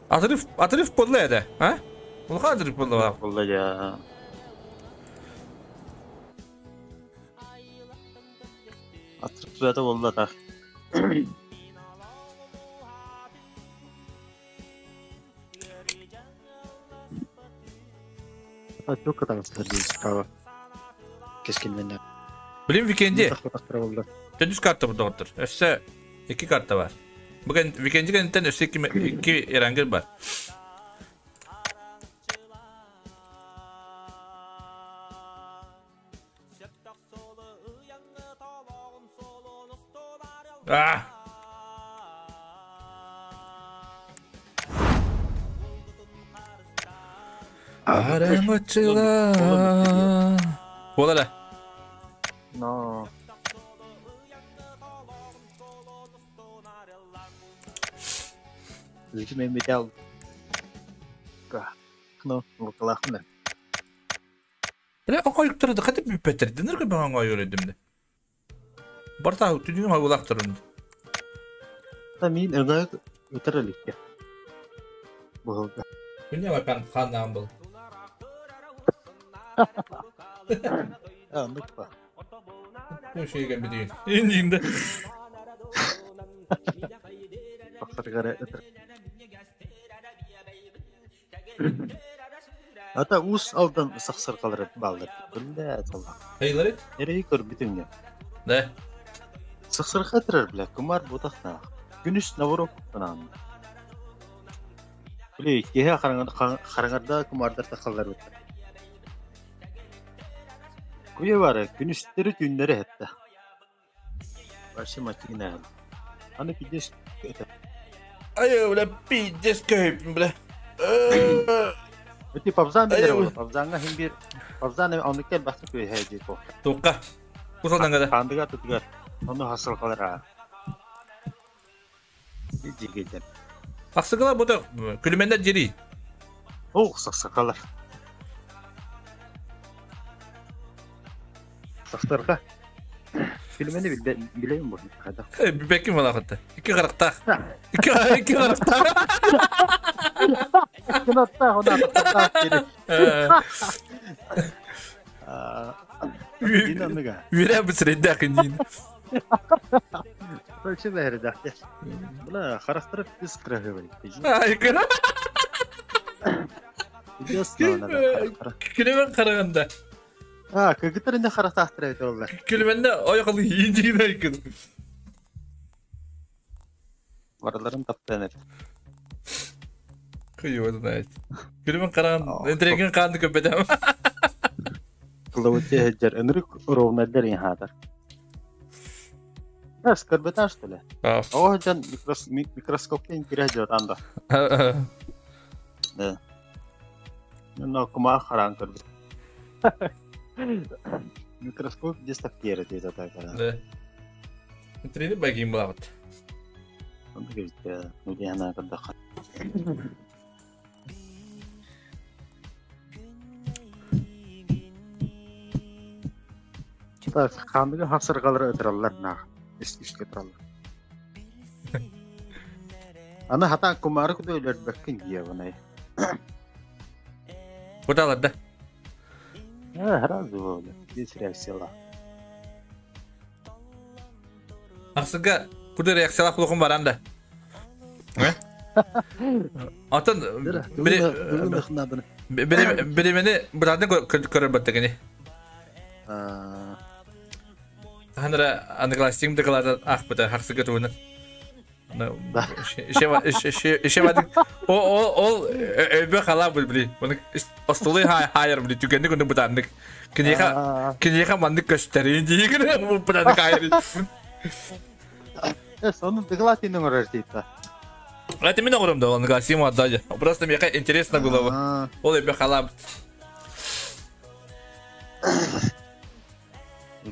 Speaker 1: Отрыв, отрыв подле да, а? Улахан отрыв подле.
Speaker 6: Подле я. Отрыв это болду так. Çok kadar справа. Кескеннен.
Speaker 1: Билим викенди. Төдүс карта бу доктор. Өссө 2 карта бар. Бүгүн викенди кенттен өссө 2 эрангер бар. А! Арамачыла. Болала.
Speaker 6: Но. Өзүм эми дал. Ну, лукалахны.
Speaker 1: Бля, оңой юктырды, катып бүппеттерди. Ныргы бага оңой өрөдүмдү. Барта түнүн ойулактырын.
Speaker 6: Та мин өңө өтөрөлүккө. Бу.
Speaker 1: Күнне бакан ханнан был.
Speaker 6: А, нукпа.
Speaker 1: Ну, шейген бидейин. Индиинде.
Speaker 6: Баксаргара өтөр. Ата ус алдан сақсыр қалыр балдыр. Біле талла.
Speaker 1: Хейлери?
Speaker 6: Nereye көр бүтүнгө.
Speaker 1: Да.
Speaker 6: Сақсыр хатырыр биле кумар бутахна. Күнүс наворок танан. Биле кеhe хараңарда кумардар тақалдар өттü. Куе бар, күнүстери түннери хетте. Башы макина. Аны пидес.
Speaker 1: Ай, бля, пиздец көйп, бля.
Speaker 6: Өти пабзан билер ол. Пабзанга хим бир пабзан аны кел бакты көй хәҗи ко.
Speaker 1: Тукка. Кусалдан гада.
Speaker 6: Кандыга тутгар. Аны хасыл калар. Жигеден.
Speaker 1: Аксыгыла бу күлмәндә жери.
Speaker 6: Ох, саксакалар. Сактарга. Күлмәне билем бу. Када.
Speaker 1: Беким вала хатта. Ике каракта. Ике каракта.
Speaker 6: Кынатта, она таттак. Динамига.
Speaker 1: Үре бисредә кындин.
Speaker 6: Вообще бәрдә. Була характер пис красивый.
Speaker 1: Ай, кына. Күлмән караганда.
Speaker 6: А, көгөтөр инде характер бит олар.
Speaker 1: Күлмәндә аяклы инҗигенә икән.
Speaker 6: Бараларын таптаныр.
Speaker 1: Хуй его знает. Күлмән караган, энтреген канды көп бетем.
Speaker 6: Кылавыты хәҗәр өнрүк ровнадыр инхатар. Нас көрбетен что ли? О, жан микроскоптен кире жот анда. Да. Но кумаар хараан көрбүт. Микроскоп здесь так тиэрэ тиэтэ так.
Speaker 1: Да. Тренер байгин булабыт.
Speaker 6: Онно кэбиттэ. Нүдиһана көрдөххө. Так, ханныгы хасыргалары ытыраллар наах. Үскэ тураллар. Аны хата кумаары куду өлөрбөккүн диэбинай.
Speaker 1: Куталар да.
Speaker 6: Сразу болды. Здесь реакцияла.
Speaker 1: Ахсыга куда реакциялах улухан баран да. Атын биремени бираны көрөр баттагини. Ханра аныгластим дыгалардан ахпыта хаксыга туунан. Ол ол өбө хала били. Оны остолы хайыр били түгенди күнү бутаннык. Киниха киниха маннык көстөрүн дигин бу бутаннык хайыр.
Speaker 6: Сону дыгалатин оңорор дейт.
Speaker 1: Это мен оңором да, он гласим отдали. Просто мне интересно было. Ол өбө хала.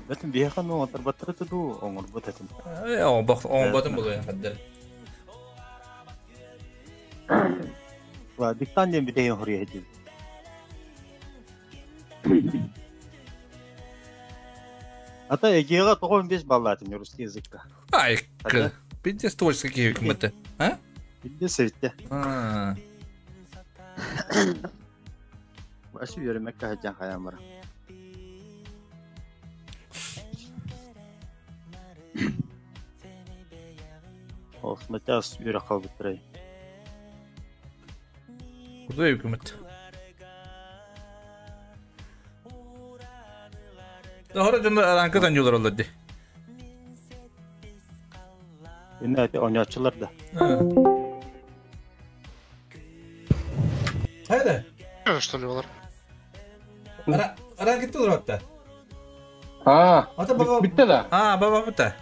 Speaker 6: Бэтин биһиэхэ оҥорботтор этэ дуу, оҥорбут этим.
Speaker 1: Оҥорботум буолуо хаддар.
Speaker 6: Ла диктант диэн бүтэйин хоруйа этим. Ата эгиэҕэ тоҕо 15 баллаатым русский языкка.
Speaker 1: Ай, пиздец творческий какие кымыты. А?
Speaker 6: Пиздец эбитте. Башы үөрэмэккэ сылдьан хайаан баран. Ол матаас үөрэх хаалбыттарай.
Speaker 1: Куда үкүмэт? Тохора дьоно аранка таньюлар олор ди.
Speaker 6: Инна эти оонньооччулар да.
Speaker 1: Хайда?
Speaker 2: Что ли олар?
Speaker 1: Ара кетти олор атта.
Speaker 2: А,
Speaker 1: Ата баба.
Speaker 2: Битте да.
Speaker 1: А, баба битте.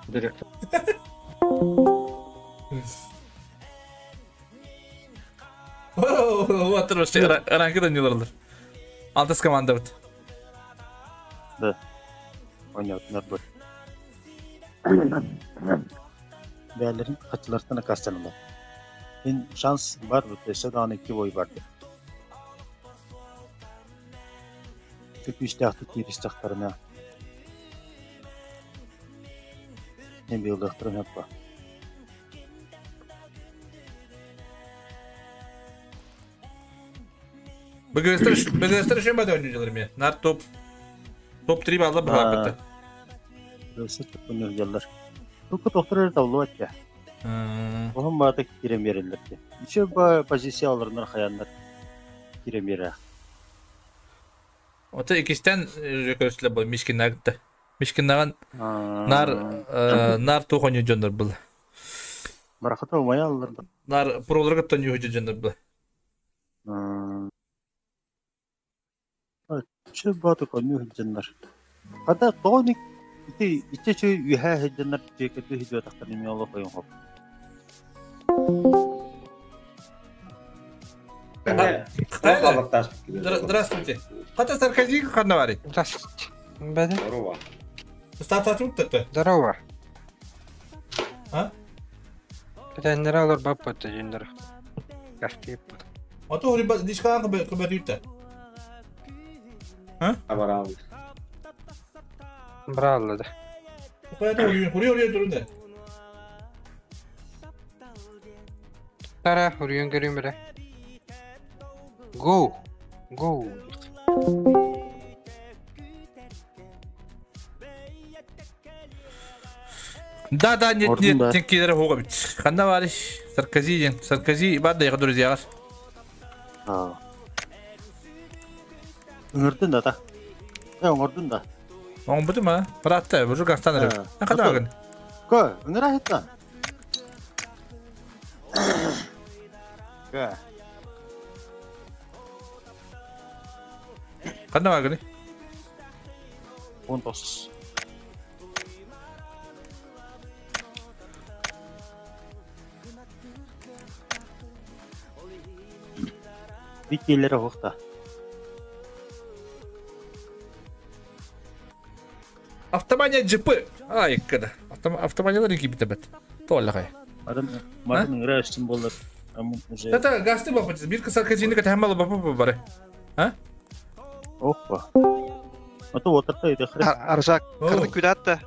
Speaker 2: Директор.
Speaker 1: Отыр вообще аранка таньюлар олор. Алтыс команда бит.
Speaker 6: Да. Оонньоотунар бу. Бээлэрин хаччылартан аккаастаналлар. Мин шанс бар бут өссө даҕаны икки бой бар диэн. Күүстээхтик кииристэхтэринэ эмбиэллэхтэрин сөп баа.
Speaker 1: БГСтер үшін бады ойнайдылар мен. Нар топ топ-3 балла бұрапыты.
Speaker 6: БГСтер топ ойнайдылар. Тука тохтор табылып атты. Оһун баата кирен береллер. Еще позицияларынан хаяннар кирен бере.
Speaker 1: Ота икистен көрсүлө бол Мишкиннагытта. Мишкиннаган нар нар тухоню жондар был.
Speaker 6: Барахата умаяллар.
Speaker 1: Нар проларга тоню жондар был.
Speaker 6: Чө бааты коню жондар. Када тоник ити иче чө үһэ жондар жекеди хидө тактар неме оло койон хоп.
Speaker 1: Здравствуйте. Ката Саркози ханавари.
Speaker 11: Здравствуйте. Здорово.
Speaker 1: Стататут-то.
Speaker 11: Здорово.
Speaker 1: А?
Speaker 11: Тренералар баппа жиндер. Кастип.
Speaker 1: А то ребят, дишкан кабатюта. А?
Speaker 11: Брал. Брал да.
Speaker 1: Куда хури хури турунда.
Speaker 11: Тара хуриюн көрүм бре. Go. Go.
Speaker 1: Да, да, нет, нет, тенкилер хога бит. Ханда барыш, Саркози ден. Саркози бар да друзья.
Speaker 6: А. Өңөрдүн да та. Өңөрдүн да.
Speaker 1: Оң буту ма? Братта, бу жук астан эрэ. Када агын.
Speaker 6: Ко, өңөр ахытта. Ко.
Speaker 1: Канда агын?
Speaker 6: 19. Кибит киилere хохта.
Speaker 1: Автомания джипы. Ай, када. Автоманиялар кибит бет. Толлахай.
Speaker 6: Марын марын ыра өстүн болар. Амун уже.
Speaker 1: Тата гасты бапы. Бир кысар качины ката хамала бапы бары. А?
Speaker 6: Опа. Ото отырта иде хрен.
Speaker 8: Аржак, кырды күдәтті.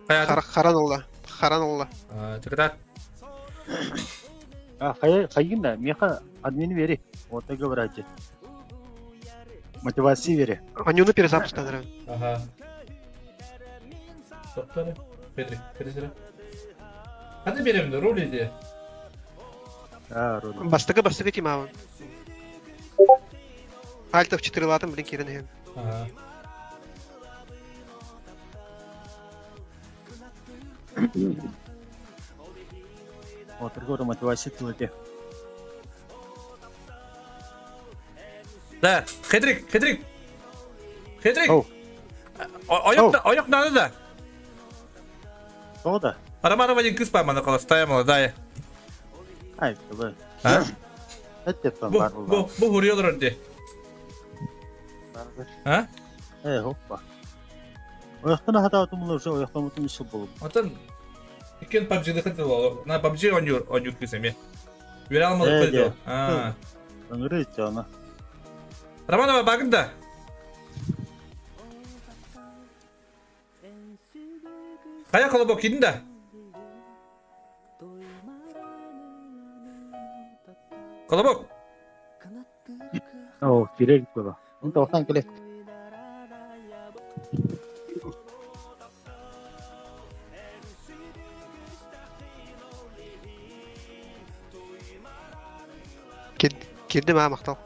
Speaker 8: Харан олла. Харан олла.
Speaker 1: Чыката.
Speaker 6: А, хай хайгин меха админ вери. Вот и говорите. Мотивации вери.
Speaker 8: Анюны перезапуск надо.
Speaker 1: Ага. Топтары. Петрик, Петрик. Hadi беремді, руль иде.
Speaker 6: А, руль.
Speaker 8: Бастыгы бастыгы тимавын. Альтов 4 латым, блин, кирен.
Speaker 1: Ага.
Speaker 6: Вот, говорю, мотивация тылыте.
Speaker 1: Да, Хедрик, Хедрик. Хедрик. Аяк, аяк надо да.
Speaker 6: Что да?
Speaker 1: Романова один кыз памана колостая молодая.
Speaker 6: Ай, давай.
Speaker 1: А?
Speaker 6: Это там бар
Speaker 1: Бу, бу хурьолор орде. А?
Speaker 6: Хоппа. Ояқтан хата атымылар уже ояқтан отым иші болып.
Speaker 1: Отан Иккен PUBG-ді қытыл На PUBG ойнур, ойнур кыз эме. Бере алмады қойды. А.
Speaker 6: Ыңыры ана.
Speaker 1: Романова багында. Кая колобок кидин да? Колобок.
Speaker 6: О, керек было. Ну, тоқтан келе.
Speaker 8: Кирдим а мактал.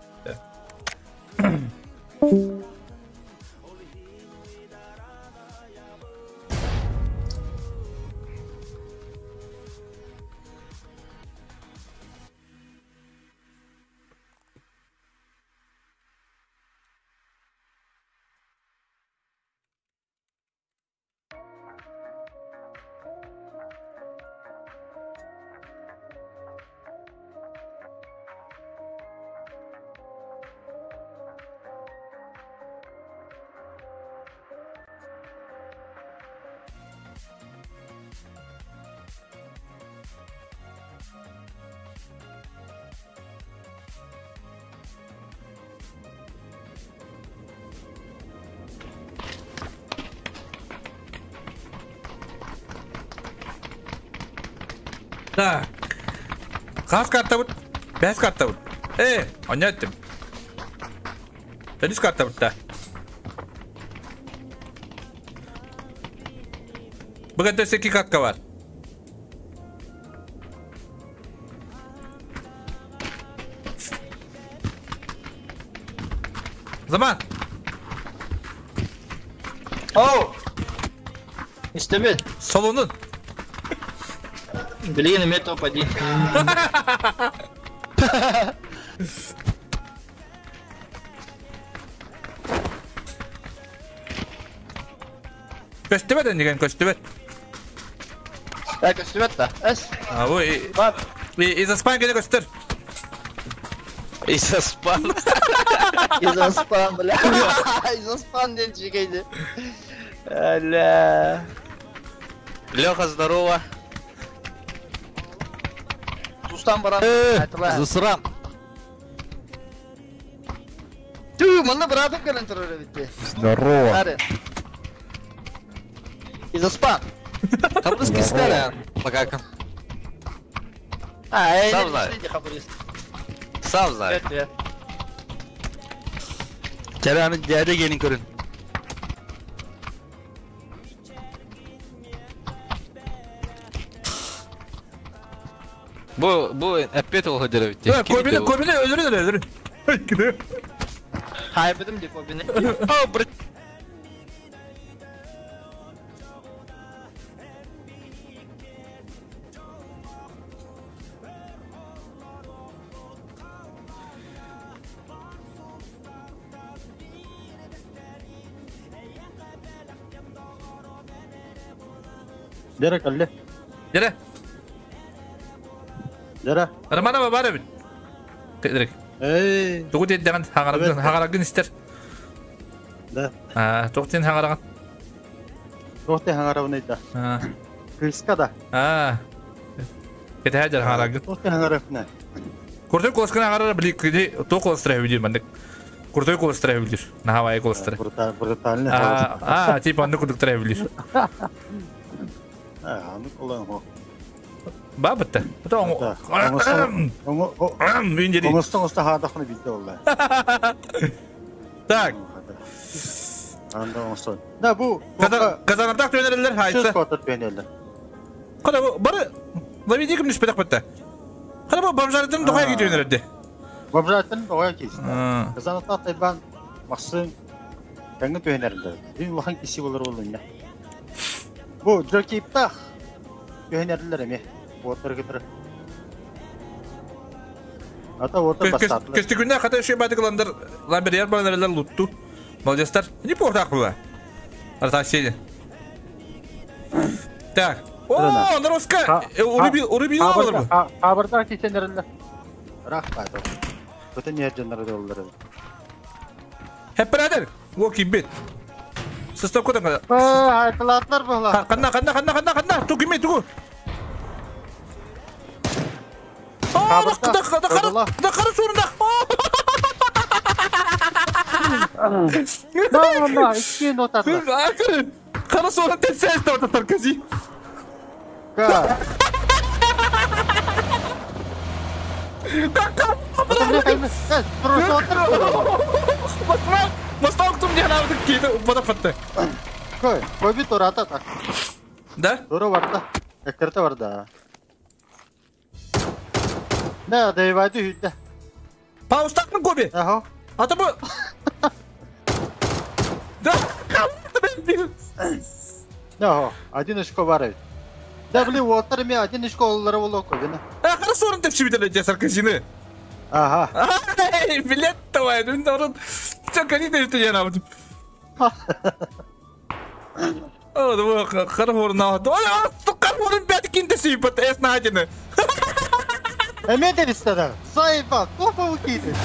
Speaker 1: Так. Қас карта бұт. Бәс карта бұт. Аня еттім. Тәдіс карта бұт та. Бүгін төсекі картка бар. Заман.
Speaker 2: Оу! Истебет.
Speaker 1: Солонун.
Speaker 2: Блин, у топ-1.
Speaker 1: Көстүбэт энеген көстүбэт.
Speaker 2: Көстүбэт да. Эс.
Speaker 1: А бу изоспан кене көстөр.
Speaker 2: Изоспан. Изоспан, бля. Изоспан ден чекейди. Аля. Леха, здорово. Тустан барам.
Speaker 12: Засрам.
Speaker 2: Тю, манна братым кэлэн турар битти.
Speaker 12: Здорово.
Speaker 2: Изоспан.
Speaker 12: Хабрыс кистер, пока.
Speaker 2: А,
Speaker 12: Сам знаю. Сам знаю. Kerem'in derde gelin görün. Bu epet oldu bitti.
Speaker 1: Kobini kobini öldürün öldürün.
Speaker 2: Kaybettim diye kobini.
Speaker 6: Dere kalle.
Speaker 1: Dere.
Speaker 6: Dere.
Speaker 1: Романова бар бит. Direkt. Тугу диэдэҕин хаҥарагын хаҥарагын истэр.
Speaker 6: Да.
Speaker 1: Аа, туох диэн хаҥараҕын?
Speaker 6: Туох диэн хаҥарабыный да?
Speaker 1: Аа.
Speaker 6: Кыыска да.
Speaker 1: Аа. Кэтэһэ дьэр хаҥарагын.
Speaker 6: Туох диэн хаҥарыахпына?
Speaker 1: Куртой куосканы хаҥарара били кини туох куоластара үһү диир маннык. Куртой куоластара үһү диир. Наһаа куоластара.
Speaker 6: Брутальный.
Speaker 1: Аа, типа оннук курдуктара үһү диир.
Speaker 6: Аа, оннук олоҥхо.
Speaker 1: Бабытта.
Speaker 6: Оҥосто оҥосто хаадахпына билде олла.
Speaker 1: Так.
Speaker 6: Анда оҥостон. Да бу
Speaker 1: Казанардах түөнэрэллэр хайса.
Speaker 6: Түөнэллэр.
Speaker 1: Када бу бары Лавидиким түспэтэх бытта. Када бу бомжарытын дохая түөнэрэрди.
Speaker 6: Бомжарытын дохая кис. Казанаттах тайбан Максым тэҥҥэ түһэнэрдэр. Дин улахан киси болар болуня. Бу Джокиптах түһэнэрлэр эмиэ. Уоттары кытары. Ата уоттар бастаатылар.
Speaker 1: Көстүкүннэ хата үшүй батыкыландар ламберияр баланарылар лутту. Молодецтар. Не портақ была. Артасия. Так. О, Нароска! Урубил, урубил олар бу.
Speaker 6: Хабардар кисенериллер. Рах баата. Бүтүн ерденнер олар.
Speaker 1: Хепперадер. О кимбит. Сыстап көтөн.
Speaker 6: Айтылатлар була.
Speaker 1: Канна, канна, канна, канна, канна. Ту кимбит, тугу. О, да, да, да, да, қара сурында.
Speaker 6: Да, да, икки нотатлар.
Speaker 1: Қара сурын тепсес нотатлар көзи.
Speaker 6: Ка.
Speaker 1: Мастауктум не навык кейді упада фатты.
Speaker 6: Кой, кой турата так.
Speaker 1: Да?
Speaker 6: Тура барда. Эккерте барда. Да, дейвайды хүдде.
Speaker 1: Паустакмын Коби?
Speaker 6: Ага.
Speaker 1: Ата бу... Да.
Speaker 6: Да, один очко бар. Да, блин, уоттар ми один очко оллары болу кобина.
Speaker 1: А, хорошо, он тепши бителе те сарказины.
Speaker 6: Ага.
Speaker 1: Ай, билет давай, ну народ. Все, конечно, это я нам. О, да, хорошо, на. О, хорошо, пять кинте сипат, эс на один.
Speaker 6: Эме дебистада. Сайба, кофе укиды.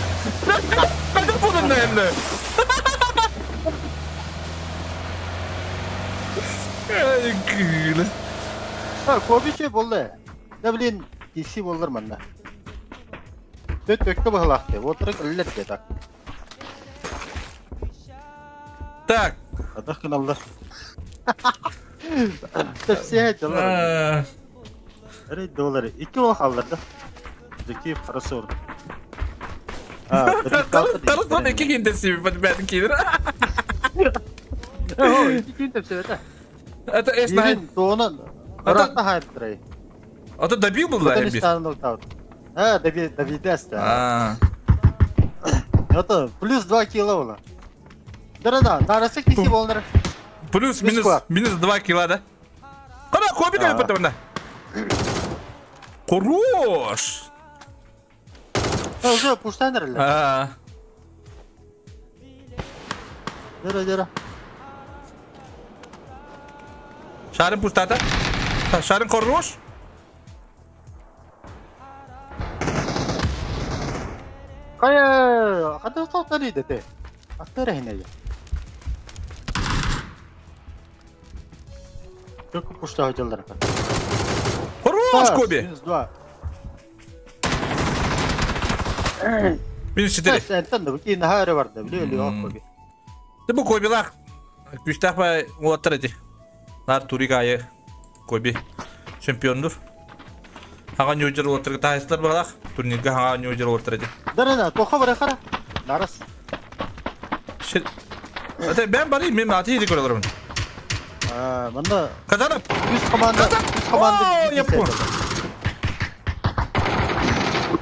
Speaker 1: Кайда буду, наверное. Ай, гүлі.
Speaker 6: А, кобиче болды. Да, блин, киси болдыр манна. Төт өккі бұғылақты. Отырып іллер де так.
Speaker 1: Так.
Speaker 6: Адақ кыналдар. Тепсе жылар. Әрі доллары. Екі оқ алдырды. Зекиев қарасы орды.
Speaker 1: Қарасы орды екі кейін тепсе бәтін кейдір.
Speaker 6: Екі кейін тепсе бәті.
Speaker 1: Это эс на...
Speaker 6: Тоғынан Ырақта хайптырай.
Speaker 1: А то добил был, да, Эмбис?
Speaker 6: А, добил, да. Это плюс 2 кило было. Да-да-да, нарасы киси болныр.
Speaker 1: Плюс, минус, минус 2 кило, да? Када, Коби да потом, да? Хорош!
Speaker 6: Уже пуштанер
Speaker 1: А.
Speaker 6: Дера-дера.
Speaker 1: Шарын пустата. Шарын хорош.
Speaker 6: Кая, хата тоқтар еді те. Аттар әйне. Çok пушта hocalar.
Speaker 1: Хорош, Коби.
Speaker 6: Минус 2.
Speaker 1: Минус 4.
Speaker 6: Сентен да бу нахары барды. Биле Коби.
Speaker 1: Ты бу Коби лах. Күстах ба оттар эти. Нар турик айы Коби чемпиондур. Хага ньюджер оттар тайслар балах. Турнирге хага ньюджер оттар эти.
Speaker 6: Да-да-да, тоха бара хара. Нарас.
Speaker 1: Это ben бари мен аты еди көрөлөрмүн.
Speaker 6: А, мында
Speaker 1: Казанып.
Speaker 6: Үс команда, үс команда.
Speaker 1: Я понял.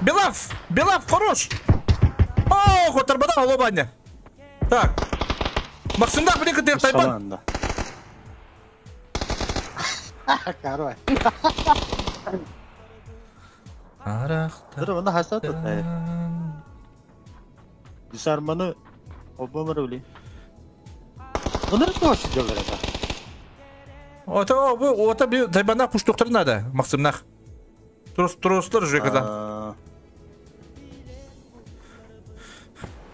Speaker 1: Белав, Белав хорош. О, хотарбада алобаня. Так. Максимдак блин кытыр тайпан.
Speaker 6: Карвай.
Speaker 1: Арахта.
Speaker 6: Dur onu hasat et. Disarmanı Obama öyle. Bunları da diyorlar это.
Speaker 1: Ото бу ото би тайбана пуштуктар надо, Максимнах. Трос трослар же когда.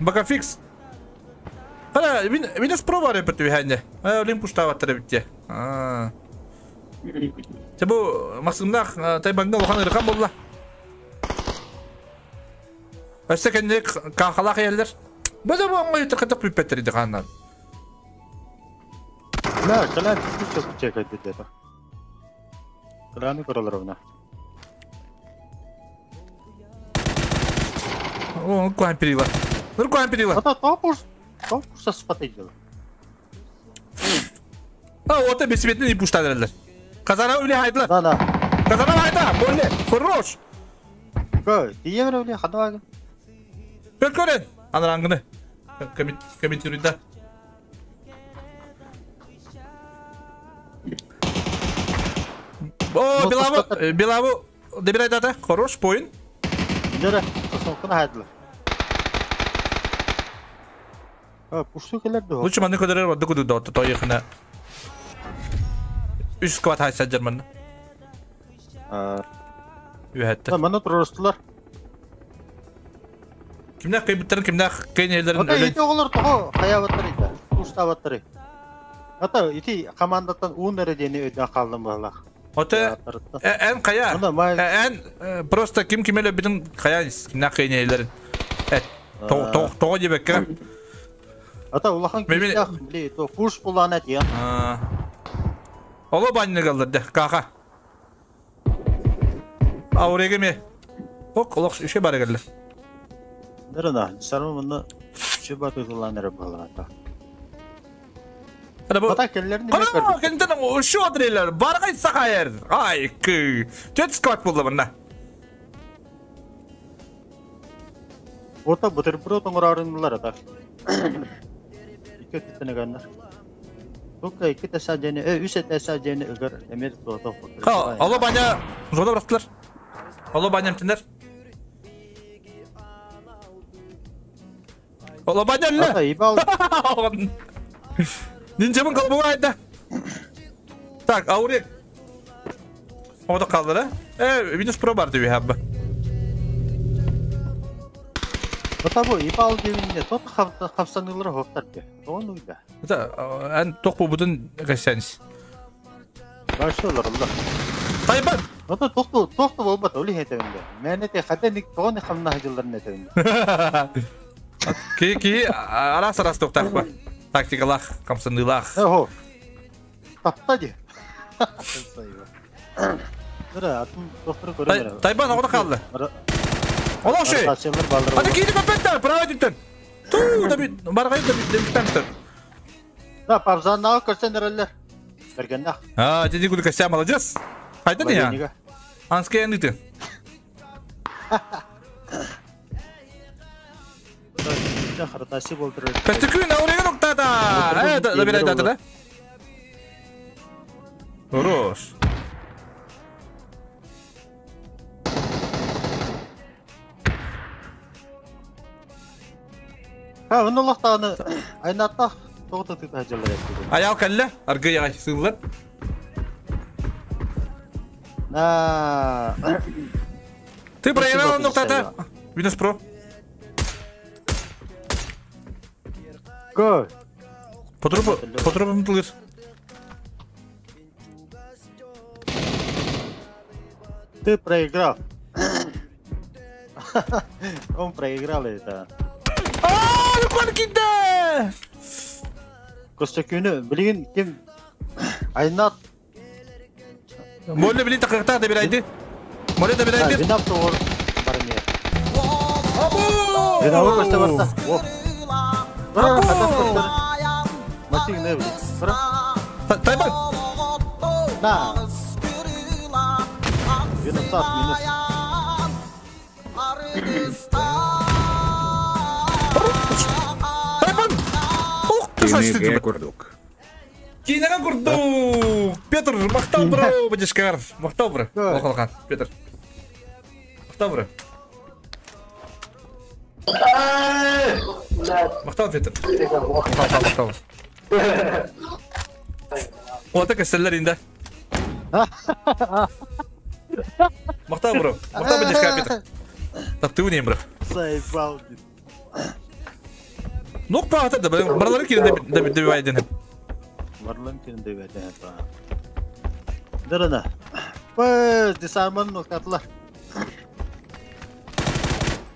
Speaker 1: Бакафикс. Хара, мин спроба репет үһәнне. Олимп пуштаваттар битте. Те бу Максимнах Тайбанга улахан ырхан болла. Өссө кэннэ кахалах еллер. Бу да бу оңой тыкытык бүппеттер иди ханнан.
Speaker 6: Да, калан түс чек айтты это. Каланы көрөлөр
Speaker 1: О, куан перила. Ну куан перила.
Speaker 6: Ата топуш, топуш саспаты дела.
Speaker 1: А, вот это бессметный не пуштадырlar. Казана үле хайдылар.
Speaker 6: Да, да.
Speaker 1: Казана хайда, боле, хорош.
Speaker 6: Го, тиемер үле хадвага.
Speaker 1: Көр көрен. Анараңгыны. Комментируйда. О, Белаву, Белаву, добирай дата. Хорош, поин.
Speaker 6: Нere, сосонкуна хайдылар. Пушту келер да.
Speaker 1: Лучше маны көдөрөр барды күдү да тойыхына. Үс кват хайса жерман. Үһәтте.
Speaker 6: Маны турустулар.
Speaker 1: Кимнәх кыйбыттарын, кимнәх кыйнелерин
Speaker 6: өлөн. Ити оғлар того хаябаттар иде. Уштабаттар. Ата ити командаттан уун эре өйдөн калдым балах.
Speaker 1: Ота эн кая? Эн просто ким кимеле битин кая кимнәх кыйнелерин. Эт. Того дебекке.
Speaker 6: Ата улахан киштах, били, то курс булан эт я.
Speaker 1: Ола банны калдырды, каха. Ауреге ме? Ок, олох ишке бара келди.
Speaker 6: Нерена, сармы мында ишке бара кылган бала ата.
Speaker 1: Ана бу. Ата келлерин неме көрдүк? Кентен ушу адрелер, баргай сахайыр. Ай, кы. Төт скват булды мында.
Speaker 6: Орта бутерброд оңорарынлар ата. Икки түтенегеннер. Тука икки тәсә жени, үс тәсә жени ыгыр эмер туата.
Speaker 1: Ха, ала баня зода бырактылар. Ала баня эмтендер. Ала баня эле.
Speaker 6: Ата ибал.
Speaker 1: Нинжамын калбы айда. Так, аурек. Ода калды да. Минус про бар диби хабба.
Speaker 6: Ата бу ибал дебинне тот хапсанылар хоктар бе. Тону да.
Speaker 1: Ата эн ток бу бутун гасянс.
Speaker 6: Башлар алла.
Speaker 1: Тайбан.
Speaker 6: Ата тохту тохту болбат оли хетебинде. Мен эте хатеник тони хамна хажылар нетебинде.
Speaker 1: Ки ки арас арас токтак ба. Тактикалах, камсанылах.
Speaker 6: Охо. Тапта ди. Бара атын доктор көрөмөр.
Speaker 1: Тайбан ода калды. Ола шей. Ата кийди көпеттер, право диттен. Ту да бит баргай да бит демиттен.
Speaker 6: Да, парзан көрсөнөрөлөр. Бергенде.
Speaker 1: А, деди гүлкө ся молодец. Кайда не? Анская ныты. Костюкүн ауреген октата. Забирай дата, да? Хорош.
Speaker 6: Ха, оны лохтаны айнатта тоғытып хажалар этти.
Speaker 1: Аял калла, аргы ягай сыллар.
Speaker 6: На.
Speaker 1: Ты проиграл ноктата. Windows Pro.
Speaker 6: Го.
Speaker 1: Потрупу, потрупу мтылыр.
Speaker 6: Ты проиграл. Он проиграл это.
Speaker 1: А, ну киде!
Speaker 6: Костюкүнү билген ким айнат.
Speaker 1: Моле билин такыкта да бирайды. Моле да бирайды.
Speaker 6: Винап тоор бармия. Винап косте барта. О. Бара хатап косте. Машин не били. Бара.
Speaker 1: Тайбан.
Speaker 6: На. Винап сас минус.
Speaker 1: Тайбан. Ох,
Speaker 13: Кинеге курдук.
Speaker 1: Кинеге курдук. Петр, мактау бро, бадишкар. Мактау бро. Лохалхан, Петр. Мактау бро. Мактау, Петр. Мактау, мактау. Ота кәсәлләр инде. Мактау бро. Мактау бадишкар, Петр. Таптыу не бро.
Speaker 6: Заебал.
Speaker 1: Нок паата да баралары кирин добивайден.
Speaker 6: Бараларын кирин добивайден. Дырына. Пыз, десарман ноктатылар.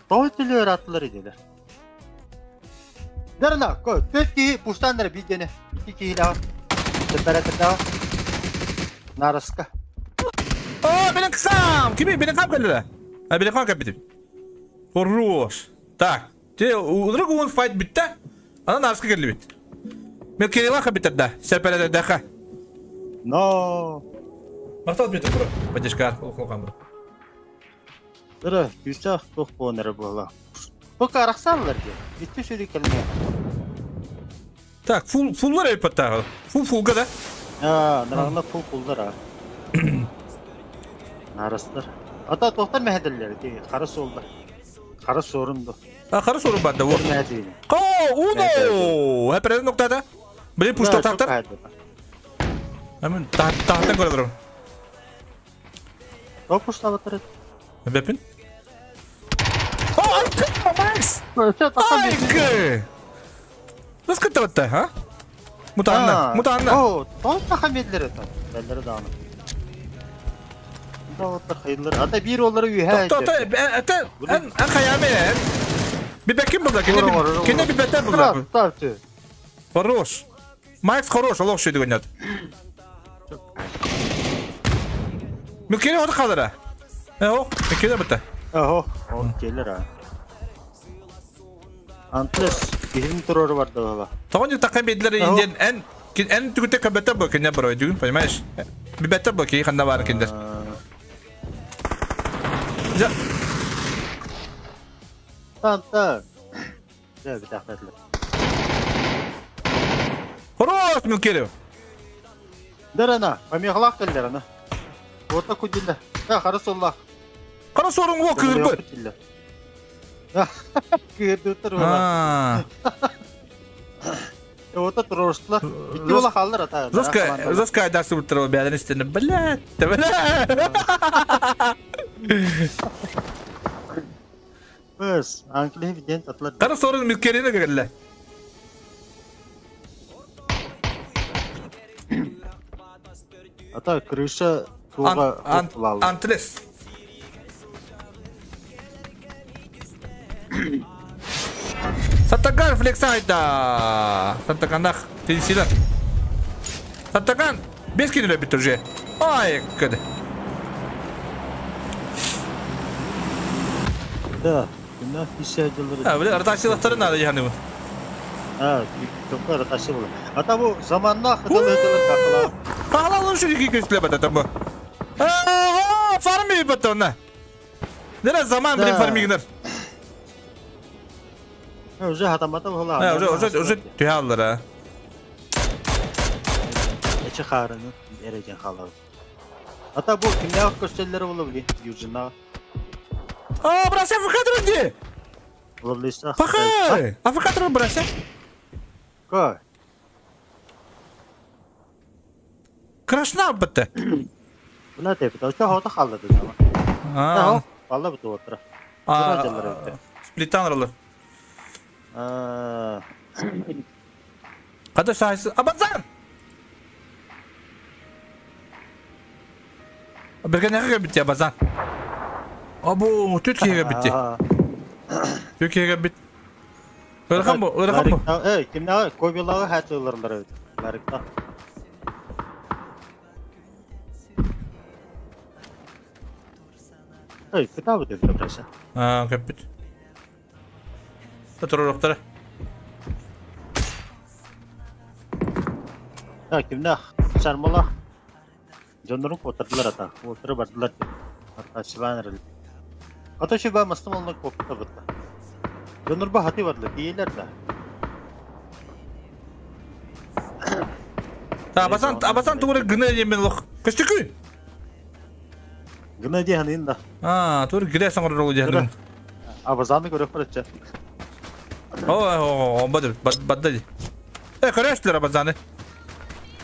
Speaker 6: Той түлөр атылар иделер. Дырына, кой, төт киһи пуштаннар бидене. Ики киһилэҕэ. Температурдаҕа. Нараска.
Speaker 1: О, бенин кысам! Кими бенин кам келлere? А бенин кам кеппитим. Хорош. Так, те удрак уон файт битте. Ана нараска келлибит. Мен Кирилла хабитер да, серпереде
Speaker 6: Но.
Speaker 1: Мактал битер бро. Поддержка, улукан бро.
Speaker 6: Дыра, күсах тох понер була. Пока арахсаллар де. Итти сүрі келме.
Speaker 1: Так, фул фуллар эппаттаа. Фул фулга да.
Speaker 6: А, нарагына фул фуллар а. Нарастар. Ата тохтар мәһәдәлләр ди, кара солдар. Кара сорунду.
Speaker 1: А, кара сорун бар да. Ко, уно! Хәпере ноктада. Блин, пушта тактар. Әмин тахтан көрө
Speaker 6: О, пушта батыр.
Speaker 1: Бепин. О, айкы, Макс! Айкы! Nasıl кытта ha? Мутанна, мутанна.
Speaker 6: О, тоста хамедлер это. Бәлләре дагы. Даваттар хайыллар. Ата бир олары үйә.
Speaker 1: Тоқта, это эн эн хаяме. Бибеким булда, кене кене бибеттер булда. Хорош. Макс хорош, олох шуйды гөнят. Милкене оты калдыра. Э, милкене битте.
Speaker 6: Охо, о, келер а. Антлес, кихин турору бар да.
Speaker 1: Тоғын таққан бедлер инден эн эн түгүтэ көбөтө бу кине бар ойдугун, понимаешь? Бибеттер бу ки ханда бар киндер. За.
Speaker 6: Танта. Да, битахтатлар.
Speaker 1: Хорош, Милкере.
Speaker 6: Дарана, помехлах келлер ана. Ота кудилла. Да, хорошо.
Speaker 1: Хорошо, орун во кырбы.
Speaker 6: Кырдытыр була. Ота турорстла. Икки ола халлар ата.
Speaker 1: Заска, заска айдарсы буттыр бәден истене. Блядь, блядь.
Speaker 6: Бес, анкле виден татлар.
Speaker 1: Кара сорун милкерене келле.
Speaker 6: Ата крыша туга
Speaker 1: Антлес. Саттакан флексайда. Саттакандах тенсилер. Саттакан бес кинуле бит уже. Ай, кыды.
Speaker 6: Да, кимнә хиссәдиләр.
Speaker 1: А, бile ротациялары надо яны.
Speaker 6: А, только ротация була. Ата бу заманна хыталыдылар какла.
Speaker 1: Кахла лучше ики көсле бата там бу. А, фарми бата она. Нера заман блин фармигнер.
Speaker 6: Уже хатамата була.
Speaker 1: А, уже уже уже түйаллар а.
Speaker 6: Эче харыны эреген халар. Ата бу кимнә көстәләре була били, южина.
Speaker 1: А, брася АФК ди.
Speaker 6: Ловлиста.
Speaker 1: Пахай! АФК брася.
Speaker 6: Ка?
Speaker 1: Крашна битте.
Speaker 6: Буна тепит. Ошо хота халлады зама.
Speaker 1: А.
Speaker 6: Алла бит отра.
Speaker 1: А. Сплитан ролы.
Speaker 6: А.
Speaker 1: Када сайсы. Абазан! Берген нәгә битте Абазан. Абу, Türkiye'ye bitti. Türkiye'ye bit. Ырхан бу, ырхан бу.
Speaker 6: Эй, кимнә кобилага хәтлыларлар бит. Ларикта. Эй, китабы дип браса.
Speaker 1: А, кеппит. Татуроктар.
Speaker 6: Та кимнә сармала. Жоннорун котырдылар ата. Отыры бардылар. Ата сибаныр. Ата шиба мастымалны копта битте. Жоннор ба хати бардылар, диелер да.
Speaker 1: Та абасан, абасан тугры гына емен лох. Көстүкү.
Speaker 6: Гына диян да.
Speaker 1: А, тур гире саңыр ролу диян.
Speaker 6: Абазаны көрөп барача.
Speaker 1: О, о, бад бад бад. Э, көрөстүлөр абазаны.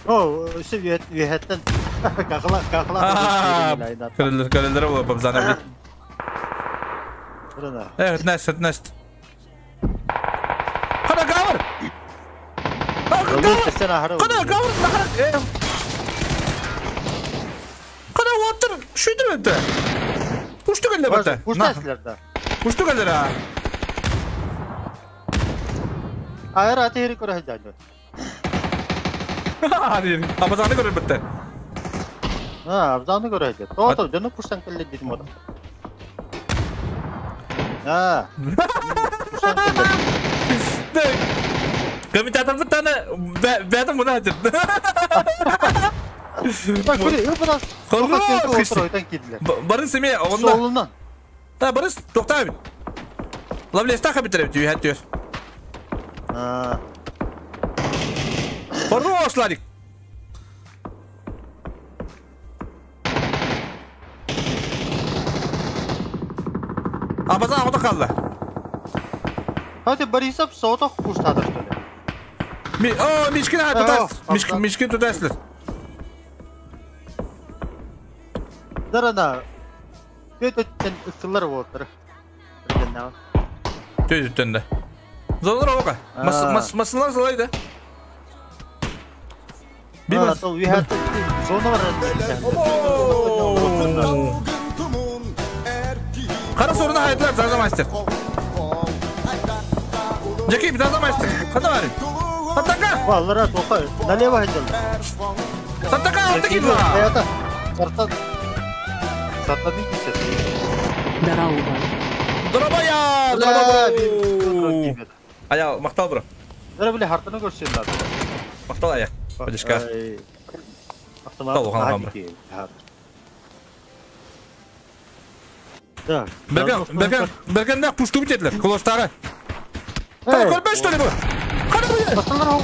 Speaker 6: О, өсө үйәттен. Какла, какла.
Speaker 1: Көрөлөр, көрөлөр бу абазаны.
Speaker 6: Көрөнө.
Speaker 1: Э, нэс, нэс. Кара гавр. Кана гавр нахар. Кана уоттар шүйдүр бетте. Пушту келле бетте.
Speaker 6: Пушту да.
Speaker 1: Пушту келлер а.
Speaker 6: Айыр аты хери көрө жады.
Speaker 1: Хadi. Абазаны көрөр бетте.
Speaker 6: А, абзаны көрө жады. То-то жаны пуштан келле дедим ода. А. Пуштан келле.
Speaker 1: Комментатор бітті бәтім бұны айтыр. Барын семе оғында.
Speaker 6: Солунан.
Speaker 1: Та барыс тоқта бит. Лавлеста хабитер бит үйәт түйер. Хорош, Ларик. Абазан оғда қалды.
Speaker 6: Hadi Борисов соғдақ пуштады, что ли?
Speaker 1: О, Мишкин тутас. Мишкин тутаслар.
Speaker 6: Дарана. Төт-төттен ıssılar болдыр.
Speaker 1: Төт-төттен да. Зоналар оға. Масылар салайды. Қара сорына хайдылар, заза мастер. Жеки, заза мастер. Қанда барин? Саттака!
Speaker 6: Валлара тоқа, налево хайдыл.
Speaker 1: Саттака, алты кидла!
Speaker 6: Сартан. Сартан не кисет.
Speaker 5: Дарауба.
Speaker 1: Дурабая! Дурабая! Ая, мақтал бро.
Speaker 6: Дара біле хартаны көрсен лады.
Speaker 1: Мақтал ая. Подешка.
Speaker 6: Мақтал
Speaker 1: оған бро.
Speaker 6: Так.
Speaker 1: Берген, берген, пушту бітетілер, колостары. Қара көрбен что ли бұл? Қара бұл!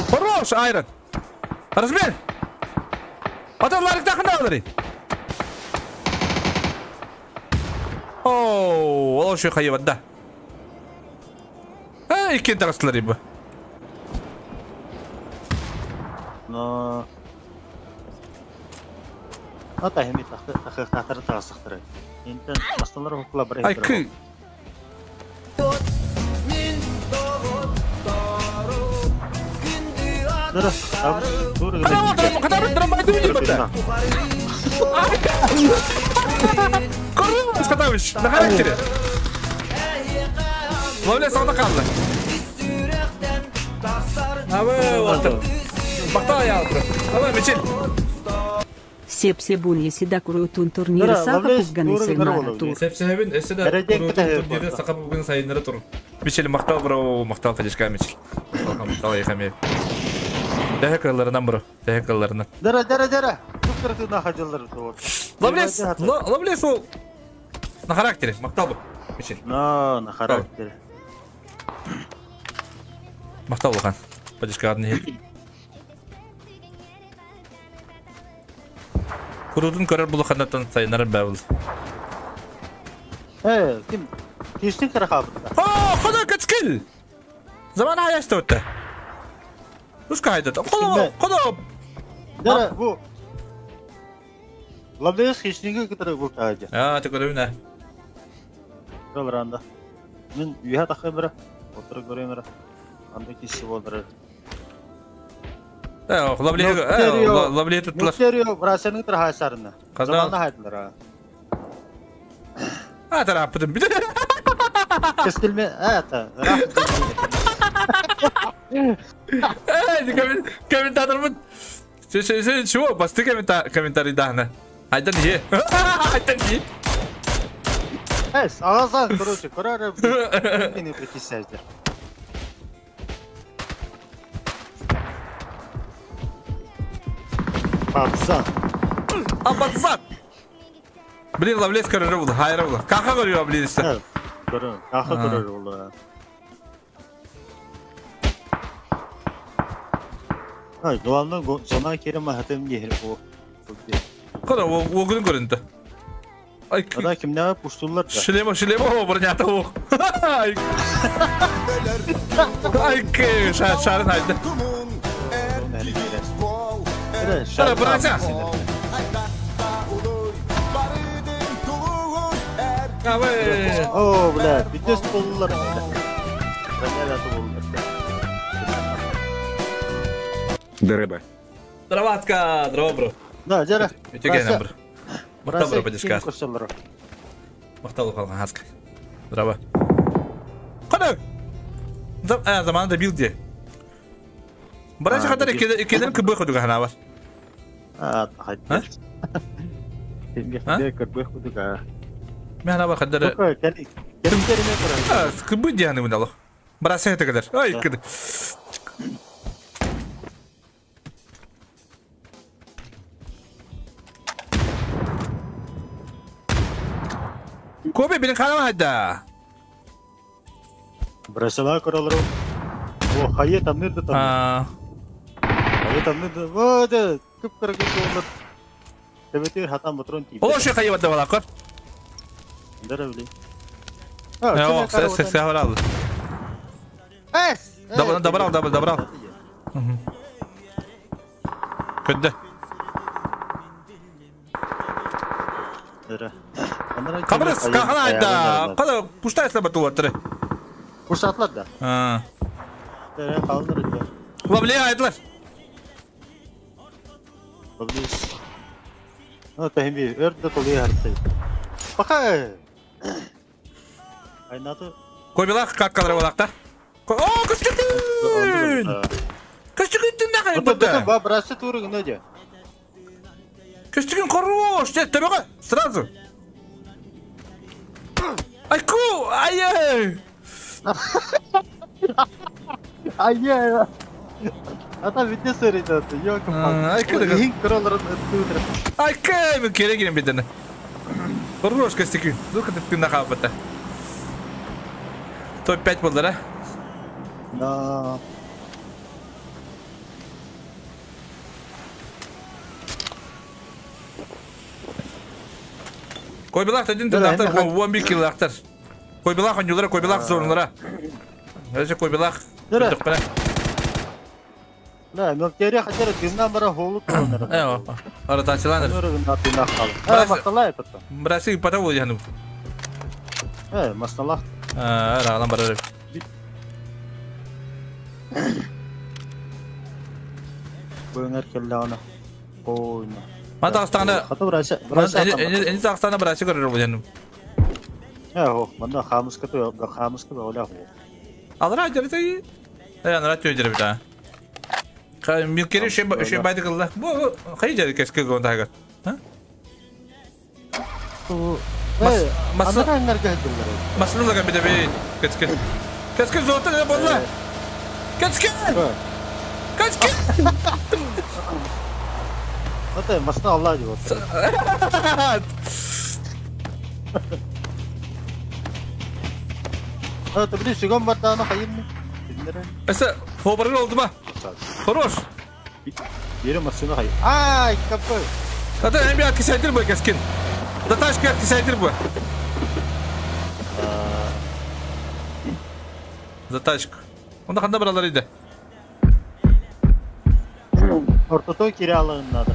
Speaker 1: Хорош, айран. Размен! Ата ларик тақында алыр. Оу, ол ошо хайванда. А, иккен тарастылар ибі.
Speaker 6: Но... Ата хеми тақтары тағасықтыры. Ентен масталар оқыла бір
Speaker 1: Ай, кы... Хорош, Хатабыч, на характере. Ловля сағда қалды. Абы, отыр. Бақта аяғы тұр. Абы, Мичел.
Speaker 5: Сепсе бун еседа курутун турнир саха пугганы сайнара тур.
Speaker 1: Сепсе эседа курутун турнир саха пугганы сайнара тур. Мичел мақтал бро, мақтал фадишка Мичел. Мақтал ехаме. Дәхе кылларынан бро, дәхе кылларынан.
Speaker 6: Дара, дара, дара. Түккірті нахадылар тур.
Speaker 1: Ловлес, ловлес ол. На характере, мақтал бу. Мичел.
Speaker 6: На, на характере.
Speaker 1: Мақтал оған. Подишка адны. Курутун көрөр булуханнаттан сайнарын бәбіл.
Speaker 6: Э, ким? Кештің кірі қабытта.
Speaker 1: О, құда кәтскіл! Заман аяшты өтті. Үскі айдады. Құда, құда!
Speaker 6: Дәрі, бұ... Лавлес кештіңгі кітірі бұл тағады.
Speaker 1: А, ты көрімін, ә.
Speaker 6: Ранда. Мен үйе тақы бірі, отыры көрем бірі. Анда кесі болдыры.
Speaker 1: Лавле туттылар.
Speaker 6: Нүктерио брасенің тұр хайсарына. Заманда хайдылар.
Speaker 1: А, тарапыдым.
Speaker 6: Кестілме, ә,
Speaker 1: Эй, комментатор Чего? Басты комментарий дағына. Айдан не? Айдан не?
Speaker 6: Эс, ағазан, короче, көрәрі мені прикисәздер. Абзан.
Speaker 1: Абзан! Блин, лавлес көрірі болды, хайры болды. Қақа көрі лавлесті.
Speaker 6: Көрі, қақа көрірі болды. Ай, главное, зона керім ағатым ехір о.
Speaker 1: Қара, оғының көрінді.
Speaker 6: Ада кімнеға пұштулар да.
Speaker 1: Шлема, шлема, о, бронята оқ. Ай, шарын айды. Қара, братя!
Speaker 6: О, бля, бүтес болулар. Бронялаты болулар.
Speaker 13: Дырыба.
Speaker 1: Здраватка, здорово, бро.
Speaker 6: Да, жара.
Speaker 1: Үтүгэн бро. Махтал бро, поддержка. Махтал қалған хаска. Здраво. Қана! Заман да билди. Барачы хатар иккенен кыбы ходуга хана бар.
Speaker 6: А, хайда. Кыбы ходуга.
Speaker 1: Мен хана бар хаддар. Кыбы дияны мындалы. Барасы хата кадар. Ай, кыды. Kobe benim kanama hadda.
Speaker 6: Бросила королру. О, хайе там не там.
Speaker 1: А.
Speaker 6: Хайе там не Вот, кып кыргы болот. Тебетир хатам батрон тип.
Speaker 1: О, ши хайе бадда балакор.
Speaker 6: Дөрөвли.
Speaker 1: О, сес сес алды.
Speaker 6: Эс.
Speaker 1: Добрал, добрал, добрал. Көдді. Қабырыс, қақана айтта. Қала, пушта айтла бату ваттыры.
Speaker 6: Пушта атлар да? Қалыныр еді.
Speaker 1: Лавле айтлар.
Speaker 6: Лавлес. Ну, тәхімбе, өрді толы харты. Бақай! Айнаты.
Speaker 1: Көбілақ қаққалары болақта. О, көстікін! Көстікін түнді қайын бұтты.
Speaker 6: Ба, бірасы туры гүні де.
Speaker 1: Көстікін хорош, төбеға, сразу. Айку, ай-ай!
Speaker 6: Ай-ай! Ата бітне сөрейді аты, ёлка-палка.
Speaker 1: Айка, мен керек ерем бедені. Хорош, Көстікін. Зука ты нахал бітті. Топ-5 болды, да?
Speaker 6: Да.
Speaker 1: Койбилах один тындақтар, 11 килақтар. Койбилах онюлара, койбилах зорунлара. Әже койбилах. Күндік бара.
Speaker 6: Да, мөлкері хотер динна бара холу кылыныр.
Speaker 1: Э, ара тачыланыр. Брасы пата бол яну.
Speaker 6: Э, масталах.
Speaker 1: А, ара алан барар.
Speaker 6: Бөңөр келді ана. Ойна.
Speaker 1: Ма Дагыстанда.
Speaker 6: Хата брасы, брасы.
Speaker 1: Эни Дагыстанда брасы көрөр бу яну.
Speaker 6: Э, о, мында хамыска то, хамыска оля хо.
Speaker 1: Алра жерде. Э, анра тө жерде бит. Ка милкери шем шем байды кылла. Бу кай жерде кеске гонда хагар. Ха?
Speaker 6: Мас мас
Speaker 1: Масылы бит бит. Кеске. Кеске зота не болла. Кеске. Кеске.
Speaker 6: Ата масна Алла деп отыр. Ата биле сүгөн бартааны хайын.
Speaker 1: Эсе хобаргы oldu ма? Хорош.
Speaker 6: Бери машина хай. Ай, капы.
Speaker 1: Ата эми акисайдыр бу кескен. Даташка акисайдыр бу. Затачка. Онда кандай баралар иди?
Speaker 6: Ортото кире алынады.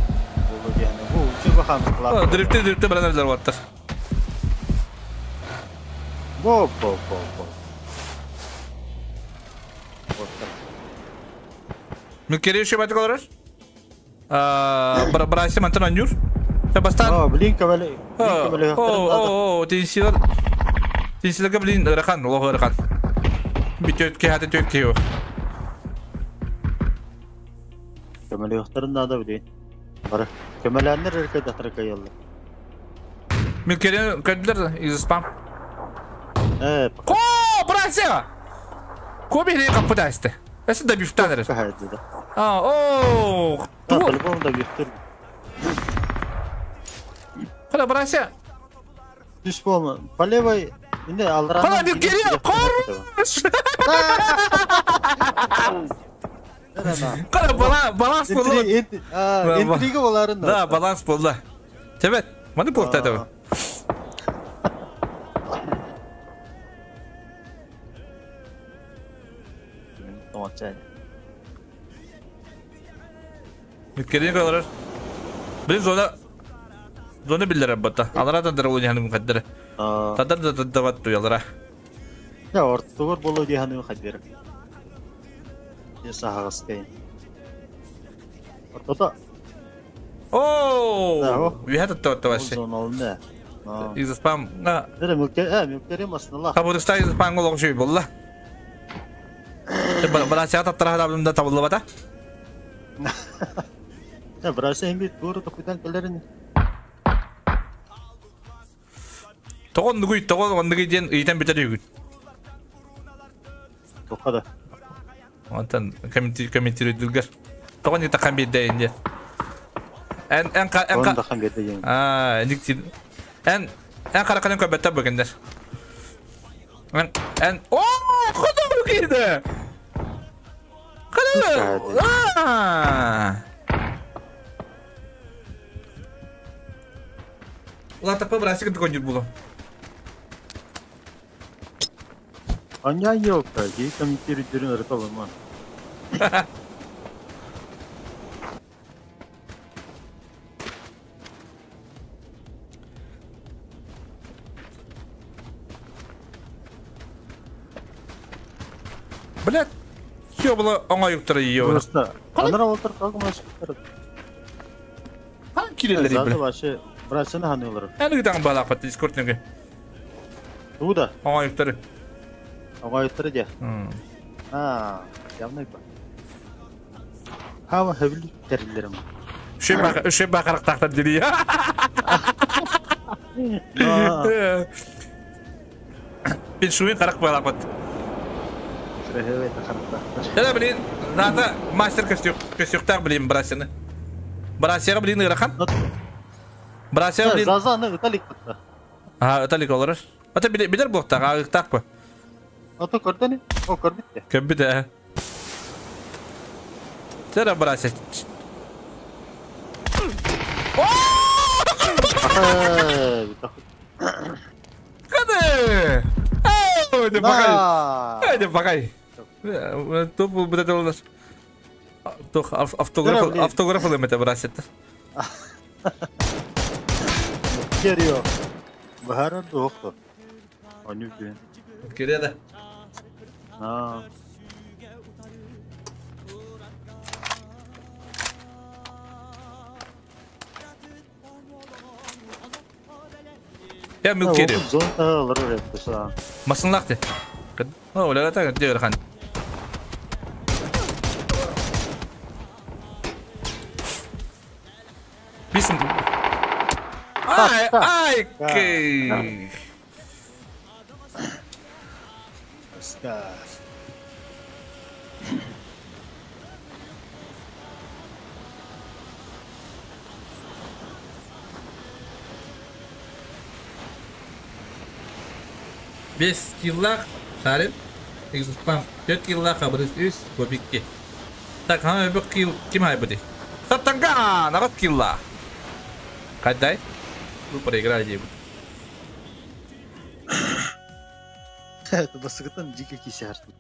Speaker 1: Дрифте дрифте баранарлар баттыр.
Speaker 6: Бо бо бо бо.
Speaker 1: Милкери еще байтык олар? Браси мантан анюр. Бастан.
Speaker 6: О, блин, кабали.
Speaker 1: О, о, о, тенсилер. Тенсилерге блин ырахан, лох ырахан. Битөтке хаты төтке йо.
Speaker 6: Көмөлөктөрүн да блин. Бара. Көмөлөндөр өркө татырка ялды.
Speaker 1: Милкери көдүлөр из спам.
Speaker 6: Э.
Speaker 1: Ко, братья! Коби не капытасты. Эси да бифтанер. А, о,
Speaker 6: по-любому да бифтер.
Speaker 1: Куда братья?
Speaker 6: Түс болма. По левой, инде алран.
Speaker 1: Куда милкери? Хорош! Кара баланс болду.
Speaker 6: Интрига боларын.
Speaker 1: Да, баланс болду. Тебет, маны болду табы. Милкери колор. Блин, зона зона биллер бата. Алара тандыр ол яны мукаддер. Тадар да дават туялара.
Speaker 6: Я ортугор болу дияны мукаддер. Сахагаскай. Ортото.
Speaker 1: Оо! Үһэ туттубатта вообще. Изоспам.
Speaker 6: Дere мülke, mülkleri masınala.
Speaker 1: Табырыста изоспам олох шүй болла. Братья таптара табылымда табыллыбата.
Speaker 6: Ya братья hem bir doğru tokuydan kelerin.
Speaker 1: Тоҕон нугуй, тоҕон оннугуй диэн ыйтан бүтэр үгүн.
Speaker 6: Тоқада.
Speaker 1: Онтон комментируйдулгар. Тоҕон итахан биэрдэйин диэн. Эн эн эн
Speaker 6: тахан биэрдэйин.
Speaker 1: Аа, дикти. Эн эн хараканын көбөттөр бүгүндер. Эн эн О, куда кирди? Куда? Аа. Улатапа брасик доконжур булу.
Speaker 6: Аня yok da, geri комментируйдурун ырыталыман.
Speaker 1: Блядь, ёбла оңа юктыр ее.
Speaker 6: Просто. Анара олтыр kalkmaz.
Speaker 1: Хан кирелери
Speaker 6: Zaten
Speaker 1: бля.
Speaker 6: başı brasını hanıyorlar.
Speaker 1: Эн гыдан балапат Дискорд нөге.
Speaker 6: Тууда.
Speaker 1: Оңа юктыр.
Speaker 6: Оңа юктыр де. А, явно ба. Хава хөвлү терлерим.
Speaker 1: Үшө бакарак тактар дири. Бин шуин карак балапат. Да, блин, надо мастер костюктар, блин, брасины. Брасера, блин, ырахан. Брасера, блин.
Speaker 6: Зазаны ыталик бутта.
Speaker 1: А, ыталик олорор. Ата билер блоктар, агыктак бы.
Speaker 6: Ата көрдени? О, көрбүттэ.
Speaker 1: Көбүтэ. Тера брася. Кады! Ой, да багай. Ай, да багай. Туп вот это у нас. Тух автограф автограф это брасит.
Speaker 6: Керио. Бахара дохто. Они күн.
Speaker 1: Кереда.
Speaker 6: А.
Speaker 1: Я мил керио. Масынлакты. О, оля та дер хан. Бисм. Ай, ай, кей. Бес киллах шарып, экзоспам 4 киллах абырыз 3 кобикки. Так, ха бу килл ким хайбыды? Сатанган, арат килла. Кайдай? Бу проиграли дейбит.
Speaker 6: Это басыгытан жике кисе артып.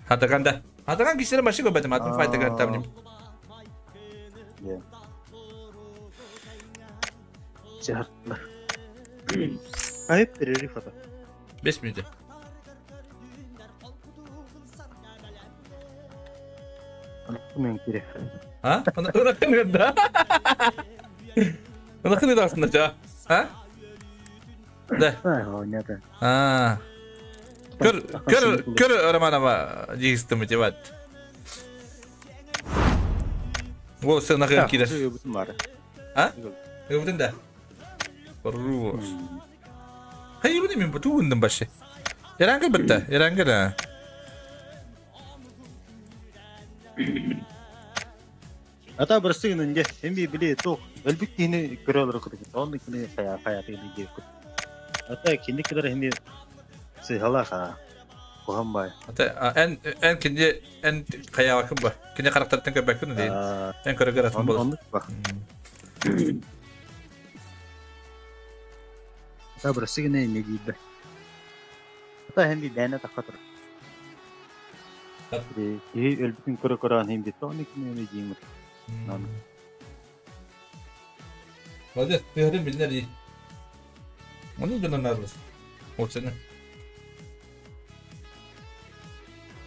Speaker 1: Хатаганда. Хатаган кисере башы көбөтүм, атын файтаган тамним.
Speaker 6: Жартлар. Айып перерыв ата.
Speaker 1: 5 минут.
Speaker 6: Мен керек.
Speaker 1: А? Ана кынырда. Ана кынырда астында жа. А? Да.
Speaker 6: А,
Speaker 1: А. Көр, көр, көр Романова дегистім деп. Ол сен нахер кирер. А? Өбүтүн да. Хорош. Hayır bu ne bu tuğundum başı. Erangel bitti. Erangel ha.
Speaker 6: Ата бырсыгын инде эми били тох өлбүк кини көрөлөр кытык. Онны кини хая хая дигин деп. Ата кини кидер хини сыйхала ха. Кохамбай.
Speaker 1: Ата эн эн кини эн хая кым ба. Кини характерден көбөк күнү дейин. Эн көрөгөр атын болот.
Speaker 6: Ата бырсыгын эми дейбе. Ата хем би бәне такатыр. Ки өлбүкүн көрө көрөн хим бит. Онны кини эми дейин.
Speaker 1: Молодец, ты один билинер. Оны жонон арылыс. Олсене.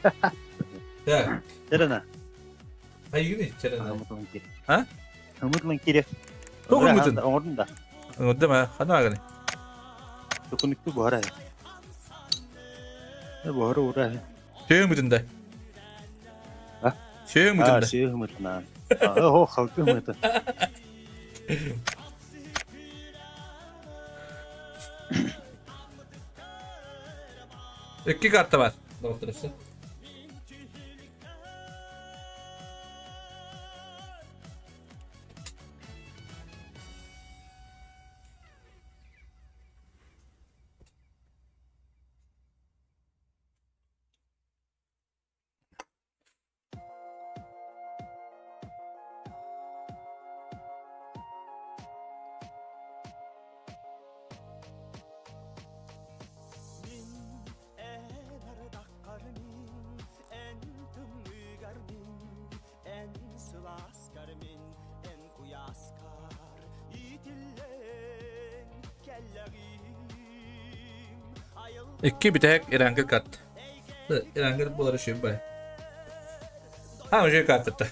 Speaker 1: Так.
Speaker 6: Терена.
Speaker 1: Хайгыны чэрэн.
Speaker 6: А? Хымытлан кире.
Speaker 1: Тоҕу хымытын?
Speaker 6: Оҥордун да.
Speaker 1: Оҥордум а, хана аганы.
Speaker 6: Тукунукту буһара. Буһара ура.
Speaker 1: Сөйөҥ мытын да.
Speaker 6: А?
Speaker 1: Сөйөҥ мытын да.
Speaker 6: Сөйөҥ мытын. А, халкы мытын.
Speaker 1: Икки карта бар. Доҕотторуса. Икки бүтэһик Ирангыл карт. Ирангыл буолар үчүгэй бай. А, үчүгэй картата.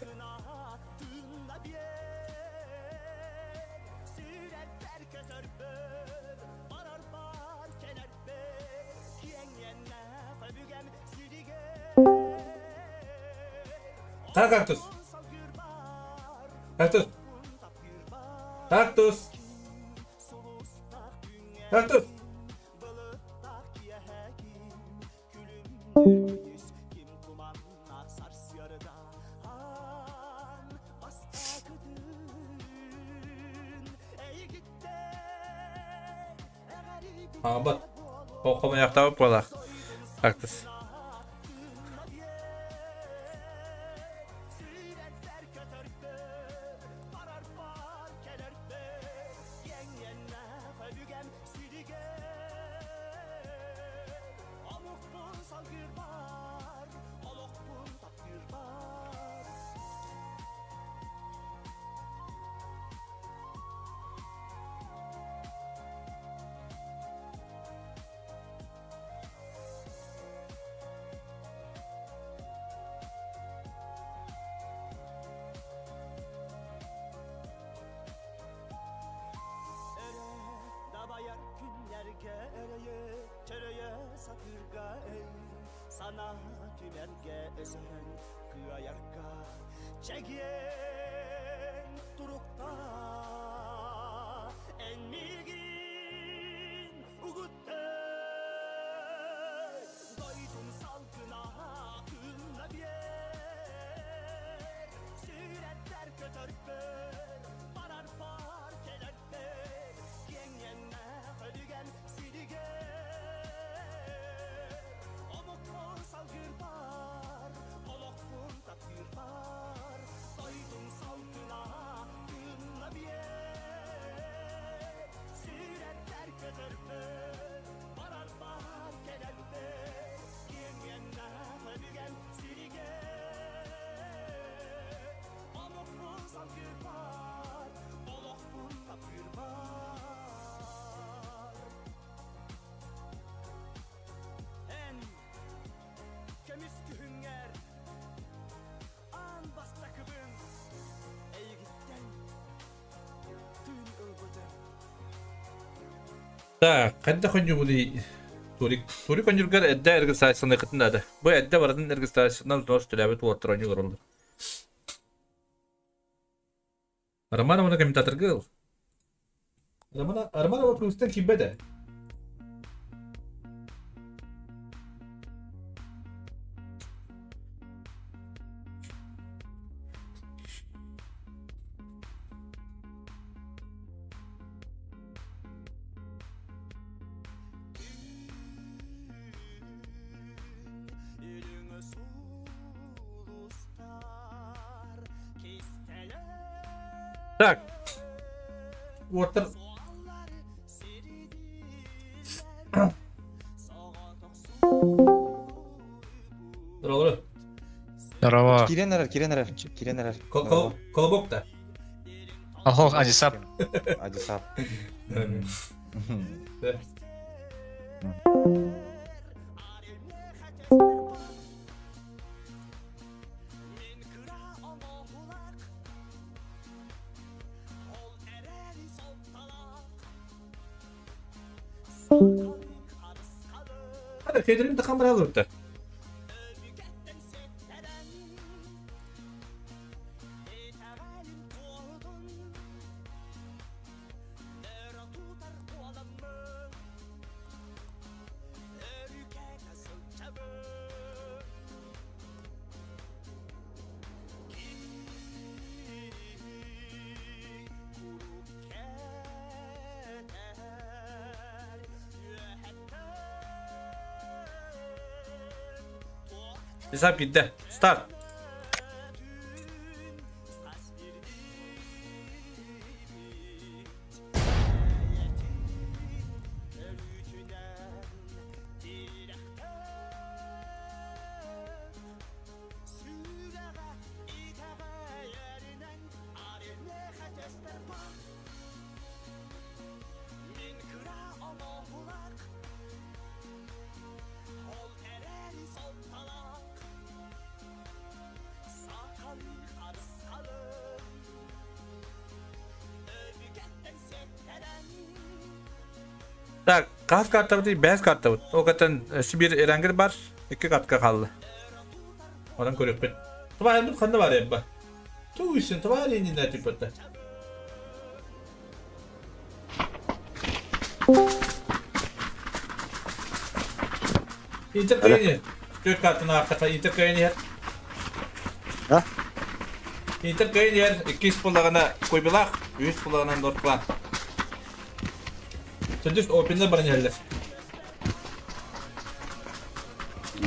Speaker 1: Та кактус. Кактус. Кактус. Кактус. Хаабат. Хомойохтообут буолаах. Кактус. Так, хайдах оонньуубунуй? Турик, Турик оонньуургар эрдэ регистрацияланыаххытын наада. Бу эрдэ барытын регистрациянан взнос төлөөбүт уолаттар оонньуу олороллор. Роман уонна комментаторга ыл. Роман, Роман ол кыыстан киирбэтэ. Так. Уоттар Здорово.
Speaker 4: Здорово.
Speaker 13: Кирен эрэр, кирен эрэр, кирен эрэр.
Speaker 1: Колобок да.
Speaker 4: Охо, Адисап.
Speaker 13: Адисап.
Speaker 1: Hadi Federer'in de kamera alırdı. Hesap gitti. Start. Так, газ карта değil, beyaz karta. O kadar Sibir Erengir var, iki katka kaldı. Oradan görüyor ben. Tuvalet kanı var ya bak. Tuğusun, tuvalet ne tip öte. Inter kayını. Dört kartını hakikaten Inter kayını yer.
Speaker 6: Ha?
Speaker 1: Inter kayını yer. 200 pullarına koybilak, 100 pullarına Nordplan. Түдүс опенде баран yerler.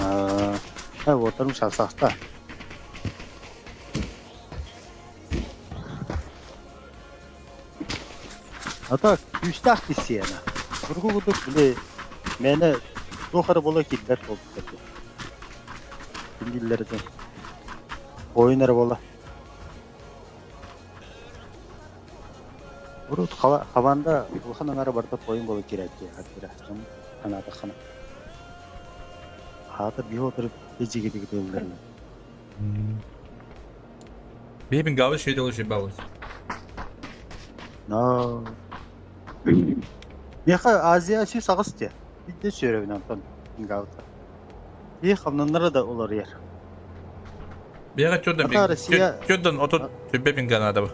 Speaker 6: Аа, вот шалсаахта. Ата күстах дисиэна. Бургу кудук биле мени тухар бола киллер болуп кетти. Киндиллерден. Ойнар бола. Урут хаванда улахан аңара барда тойын болу керек хатира. Ханата хана. Хата бие отырып бежиге дегелер.
Speaker 1: Бебин гавы шейде олушу бабы.
Speaker 6: На. Меха Азия сүй сагыс те. Бидде сүйрөбүн Антон гавыта. И хамнаннара да олар ер.
Speaker 1: Бега чөдөн чөдөн отот бебин ганада бу.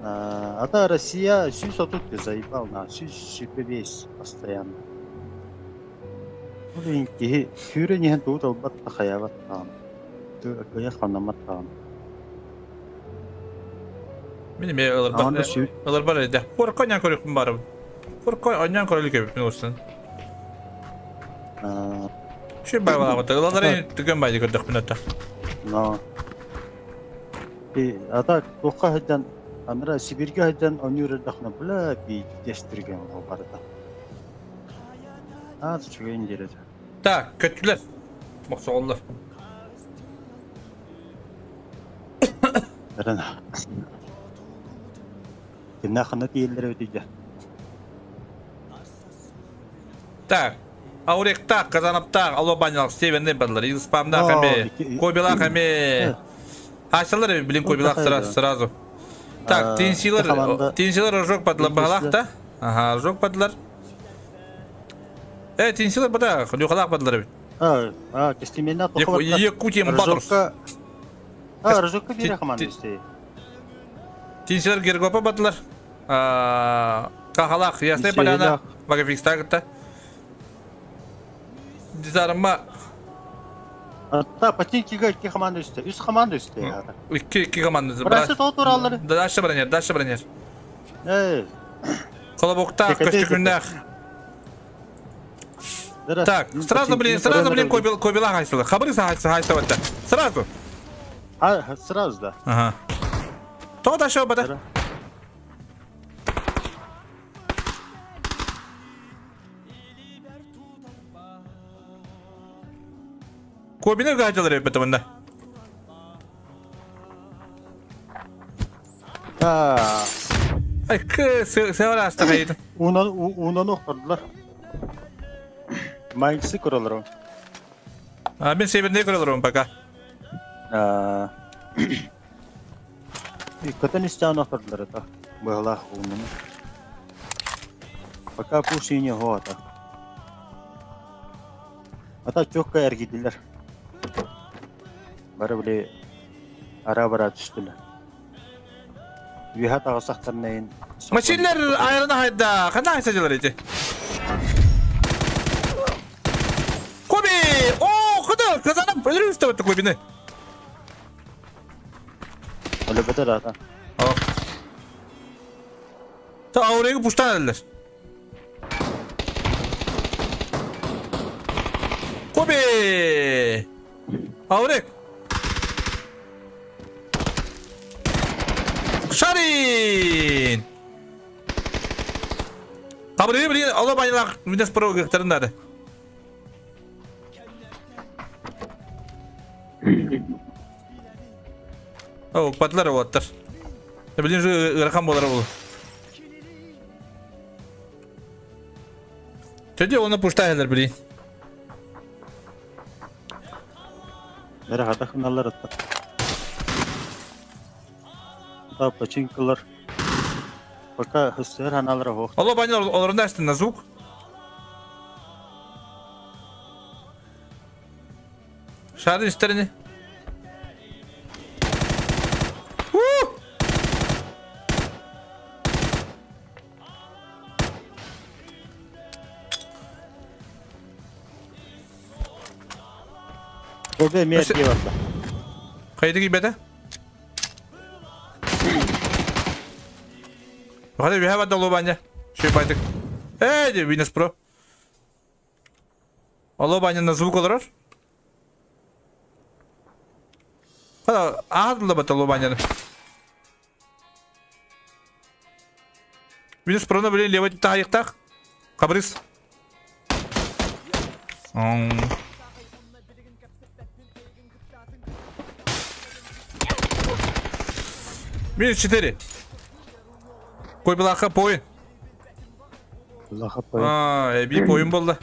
Speaker 6: Ата Россия сүүс отут заебал на сүүс сүпебес постоянно. Блин, ки сүүрэ нehen туут албат хаябат таам. Кыя ханамат таам.
Speaker 1: Мени ме алар бар эде. Корконян көрүкүм бар. Корконян көрөлүк эбит мен olsun. Şu bayvala бата. Алар түгөн байды көрдөх мен ата.
Speaker 6: Но. И ата тока хадан Андра Сибирге хадан онюрдахна була би дестирген барда. А чүгөн жерде.
Speaker 1: Так, көттүлөр. Моксоголлор.
Speaker 6: Рана. Кимна хана тиеллер өтүдө.
Speaker 1: Так. Ауректак, Казанаптак, Албаниялык Стивен барлар. Илспамда хаме, Кобилак хаме. Ачылар билин Кобилак сразу. Так, тенсилер жок падлар багалак да? Ага, жок падлар. Тенсилер бада, люхалак падлар бит.
Speaker 6: А, кестеменна тохват.
Speaker 1: Якутия Батрус.
Speaker 6: А, рожокка бире команда истей.
Speaker 1: Тенсилер Гергопа падлар. Кахалак, Ясная Поляна, Багафикстагта. Дизарма.
Speaker 6: Ата патинкига икки команда истей. Үс команда истей.
Speaker 1: Икки команда.
Speaker 6: Брасы толтуралары.
Speaker 1: Дальше бронер, дальше бронер. Колобокта, Костюкүндах. Так, сразу, блин, Кобила хайсылы. Хабрыса хайсылы вот Сразу.
Speaker 6: А, сразу, да.
Speaker 1: Ага. То дальше бада. Кобина гайдалар ребята мында. Ай, севара астагайды.
Speaker 6: Унан оқырдылар. Майксы көралар.
Speaker 1: А, мен северный көралар пока.
Speaker 6: Көтөн истән оқырдылар это. Была унан. Пока пушине хоата. Ата чокка эргидилер. Бары били ара-бара түстүлэр. Үөһэ таҕысахтарнайын
Speaker 1: Машинлер айрана хайда. Хана хайса дьылар ити. Коби! О, куда? Казанам өлөрү үстәбәтте Кобини.
Speaker 6: Өлөбөтө да ата.
Speaker 1: Та аурегы пуштан эллер. Коби! Аурек! Шарин! Табыры били ала байлак Windows Pro гыктарындады. О, падлар оттар. Билин же ырахан болар ол. Төде оны пушта хелер билин.
Speaker 6: Бere хата хыналар атта. Та починкалар. Пока хыссыр ханалар хох.
Speaker 1: Алло байлар оларында на звук. Шарын истерини.
Speaker 6: Kobe мер диyorlar.
Speaker 1: Kaydı gibi de. Hadi bir hava dolu bence. Şey baydık. Ey Windows Pro. Алло баня на звук олорор. Хада аадылла бат алло баняны. Windows Pro'ну билен левый тайыктак. Кабрис. Минус 4. Кой былаха поин.
Speaker 6: Былаха поин.
Speaker 1: А, би поин болды.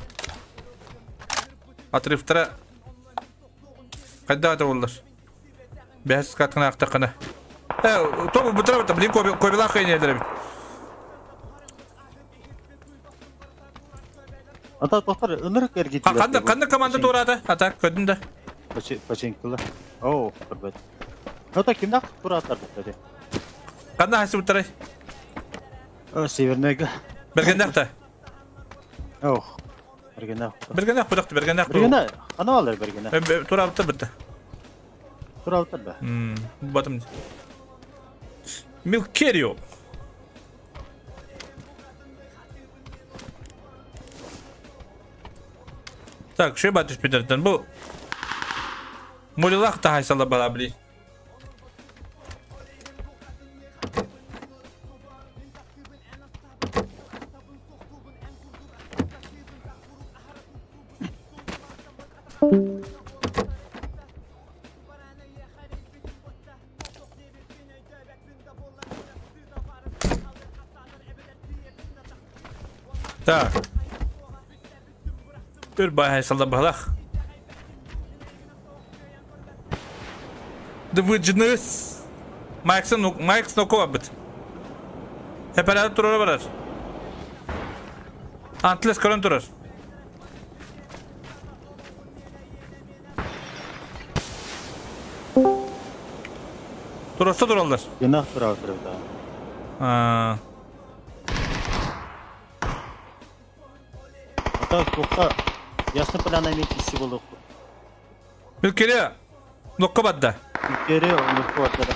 Speaker 1: Отрывтара. Қайда ата болдыр? Бәс катқына ақтақына. Тобы бұтыра бұта, блин, кой былаха енелдір.
Speaker 6: Ата тоқтар, ынырық эргитилер.
Speaker 1: Қандай команда турады? Ата, көдін да.
Speaker 6: Починкылар. Оу, көрбөт. Ата кимдак туратар бит.
Speaker 1: Қандай хайсы бұттарай?
Speaker 6: Северныйга.
Speaker 1: Бергендақ та.
Speaker 6: Ох. Бергендақ.
Speaker 1: Бергендақ бұдақты, бергендақ.
Speaker 6: Бергенде, ана алар бергенде.
Speaker 1: Тура бұттар бітті.
Speaker 6: Тура бұттар ба?
Speaker 1: Батым. Милкерио. Так, шөй батыш пидерден бұл. Молилақ та хайсала бала бли. Так. Бір бай хайсалда бағлақ. Дывыджыныс. Майксын оқуа біт. Хепәрәді тұрар барар. Антлес көрін тұрар. Тұраса тұралдар.
Speaker 6: Генах тұрар тұрар. Ата тоқта ясны плана мен киси болдық.
Speaker 1: Мүлкере нокка бадда.
Speaker 6: Мүлкере нокка бадда.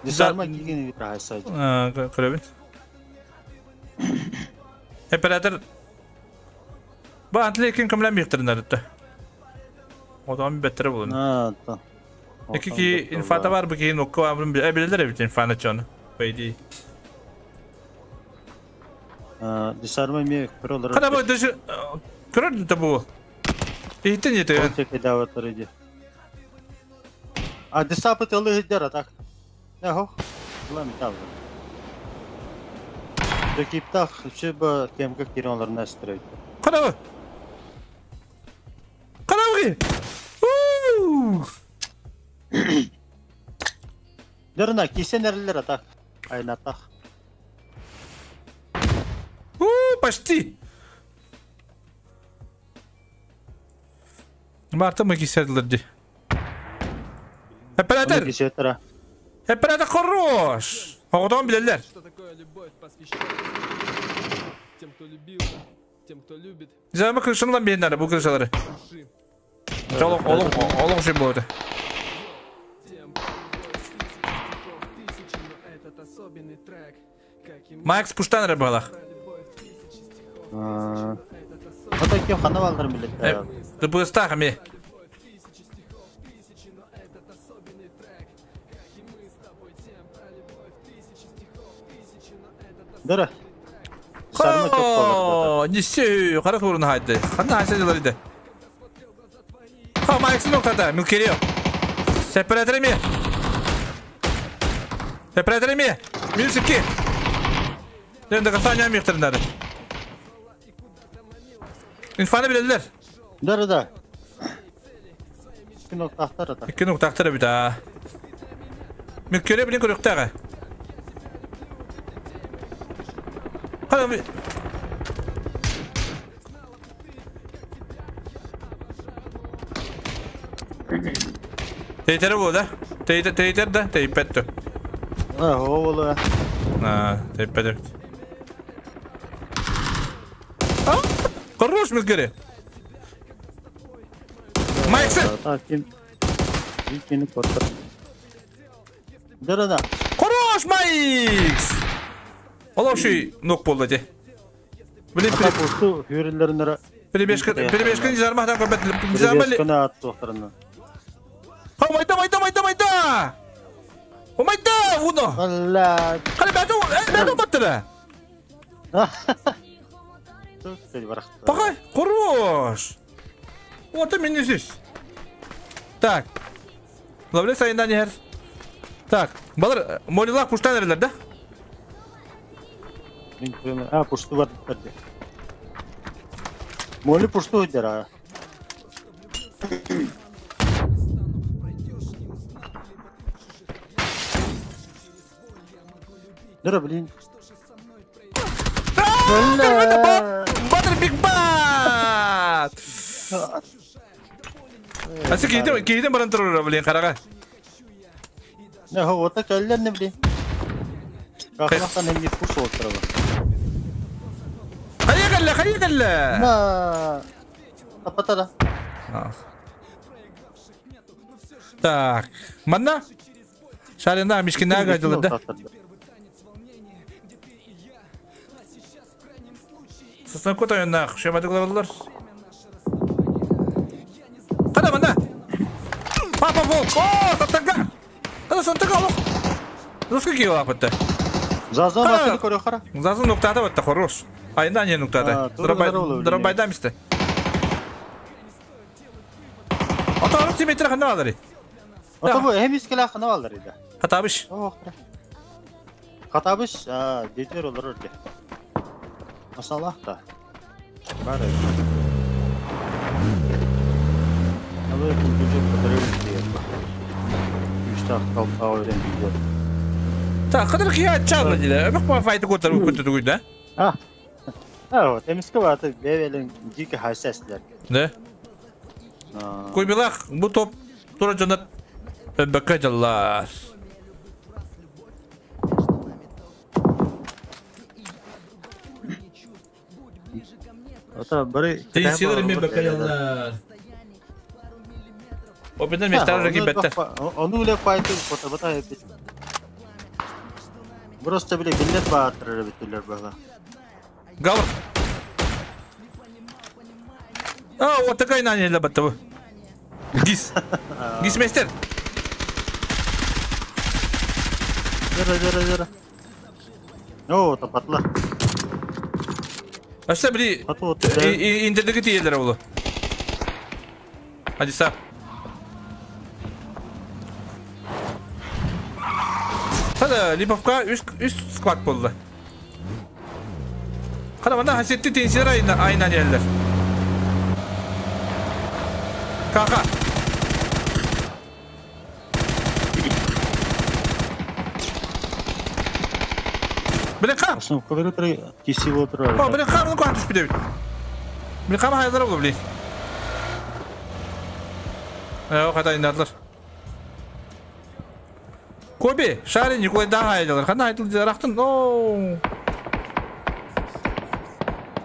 Speaker 6: Дисарма киген бит хайса.
Speaker 1: Көрөбүн. Оператор Ба антле ким кемлән бихтернәр итте. Одам беттер булын.
Speaker 6: А, та.
Speaker 1: Эки ки инфата бар бу ки нокка бар билелер бит инфана чон. По идее.
Speaker 6: Дисарма ме көрөлөр.
Speaker 1: Кана бу даже көрөр да бу. Ихтен ете.
Speaker 6: Контек даватыр иди. А дисапы тылы хиддер атак. Не хох. Була металл. Рекиптах шеба кемге киронлар настроить.
Speaker 1: Кана бу. Кана бу. Уу.
Speaker 6: Дерна кисенерлер атак. Айнатах.
Speaker 1: Почти! Марта мы киседлер ди. Оператор! Оператор хорош! Оғытон билелер. Зама крышынлан бейінлері, бұл крышалары. Олық, олық, олық жей болды. Макс пуштан рыбалах.
Speaker 6: Ото кем хана балдар билет.
Speaker 1: ДПС-тах ме.
Speaker 6: Дара.
Speaker 1: О, не все, қара турын хайды. Қанда хайса жылар еді. Ха, Макс ноктада, Милкерио. Сепаратор ме. Сепаратор ме. Милсики. Енді қасаня мехтіріндады. Инфаны билелер.
Speaker 6: Дара да. Кино тахтар ата.
Speaker 1: Кино тахтар бит а. Милкерио билин көрөктәгә. Хана Тейтер бу да. Тейтер тейтер да, тейпетті.
Speaker 6: А, ола.
Speaker 1: А, тейпетті. А, хорош Милкерио. Майксен.
Speaker 6: Ким? Ким коттар. Дара да.
Speaker 1: Хорош Майкс! Олоши нок болды де. Блин,
Speaker 6: пусту хүрелеринere
Speaker 1: Перебежка, перебежка не зармахтан көбет.
Speaker 6: Перебежканы атты оқтарына.
Speaker 1: Майда, майда, майда, майда! О, майда, уно!
Speaker 6: Алла!
Speaker 1: Қали, бәді, бәді баттыры! Пақай, хорош! Вот мен здесь. Так. Лавле сайында не Так, балар, молилах пуштан эрелер, да?
Speaker 6: А, пушту бар. Моли пушту дер, а. Дера, блин.
Speaker 1: Батыр Биг Бат! Асы кейден, кейден баран тұрыр, блин, қараға.
Speaker 6: Не, вот так әллер не, блин. Қақлақтан әмне пуш отыры.
Speaker 1: Қайы кәлі, қайы кәлі?
Speaker 6: На, тапатара.
Speaker 1: Так, манна? Шарина, мишкина гадила, да? Состан кота юннах, шемады главалар. Қада манда? Папа волк! О, сантага! Қада сантага олық! Русский киіп апытты.
Speaker 6: Зазон атыны көрі қара.
Speaker 1: Зазон нуктада бітті, хорош. Айында не нуктада. Дробайда місті. Ата арық тиметр қанда алыр.
Speaker 6: Ата бұл әм искелі қанда алыр еді.
Speaker 1: Хатабыш.
Speaker 6: Хатабыш, детер олар өрде. Масалах та. Бары. Алыр күнкүжіп көтіріп Үштақ қалып ауырен бүйдер.
Speaker 1: Так, қыдыр қия чалды дейді. Өмік па файты көтіріп көтірді көйді,
Speaker 6: а? А, вот, эмиске баты бебелин дикий хайсәсләр.
Speaker 1: Да? Көйбелақ, бұл топ тура жонат бәкке жаллар.
Speaker 6: Ата бары
Speaker 1: Тенсилер мен бәкке жаллар. Обеден местар жеки бәтті.
Speaker 6: Оны үле файты көтірбата епет. Просто биле билет баатырыр битүлөр бала.
Speaker 1: Гавр. А, вот такая на не баттı. Гис. Гис мастер.
Speaker 6: Жара, жара, жара. О, тапатла.
Speaker 1: Ашта били интердеги тиелер болу. Адиса. Тада Липовка үс склад болды. Қара мында хасетті тенсилер айынан елдер. Кака. Блин, кам? О, блин, кам, ну кам түспүт эбит. Блин, кам хайдалар буолла, блин. Э, хатайнадылар. Коби, Шари, Николай да хайдалар. Хана хайдалар ахтын. О.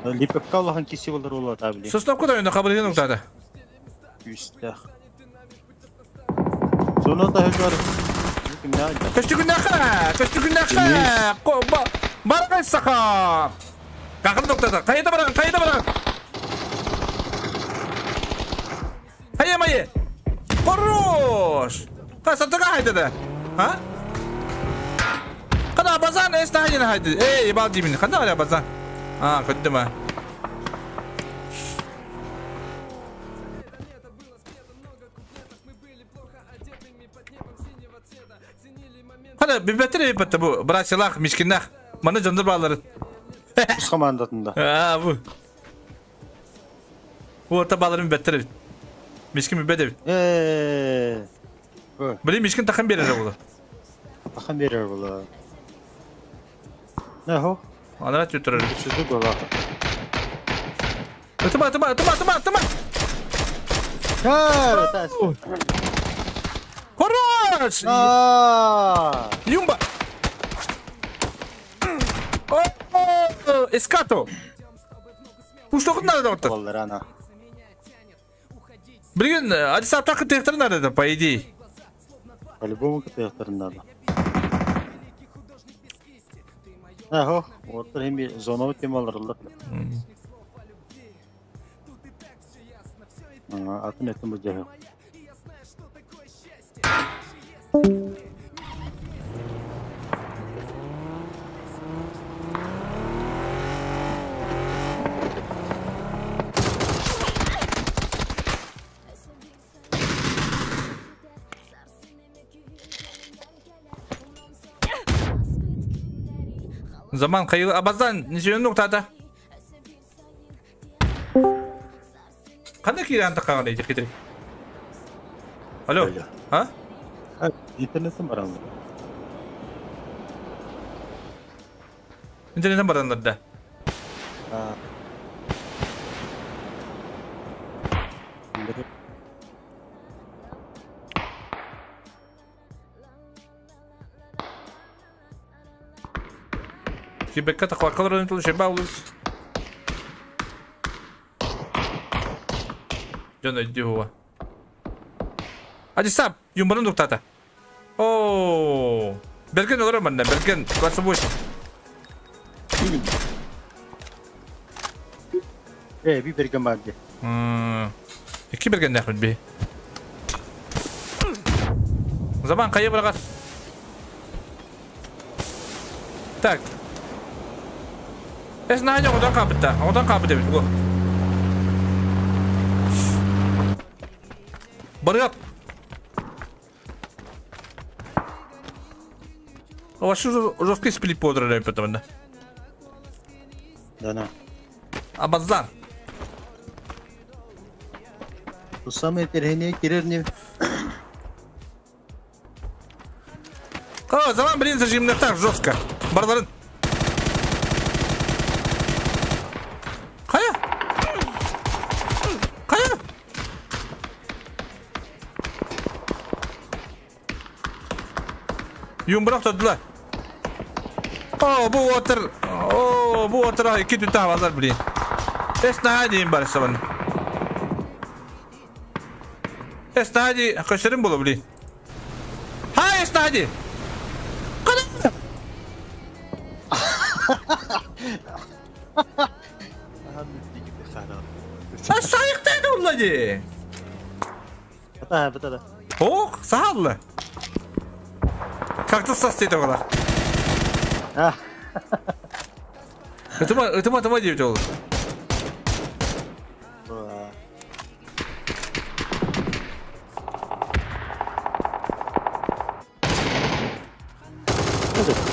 Speaker 6: Липепка улахан киси болар буолла та, блин.
Speaker 1: Сосновка да ойна кабылын уктады.
Speaker 6: Күүстээх. Соно таһыгар
Speaker 1: Көстүгүннэхэ, көстүгүннэхэ. Баргай саха. Кахын доктор, кайда баран, кайда баран. Хайа майы. Хорош. Ка сатыга хайда А? Кана базан эс тахайна хайда. Эй, ебал димин. Кана аля базан. А, көттүм. Хана бибеттер бибетте бу. Братьялах, мишкиннах. Маны жонdur баллары.
Speaker 6: Ус командатында.
Speaker 1: А, бу. Бу орта балларын бибеттер бит. Мишкин бибет бит. Блин, мишкин тахан берер булу.
Speaker 6: Тахан берер булу. Не хо?
Speaker 1: Анара түтөрөр.
Speaker 6: Сүзү була.
Speaker 1: Тыма, тыма, тыма, тыма, тыма.
Speaker 6: Ха, тас.
Speaker 1: Хорош! Юмба! О, эскато! Пуштоқын надо доктор. Блин, Адисап так техтер надо, по идее.
Speaker 6: По-любому техтер надо. Ага, вот эми зоновый темалар. Атын этим будет.
Speaker 1: Zaman kayılı abazdan ничего нуктата. Қандай кире антақ қаған дейді кетірек? Алло, а?
Speaker 6: Интернеттен барамын.
Speaker 1: Интернеттен барамын да. Бекка тақвақалар өнітілі шеба олыз. Жон өйді хуа. Адисап, юмбарын дұқтата. О, Берген олар мында, Берген 28.
Speaker 6: Би Берген барды.
Speaker 1: Екі Берген нәхмет бей. Заман қайы барғар. Так. Эс наһа одан кабытта, одан кабыт эбит бу. Барып. Вашу жесткий сплит подрали потом, да.
Speaker 6: Да, да.
Speaker 1: Абазан.
Speaker 6: Бу самый терхене кирер не.
Speaker 1: О, заман, блин, зажимно так жестко. Барларын. Юмбрах тадла. О, бу отыр. О, бу отыр. Екі түтті хавалар, блин. Эс наһа бар сабан. Эс наһа көсөрүм болу, блин. Ха, эс наһа. Кана. Сайыктайды улла ди.
Speaker 6: Бата, бата.
Speaker 1: Ох, саалла. Как-то состит около. Это мать девять олы.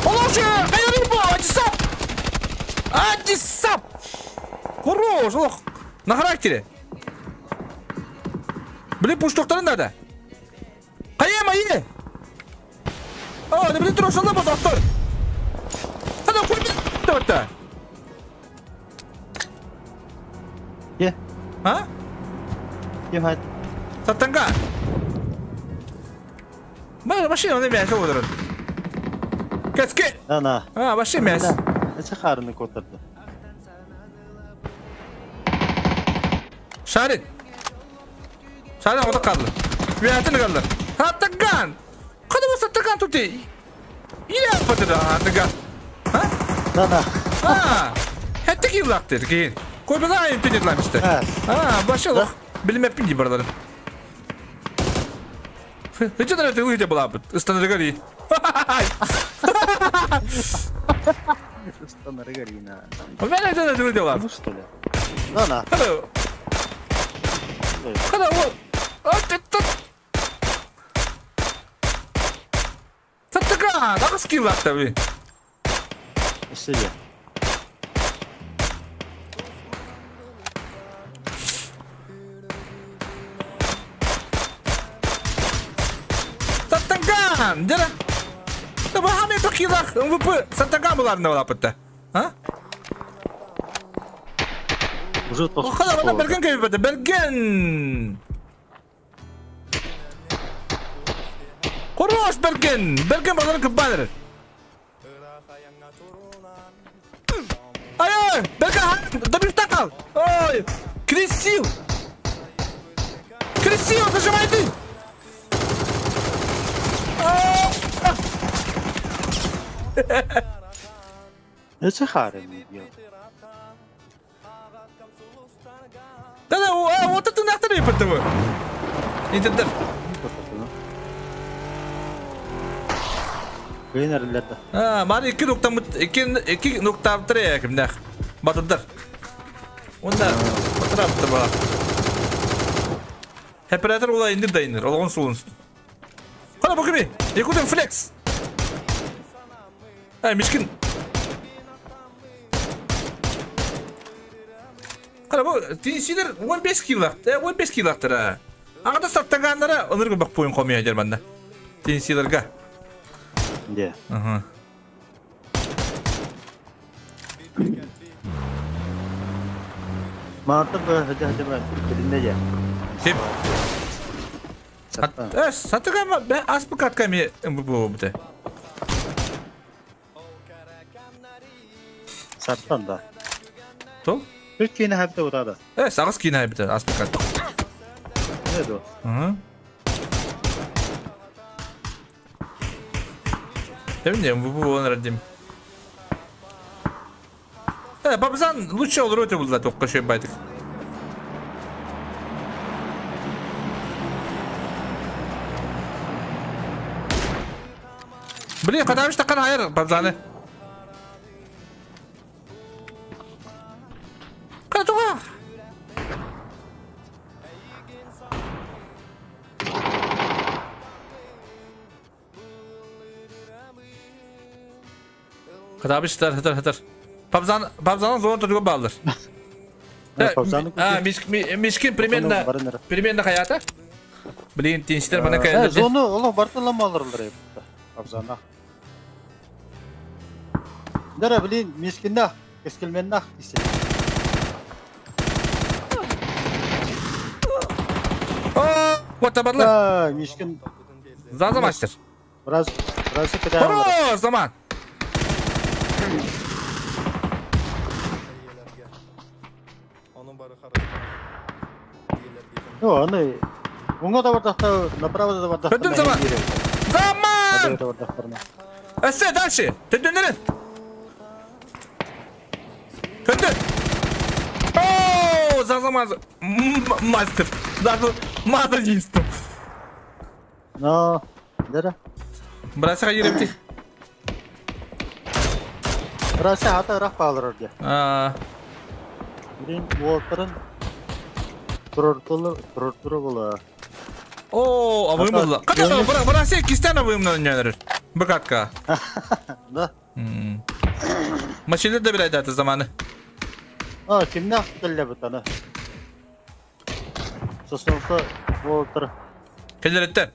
Speaker 1: Олоши! Адисап! Адисап! Хорош, ох! На характере! Блин, пуштоктары надо! Кая мои! О, не блин, трошалы бу доктор. Хана кой. это?
Speaker 6: Е.
Speaker 1: А?
Speaker 6: Ким хайт?
Speaker 1: Саттанга. Ма машина не мясо отырын. Кәске.
Speaker 6: Ана.
Speaker 1: А, вообще мясо.
Speaker 6: Эче харны котырды.
Speaker 1: Шарин. Шарин ода қалды. Вятын қалды. Саттанган. Қада bu Саттанган тут? Я патыда Саттанган. А?
Speaker 6: Ана.
Speaker 1: А. Хәтті килактыр кейін. Койбада айын төнетламісті. А, вообще лох. Билмеппин ди барларын. Хычы да ты была бы. Стандаргари.
Speaker 6: Стандаргарина.
Speaker 1: У меня это ты была.
Speaker 6: Ну что ли? Ана.
Speaker 1: Когда вот. А ты тут. Саттага, да скиллакта ви.
Speaker 6: Сидя.
Speaker 1: Саттанган! Дера! Да bu hamı токилах МВП Саттанган буларында болапытты. А?
Speaker 6: Уже то.
Speaker 1: Хала бана берген кебепти, берген. Хорош берген. Берген баларын кыбаныр. Ай ай, берген добив такал. Ой, красив. Красиво зажимай ты.
Speaker 6: Эче харын.
Speaker 1: Да да, вот это нахтары пытывы. Интердер.
Speaker 6: Гейнерлерде.
Speaker 1: А, мар 2.2 кимдах. Батырдар. Онда батырапты ба. Оператор ула инdir да инdir. Олгон сулун. Кана бу кими? Якутен флекс. Ай, мишкин. Кана бу тинсилер 15 кило. 15 килоктыр. Аңда саттанганнара оныргы бак буйын комия жерманда. Тинсилерге.
Speaker 6: Де.
Speaker 1: Ага.
Speaker 6: Мартын бу хыжы бу килинде же.
Speaker 1: Ким? Саттыга бе аспы катками бу бу.
Speaker 6: Саттан да.
Speaker 1: То?
Speaker 6: Үч кийин хапта утады.
Speaker 1: Сагыз кийин хапта аспы кат.
Speaker 6: Не ду?
Speaker 1: Ага. Эмне бу он радим. Бабзан лучше olur öte buldular tokka şey baydık. Блин, кадамыш такан айыр бабзаны. Када туга. Кадамыш тар тар тар. Бабзан бабзанын зона tutup bağlar. А, мишкин примерно hayata. Блин, тинчтер бана кайда.
Speaker 6: Зону оло бартылама алырлар эпти. Бабзана. Дара блин, мишкинна, кескилменна исе.
Speaker 1: О, вот табарлар.
Speaker 6: Мишкин.
Speaker 1: Заза мастер.
Speaker 6: Раз, раз
Speaker 1: Хорош, заман.
Speaker 6: Ну, аны уңга да бардакта, направо да бардакта.
Speaker 1: Төндүн заман. Заман! Эссе, дальше. Төндүнөрүн. Төндүн. О, заман. Мастер. Даже мазонист.
Speaker 6: Но, дера.
Speaker 1: Брасага йөрөптү.
Speaker 6: Браса ата рах палыр орде.
Speaker 1: А.
Speaker 6: Блин, уолтырын Турор була.
Speaker 1: О, а вымыла. Када бара бара се кистана вымна нянер. Бакатка.
Speaker 6: Да.
Speaker 1: Машина да билет это заманы.
Speaker 6: А, кимнах келле бутана. Сосновка уолтыр.
Speaker 1: Келлереттен.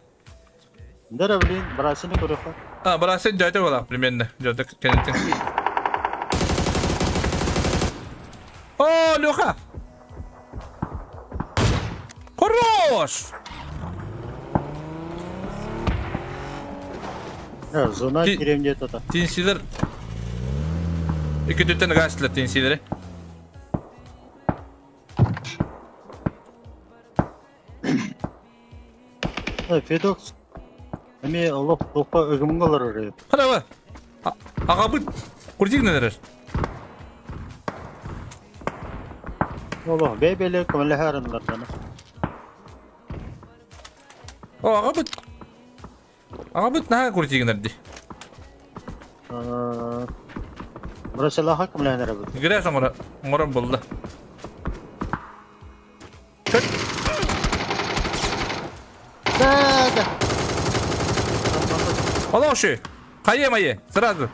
Speaker 6: Дера блин, брасыны көрөкө.
Speaker 1: А, брасы жайта була примерно. Жайта келлеттен. О, Леха! Хорош!
Speaker 6: Зона киремде тата.
Speaker 1: Тинсилер. Iki dütten gazlar тинсилери.
Speaker 6: Федокс. Эми олох топа ыгымгалар өрөйт.
Speaker 1: Хараба. Агабыт. Курдик нерер.
Speaker 6: Олох бебеле көмөлөһөрөнлөр.
Speaker 1: О, агабыт. Агабыт наха курдик нерди.
Speaker 6: Брасалаха көмөлөһөрө бут.
Speaker 1: Грязь оңора, оңорон болду.
Speaker 6: Да, да.
Speaker 1: Алоши! Хайе майе, сразу.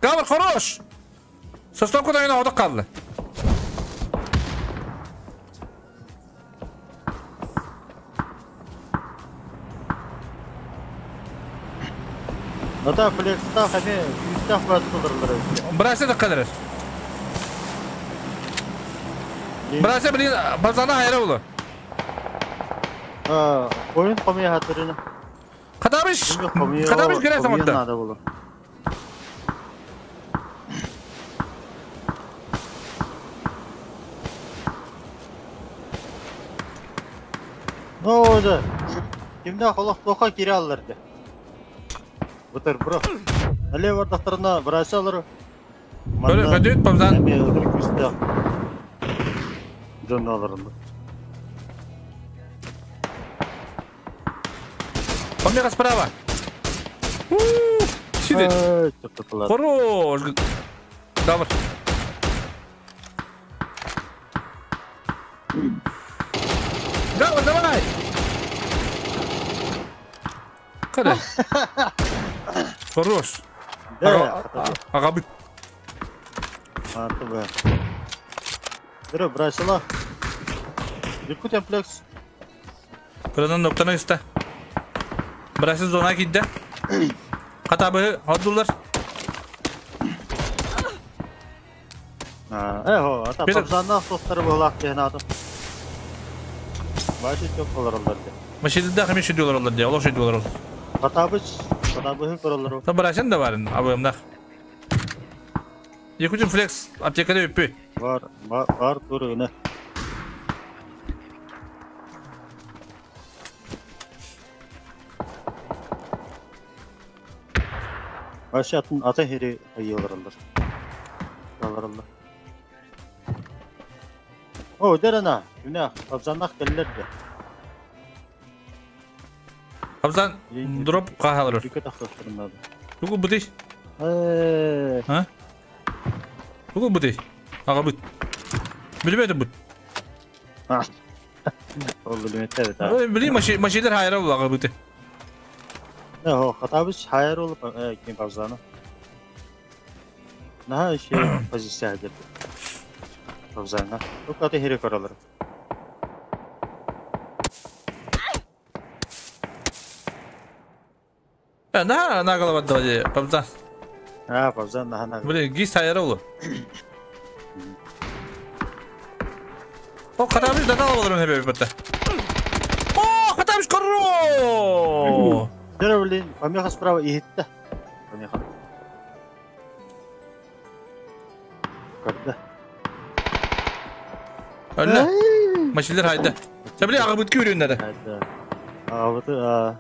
Speaker 1: Гавр хорош! Состонку да одок калды.
Speaker 6: Ата флекста хаме күстах батылдырлар.
Speaker 1: Брася да кадыр. Брася блин, базана хайра болу.
Speaker 6: Oyun komiye hatırını.
Speaker 1: Катабыш! Катабыш грязь оңорду.
Speaker 6: Ne oldu? Kimde холох тоха кире алырды. Бутыр бро. Әле вардактарына брася алыр.
Speaker 1: Көдөт памзан.
Speaker 6: Жон алырынды.
Speaker 1: Омега справа. Сидит. Хорош. Давай. Давай, давай. Када. Хорош. Агабыт.
Speaker 6: Артыбы. Бро, бросила. Якутия флекс.
Speaker 1: Кыранын ноктаны üstte. Брасил зона кидде. Катабы алдылар.
Speaker 6: Эхо, ата папзанна соқтары болақ деген аты. Башы çok олар олар де.
Speaker 1: Машида хемеше diyorlar олар де, олар şey diyorlar олар.
Speaker 6: Катабыч, катабы көрөлөр.
Speaker 1: Та брасин да барын, абымнах. Якутин флекс аптекада өппü.
Speaker 6: Бар, бар, бар турыны. Башы атын ата хери айыларылар. Аларылар. О, дерена, күнә, абзаннах келлерде.
Speaker 1: Абзан дроп кахалыр. Тугу бути. А? Тугу бути. Ага бут. Билбедим бут.
Speaker 6: Ол билмете бит.
Speaker 1: Били машилер хайра бул ага бути.
Speaker 6: О, хатабыч хайр болуп, ким абзаны. Наха иши позиция деп. Абзана. Тукаты хире көрөлөр.
Speaker 1: На, на голова давай, пабзан.
Speaker 6: А, пабзан, на, на.
Speaker 1: Блин, гис хайра болу. О, хатабыч да дала болор мен бетте. О, хатабыч корро!
Speaker 6: Дера, блин, помеха справа и хитта. Помеха. Когда?
Speaker 1: Öyle. Maşiller hayda. Sen bile ağabeyt kürüyünler.
Speaker 6: Hayda. Ağabeyt, aaa.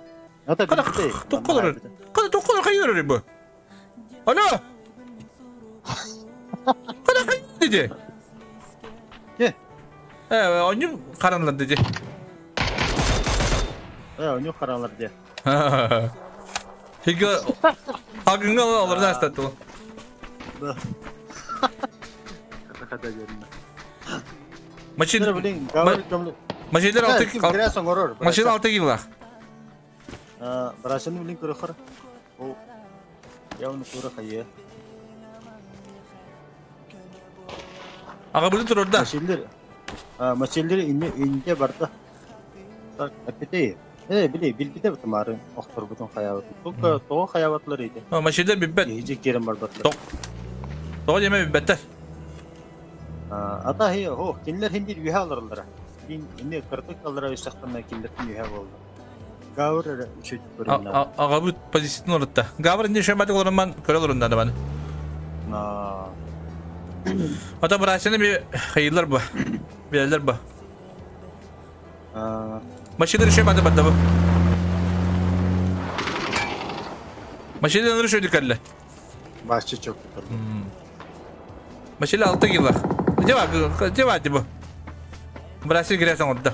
Speaker 1: Kada tokkolur. Kada tokkolur kayıyor bu. Alo. Kada kayıyor dedi.
Speaker 6: Ne?
Speaker 1: Onun karanlar dedi.
Speaker 6: Onun karanlar dedi.
Speaker 1: Higa agınga alırdan istetti o.
Speaker 6: Kada görünme.
Speaker 1: Maşiller altı Maşiller altı yıllar.
Speaker 6: Брасını bilin kırıkır. O yavnu kırık ayı.
Speaker 1: Aga burada dur orada.
Speaker 6: Maşiller. Maşiller ince barda. Apete. Bile bilbide butmarın. Oktor butun hayavat. Toka toğa hayavatları idi.
Speaker 1: Maşiller bibbet.
Speaker 6: Yiyecek yerim var batlar.
Speaker 1: Toğa yeme bibbetler.
Speaker 6: Ата хо кинилэр хин биир үөһэ олороллоро. Мин эмиэ кыратык аллара үстэхтэринэ кинилэртэн үөһэ буолла. Гавр эрэ үчүгэй көрүҥнээх.
Speaker 1: Аҕабыт позициятын олорутта. Гавр инде шематик олорон көрө олорунна да маны. Ата бырасыны би хайылар бу. Билэллэр бу. Машина решематы барда бу. Машина решили кэллэ.
Speaker 6: Бачча чөк.
Speaker 1: Машина алта кило. Где бар, где бар бу? Бырасы грязь оҥордо.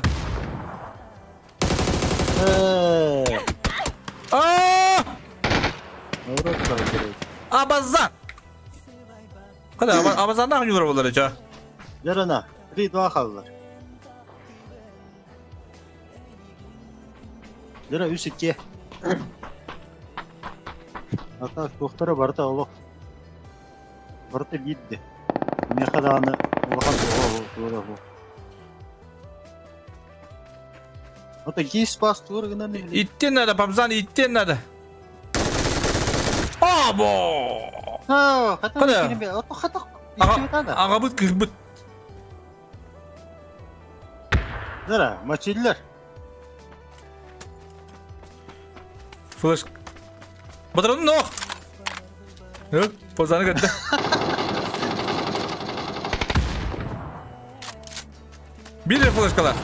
Speaker 1: Аа! Абаза! Kada абазанна ханюлар болар ча.
Speaker 6: Ярана, 3-2 қалдылар. Яра 3-2. Ата туохтара барыта олох барыта биирдэ. Миэхэ даҕаны улахан туоҕа туора Ата гис пас туора гынан
Speaker 1: Иттен надо, папзан, иттен надо. Або!
Speaker 6: Хата
Speaker 1: Аҕабыт кырбыт.
Speaker 6: Нара, мачиллер.
Speaker 1: Флеш. Батырын нох. Позаны көрдө. Били флешкалар.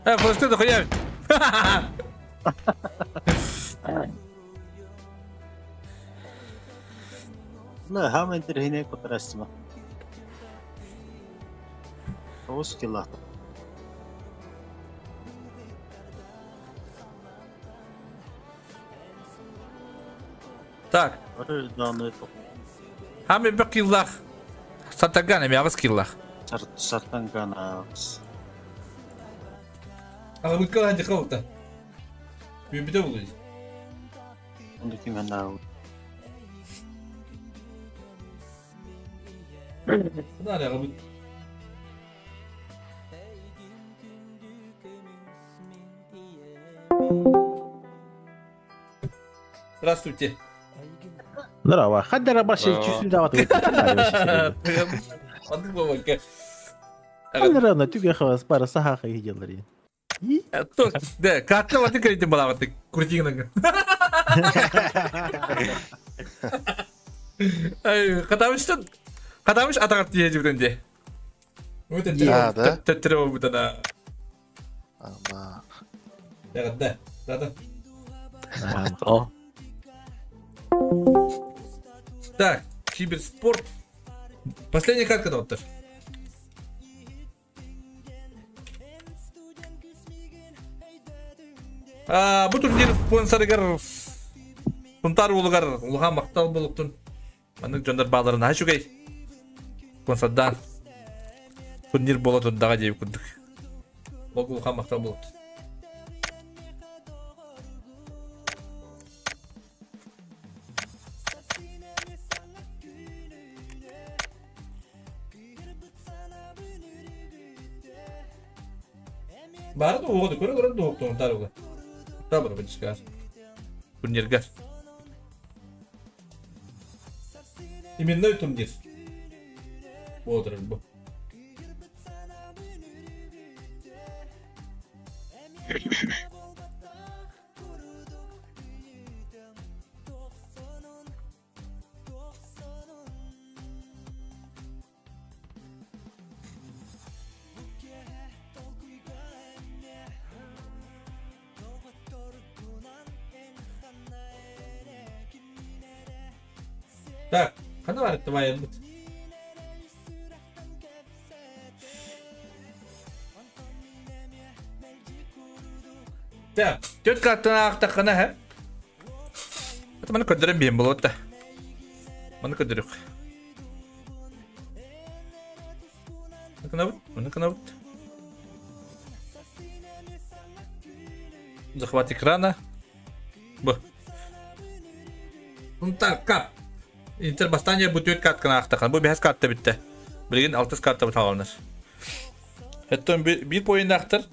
Speaker 1: Флешка да хуя.
Speaker 6: لا هم انت هناك كنت Тоҕус кило.
Speaker 1: Так. Хам бир киллах. Сатаган эми аҕыс киллах.
Speaker 6: Сартанган аҕыс.
Speaker 1: Аҕабыкка ханжы калта. Бүбүтэ булуй.
Speaker 6: Онду ким ханаа.
Speaker 1: Ханаа аҕабыт. Здравствуйте.
Speaker 3: Здорово. Хаддара баши чувствую дават.
Speaker 1: Андык бабака.
Speaker 3: Хаддара түге хавас пара саха хайгеллари.
Speaker 1: Да, катла ваты кредит балаваты куртигнага. Ай, катамыш катамыш атагат тие жибденде. Өтө теттере болбут ана.
Speaker 12: Ама.
Speaker 1: Да, да, да. Так, киберспорт. Последняя катка доктор. Бу турнир спонсорыгар Сунтар улугар улахан мактал болуктун. Маннык дьоннор бааларын үчүгэй. Спонсордан турнир бола турдаға деп курдук. Ол улахан мактал болуктун. Бары да оғды, көрі-көрі да оқты, ұнтар оғы. Табыр бітішкар. Турниргар. Именной турнир. Болдыр бұл. Так, қана бар етті байыр бұт. Так, төрт картын ақтақ қана, ә? Маны көдірім бейін болады да. Маны көдірік. Маны қана бұт. Захват экрана. Бұ. Унтар кап. Интер бастания бу төрт картканы ақтақан. Бу бәс картта бітті. Білген 6 картта бұт алыныр. Әттен бір бойында ақтыр.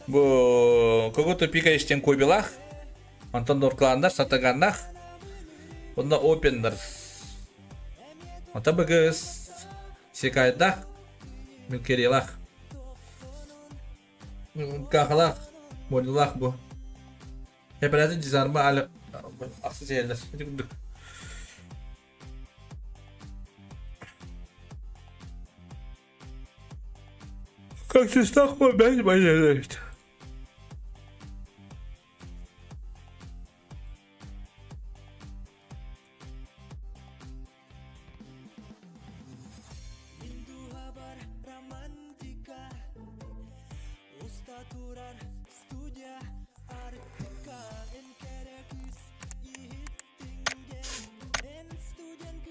Speaker 1: Бу кого-то пика іштен көйбелақ. Антон Норкландар, Сатаганнах. Онда опеннер. Ата БГС Секайдах Милкерилах Кахалах Модулах бу. Эпэрээти дизарма али ахсы сиэллэр. Ити курдук. Как бу бэс байалар.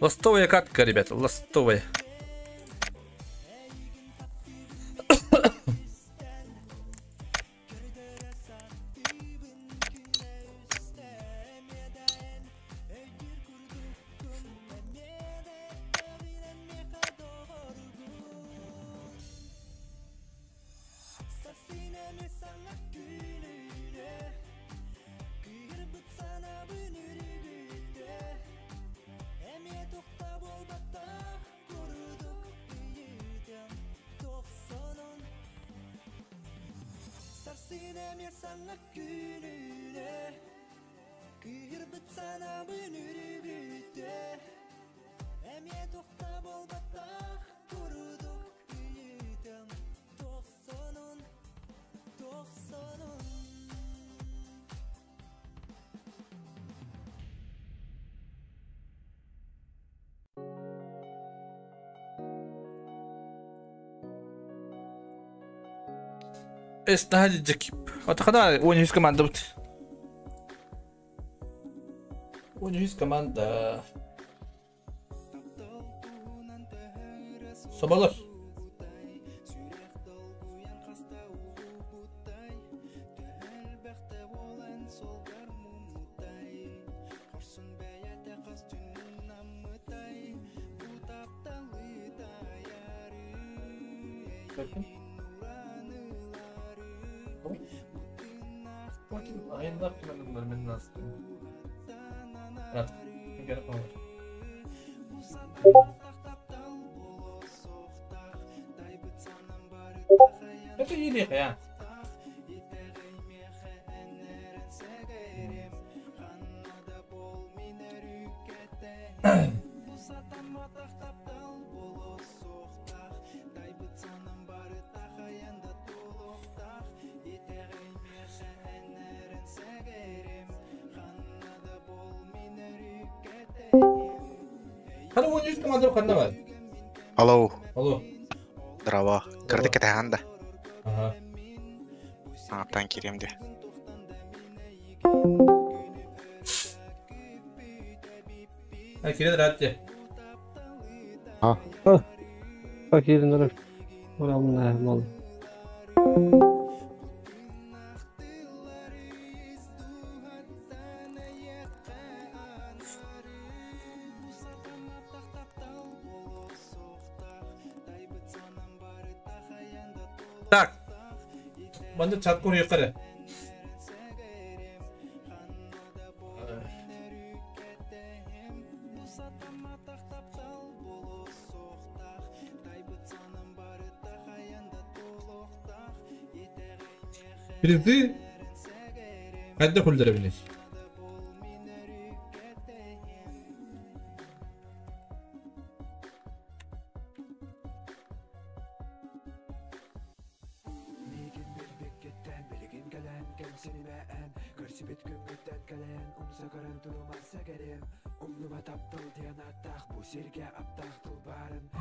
Speaker 1: Ластовая катка, ребята, ластовая. Эстаһа дьэкип. Отахана 13 команда бут. 13 команда. Соболор. Ayınlar kımandılar men nasıl? Рад. Это еле я. Хана 13 команда ханна бар.
Speaker 12: Алло.
Speaker 1: Алло.
Speaker 12: Здорово. Кырды кэтаһан да.
Speaker 1: Ага.
Speaker 12: Аттан кириэм де.
Speaker 1: А кирен ратте.
Speaker 11: А. Кирен Орамна мал.
Speaker 1: Так. Манды чат yukarı. Призы Қайда хүлдіре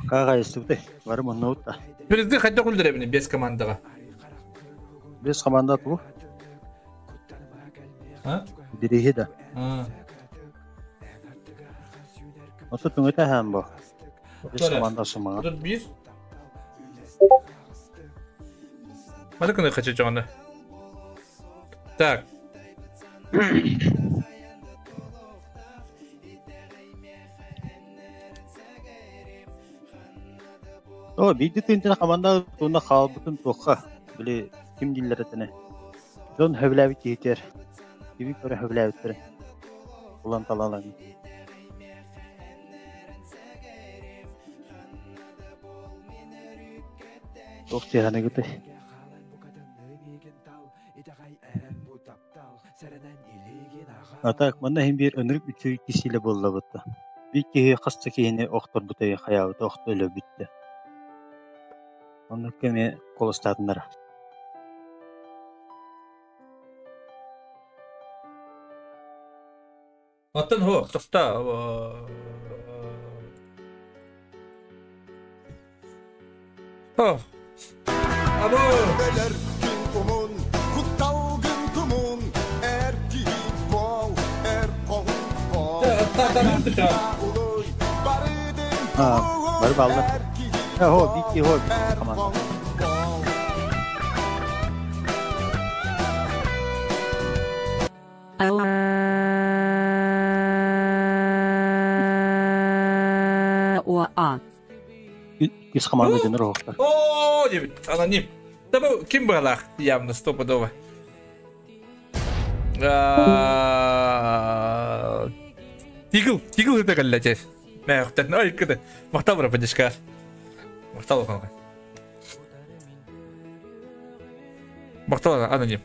Speaker 6: Кага истибите. Бары маннаут.
Speaker 1: Призы қайда хүлдіре бес командаға.
Speaker 6: Бес команда бу.
Speaker 1: А?
Speaker 6: Бириһи да.
Speaker 1: А.
Speaker 6: Ото түңөтә һәм бу. Бес команда сумага.
Speaker 1: 31. Маны күнө хочу жоғында. Так.
Speaker 6: О, биди тынтына команда туна халбытын тоққа. Биле ким диллер этене. Дон хөбләбит киһитер. Киби көрө хөбләбиттер. Улан талалан. Туох тиэхэнэгитэй? А так манна иһин биир ынырык үчүгэй кисиилэ буоллабыт да. Биир киһи хас да киһини охторбута хайаабыта охто өлөрбүттэ. Оннук эмиэ куоластаатыннар.
Speaker 1: Оттон хо, тоста О. Або.
Speaker 6: А, бары баллар. Хо, бики хо, команда.
Speaker 5: А.
Speaker 6: Үс команда дьонор оһохтор.
Speaker 1: О, диэбит, аноним. Да бу ким быһалаах явно стопудово. Тигл, тигл это кэллэ чэ. Мээхтэн, ой, кыды. Махтал бара поддержка. Махтал улахан. Махтал аноним.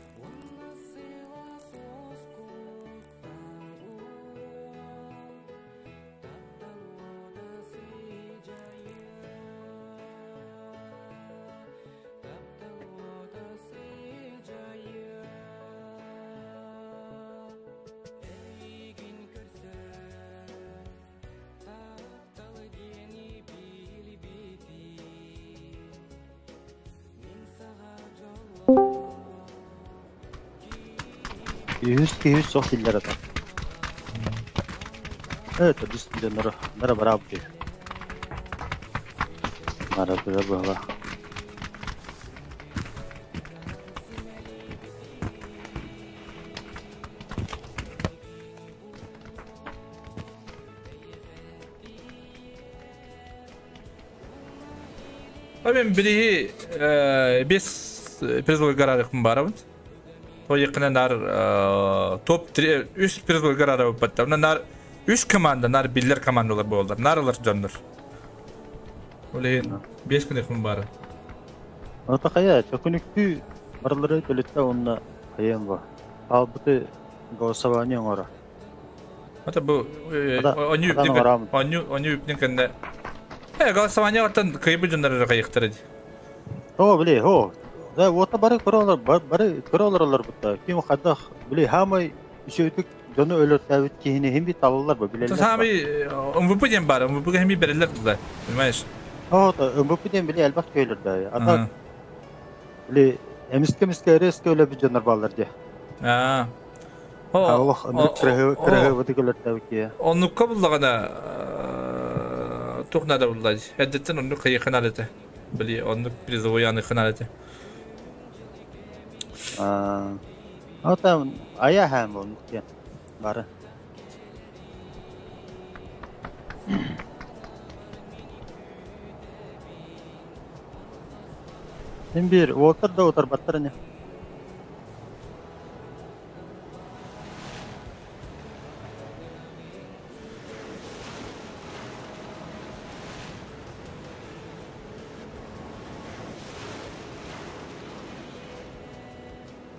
Speaker 6: Үһүс киһи суох дииллэр ата. Э, төрдүс дьонноро нара бараабыт үһү. Наратыгар быһалаах.
Speaker 1: Мен бириһи бес призовой гарарыкпын барабын. Той нар топ 3 үс призовой гарары батта. Нар үс команда, нар биллер командалар болдар. Нарылар дьоннор. Олейин бес күн бары.
Speaker 6: Ата хайа, төкүнүктүү барылары төлөттө онна хайан ба. Албыты голосование оҥоро.
Speaker 1: Ата бу оню оню оню үпнен кэннэ. Голосование оттон кыйбы дьоннор кайыктар.
Speaker 6: О, били, хо. Да, вот бары көрөлөр, бары көрөлөр бутта. Ким хадах, били, хамай үчөйтүк дьону өлөртөөбүт киһини хим бит алалар бу билеллер.
Speaker 1: Самый МВП ден бар, МВП хим берелер туда, понимаешь?
Speaker 6: О, МВП ден били элбэх көйлөр да. Ата били эмиске эмиске резко өлө бит дьоннор баллар де.
Speaker 1: А.
Speaker 6: О, кырыгы кырыгы бутык өлөртөөбүт ки.
Speaker 1: Оннукка буллагана тухнада буллай. Эддеттен оннук кыйыхын алыты. Били оннук призовой яныхын алыты.
Speaker 6: А, там ая хэм оннук диэн бары. Син бир уотар да утарбаттар ини.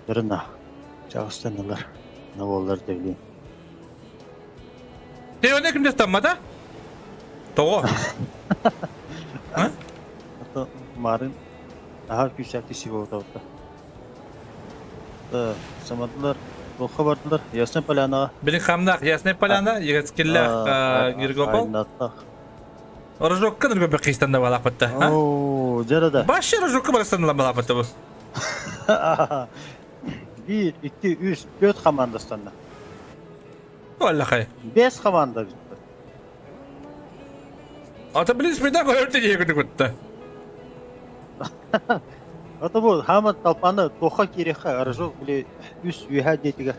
Speaker 6: Дырына. Чагыстанылар. Не боллар деп билейм.
Speaker 1: Те оне кимде стаммада? Того.
Speaker 6: Ата марын аха күүсәкти сибоотабытта. Самадылар, Тоққа бардылар, Ясная Поляна.
Speaker 1: Билин хамнах, Ясная Поляна, Егецкиллах, Гиргопол. Рожокка ныргопе кыйстанда балапатта.
Speaker 6: О, жарада.
Speaker 1: Башы рожокка барыстанда балапатта бу.
Speaker 6: 1, 2, 3, 4 командастанна.
Speaker 1: Валлахай.
Speaker 6: 5 команда битти.
Speaker 1: Ата билис мейдан көрөртө жегүнү күттө.
Speaker 6: Ата бу хама талпаны тоха киреха рожок биле үс үйә детиге.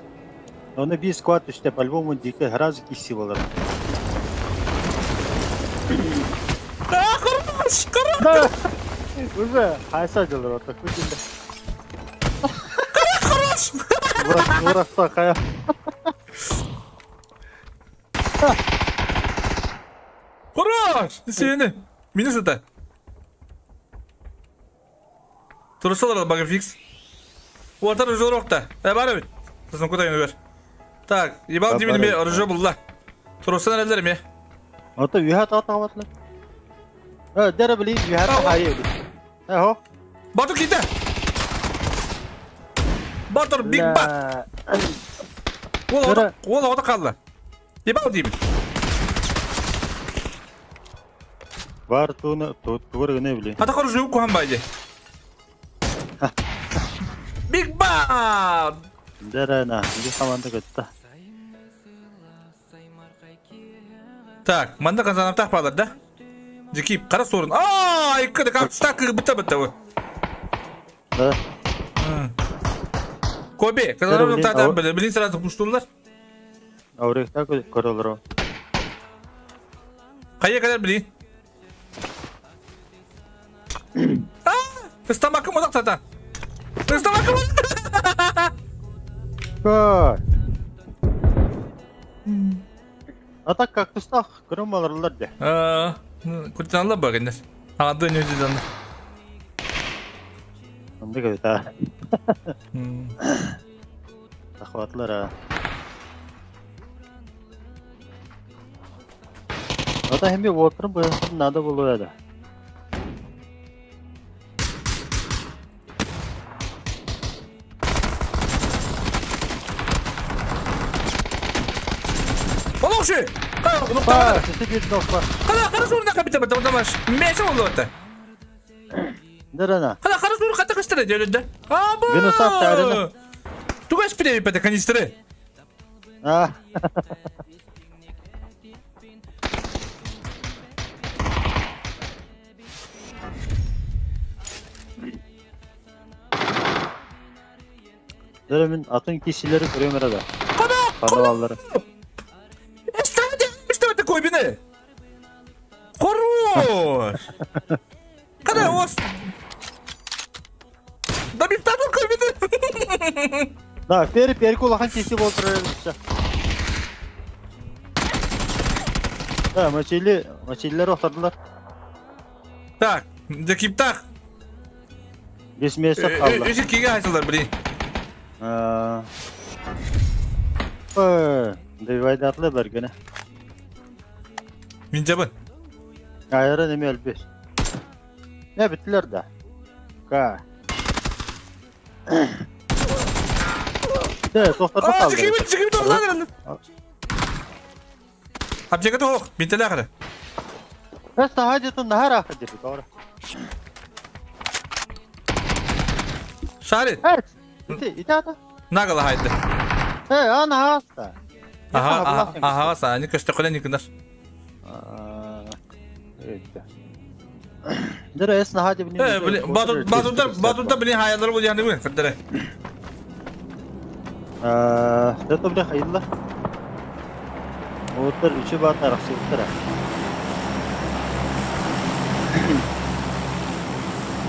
Speaker 6: Оны бир сквад үстә по-любому дике раз киси болар.
Speaker 1: А, хорош, хорош.
Speaker 6: Уже хайса жылыр ата күтүндө.
Speaker 1: Хорош.
Speaker 6: Буракта кая.
Speaker 1: Хорош! Сені. Минус это. Турусалар багафикс. Уотар ружо рохта. Бар бит. Сосын куда юнугар. Так, ебал дибин ме ружо булла. Турусан элдер ме.
Speaker 6: Ото үйә тата ватлар. Дәрә били үйә хайы. Хо.
Speaker 1: Батыр ките. Батыр биг бат. Ол ода қалды. Ебал деймін.
Speaker 6: Бар туны тугыр гына били.
Speaker 1: Ата кору жук кухан байды. Биг бат.
Speaker 6: Дәрә на, би хаманды көтті.
Speaker 1: Так, манда казанап тақпалар да? Жекип, қара сорын. Ааа, иккіді, как стак бітті бітті.
Speaker 6: Да.
Speaker 1: Коби, казанап тақпалар, білін сразу пуштулар.
Speaker 6: Ауректа көрөлөр.
Speaker 1: Кайя кадar билин? Аа, стамакым одак тата. Стамакым.
Speaker 6: Кай. А так как тустах көрөм алырлар де.
Speaker 1: Аа, куртанла багындар. Ады не деден.
Speaker 6: Анда көтә. Захватлар а. Ата хеми уотырым буясын надо булу эде.
Speaker 1: Олоқшы! Қара қара сорына капита бата тамаш. Месе болду атта.
Speaker 6: Дәрәнә.
Speaker 1: Қара қара соры ката кыстыра дөлөндө. Аба!
Speaker 6: Виносап тәрәнә.
Speaker 1: Тугаш пире бата канистры.
Speaker 6: А. Дәрәмин атын кишилери көрөм да.
Speaker 1: Кана!
Speaker 6: Каналлары.
Speaker 1: Эстаде койбине. Хорош! Кана ос. Да бифтадыр койбине.
Speaker 6: Да, пери пери кулахан киши болтур. Да, мачили, мачилер охтардылар.
Speaker 1: Так, жекиптах.
Speaker 6: Бес месяц қалды.
Speaker 1: Үш киге айтылар, блин.
Speaker 6: Девайдатлы бергене.
Speaker 1: Мин жабын.
Speaker 6: Айра неме әлбес. Не битлер да. Ка. Де, тоқтарда қалды.
Speaker 1: Жекибит, жекибит ордан. Аптека тоқ, бинтеле ақыры.
Speaker 6: Эс тахажытын нахар ақыр деп, doğru.
Speaker 1: Шарит.
Speaker 6: Ити ата.
Speaker 1: Нагала хайды.
Speaker 6: Ана хаста.
Speaker 1: Ага, ага, ага, они көстө көлөн никындар.
Speaker 6: Дөрө эс наха деп
Speaker 1: не. Бату батудар батудар билин хаялар бу яны бүгүн кырдыры.
Speaker 6: Дето биле хайылла. Отыр үчү бар тараксыптыр.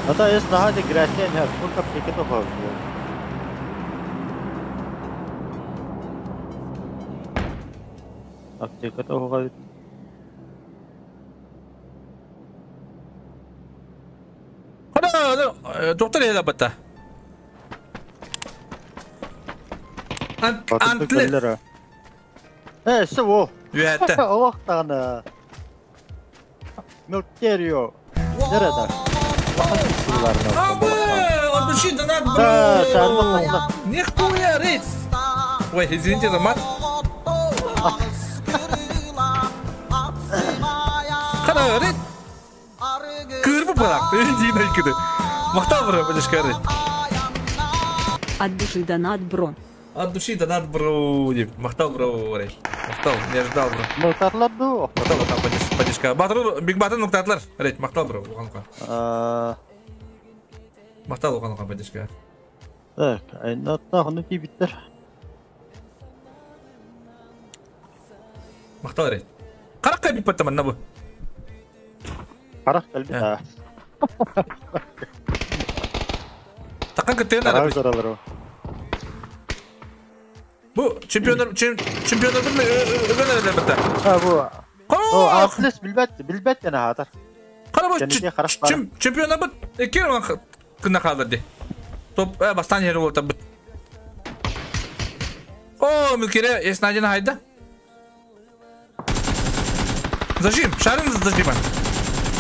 Speaker 6: Ата эс наха де грасия не бу кап тикет хо. Аптека то
Speaker 1: хо. Доктор эла бата. Антле.
Speaker 6: Сво.
Speaker 1: Үәтте.
Speaker 6: Олақтағаны. Милтерио. Nerede?
Speaker 1: Абы, от души донат,
Speaker 6: бро.
Speaker 1: Нихуя, рейс. Ой, извините за мат. Қара, рейс. Кырбы барақ, дейін айкыды. Мақтал бро, подешка, рейс.
Speaker 5: От души донат, бро.
Speaker 1: От души донат, бро, деп. Мақтал, бро, рейс. Мақтал, не ожидал, бро.
Speaker 6: Мықтарлар ду.
Speaker 1: Мақтал, мақтал, подешка. Батыр, Биг Батын нұқтатлар. Рейд, мақтал, бро, оған оған. Мақтал, оған оған, подешка.
Speaker 6: Так, айнатта ғыны кейбіттер.
Speaker 1: Мақтал, рейд. Қарақ кәбіп баттаман, на бұ?
Speaker 6: Қарақ кәлбі, а.
Speaker 1: Таққан күттеген ары.
Speaker 6: Қарақ
Speaker 1: Бу чемпиондар чемпиондар бир өгөн эле битте.
Speaker 6: А бу. О, атлес билбет, билбет жана хатар.
Speaker 1: Кара бу чемпиондар бит эки Кына хаалар ди. Топ бастан ери болтабыт. О, Милкере Еснадина хайда. Зажим, шарын зажима.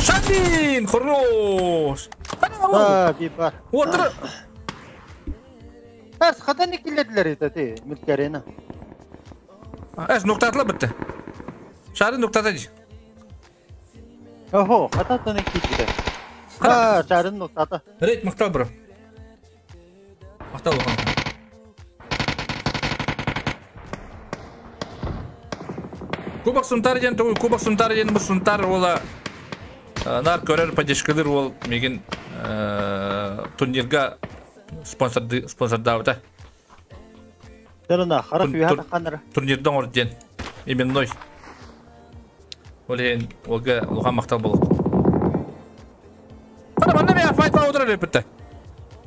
Speaker 1: Шарин, хорош.
Speaker 6: А, бипар.
Speaker 1: Отыр.
Speaker 6: Әс, қадан екіледілер еді, те, Милкерені.
Speaker 1: Әс, ноқтатыла бітті. Шарын ноқтата ди.
Speaker 6: Охо, қадан екіледі. А, шарын ноқтата.
Speaker 1: Рейд мақтал бро. Мақтал оған. Кубок Сунтар ден туй, Кубок Сунтар ден бұл Сунтар ола нар көрер поддержкалыр ол меген турнирга спонсордабыта.
Speaker 6: Дәріна, харах үйәті қаныр.
Speaker 1: Турнирдан орден, именной. Олен, олга лухан мақтал болық. Ана, манда мен файт отыра лепітті.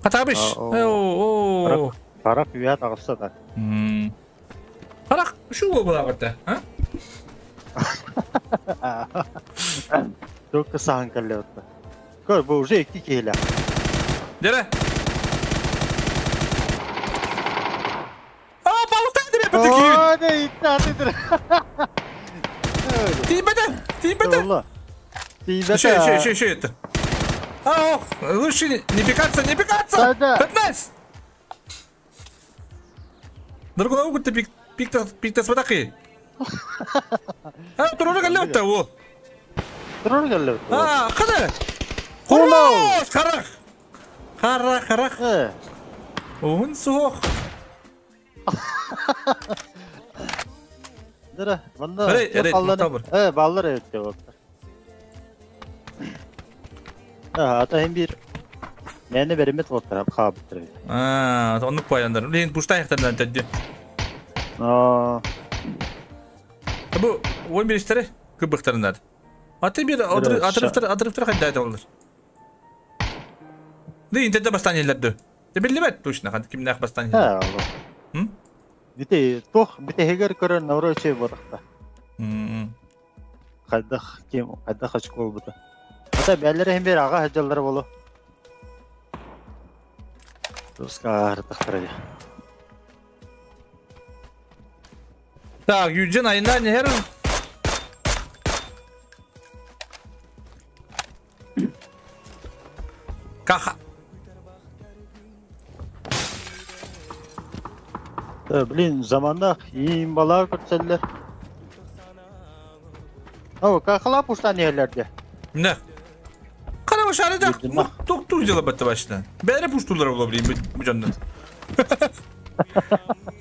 Speaker 1: Қатабыш. О,
Speaker 6: Харах үйәті ағыста да.
Speaker 1: Харах, шу бол бұла бітті, а?
Speaker 6: Только саған кәлі өтті. Көр, бұл уже екі кейлі.
Speaker 1: Дере. А, балықтан дере бітті кейін.
Speaker 6: О, не, итті аты дір.
Speaker 1: Тейбеті, тейбеті.
Speaker 6: Тейбеті.
Speaker 1: Еще, еще, еще, еще это. А, ох, лучше не пикаться, не пикаться. 15. Дорогой, ты пиктас ватахи. А, туроры галлётта, о.
Speaker 6: Туроры галлётта.
Speaker 1: А, қаны. Хорош, харах. Харах, харах. Уын суох.
Speaker 6: Дыра, манда.
Speaker 1: Рей, рей, мақтал
Speaker 6: Э, баллар өтте болды. А, ата hem bir Мені беремет оттар, қабыттыр.
Speaker 1: А, оны қояндар. Лен пуштай яқтардан тәдді.
Speaker 6: А.
Speaker 1: Бу 11-тері күбіқтарындар. Аты бір атрифтер қайда айта олар. Ды интерде бастан елдерді. Де білмет точно, қанды кімнен ақ бастан
Speaker 6: елдер. Бите тоқ, бите хегер көрін наурой чей бодақта. Қайдақ кем, қайдақ ашық ол бұта. Ата бәлері hem bir аға хаджалары болу. Туска артықтыр.
Speaker 1: Так, Юджин айынан нехер. Каха.
Speaker 6: Блин, заманда им бала көрселлер. О, кахала пуштан ерлерде.
Speaker 1: Не. Қара башары да тоқту дела бітті башына. Бәрі пуштулар бола блин, бұ жандан.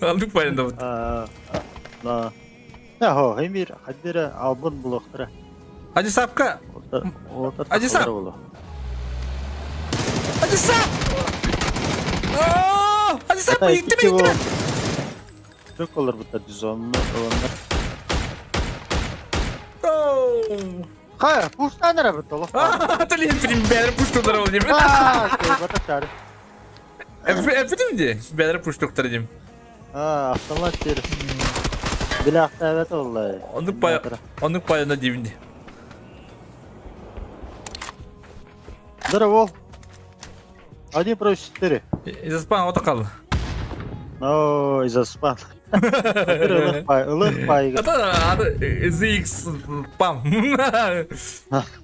Speaker 1: Алдық пайында бітті.
Speaker 6: Да. Хо, Эмир, хаддера албын булоқтыра.
Speaker 1: Адисапка. Адисап. Адисап! Адисап, иттіме, иттіме.
Speaker 6: Çok olur bu da düzonlu olanlar. Hayır, puştan nereye bitti oğlum?
Speaker 1: Atölye film bäri puştuklar oldu değil mi? Öpüdüm di. Bäri puştuklar diyeyim.
Speaker 6: Ha, avtomat bir. Bilakta evet oldu.
Speaker 1: Onun payına diyeyim di.
Speaker 6: Здорово. Один против четыре.
Speaker 1: Изаспан, вот kaldı.
Speaker 6: О, изаспан. Ылых пай.
Speaker 1: Это ZX пам.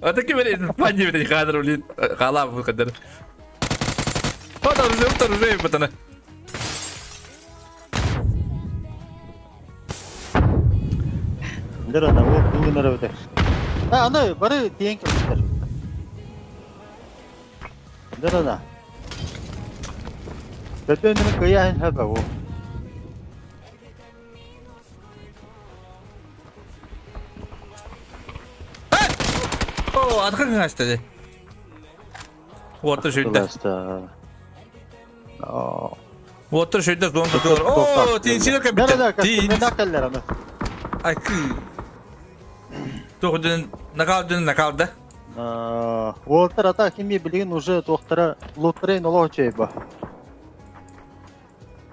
Speaker 1: Это кем это пани это кадр блин. Хала bu kadar. Вот уже потом.
Speaker 6: Дөрө ол бүгүн өрөбүтэ. А, аны бары тиен кэлбиттэр. Дөрө на. Төтөнүн кыяһын хөбө ол.
Speaker 1: О, атқын кастады. Уотыр шүйді. Уотыр шүйді зонда тур. О, тиенсилер кәбітті.
Speaker 6: Тиен.
Speaker 1: Акы. Тоғыдын, накалдын, накалды.
Speaker 6: Уотыр ата кими билген уже тоқтыра лутрейн олау чейба.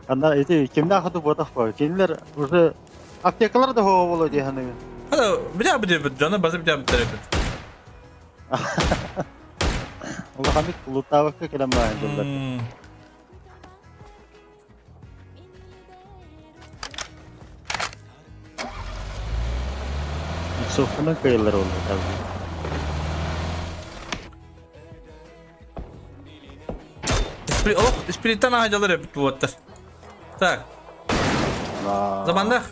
Speaker 6: Ана эти кимне ахыды бодақ ба? Кинилер уже аптекалар да хоо боло деханы.
Speaker 1: Ана, бля, бля, жаны базы бля, бля.
Speaker 6: Улаханнык лутаабакка кэлэн баайан дьыллар. Иксовканан кыайыллар буолла табы.
Speaker 1: Ох, спириттан аһадьалар эбит буоттар. Так. Заманнах.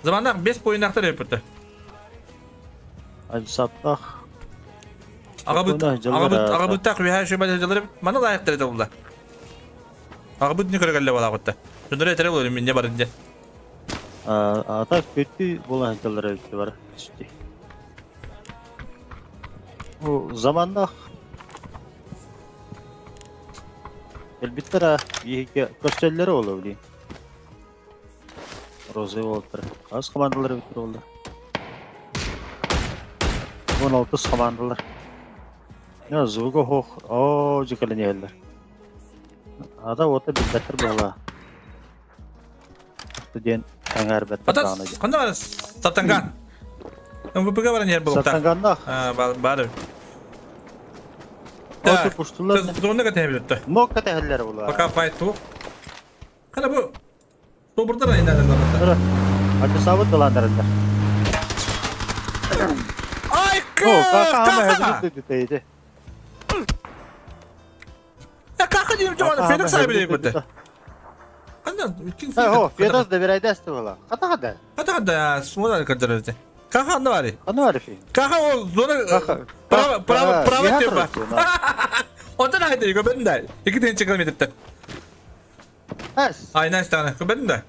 Speaker 1: Заманнах бес поинахтар эбит.
Speaker 6: Альсаттах.
Speaker 1: Аҕабыт аҕабыт аҕабыттаах үһээ шөбә дьалар маны лайыктар этэ булла. Аҕабыт не көрө балаҕытта. Дьоннор этэрэ болор минне барын дьэ.
Speaker 6: А так көттү була дьалар эбит бар. Бу заманнах Элбиттер биһиги көрсөллөрө оло били. Розы болтар. Аз командалар бит болду. 16 командалар. Я звука хох. О, жикален Ада ота билбеттер була. Студент аңар беттер
Speaker 1: Ата кандай бар? Сатанган. МВП-га баран ер болуп.
Speaker 6: Сатанганнах.
Speaker 1: А, бар.
Speaker 6: Оты пуштулар.
Speaker 1: Зонна кете билетте.
Speaker 6: Мок кете хеллер була.
Speaker 1: Пока файт ту. Кана бу. Тобурдар айнанар заманда.
Speaker 6: Аты сабыт доландарында.
Speaker 1: Ай,
Speaker 6: ка! Ка!
Speaker 1: Кака дейм жаман Феликс ай билейм бит. Кандай?
Speaker 6: О, Федос да була. Ката када?
Speaker 1: Ката када, смода кадырды. Кака анда бар?
Speaker 6: Анда бар фи.
Speaker 1: Кака ол зона право право право деп бар. Онтан айды, көбөдүн да. Эки тен чыгып мететти.
Speaker 6: Әс.
Speaker 1: Ай, найс тагы, көбөдүн да.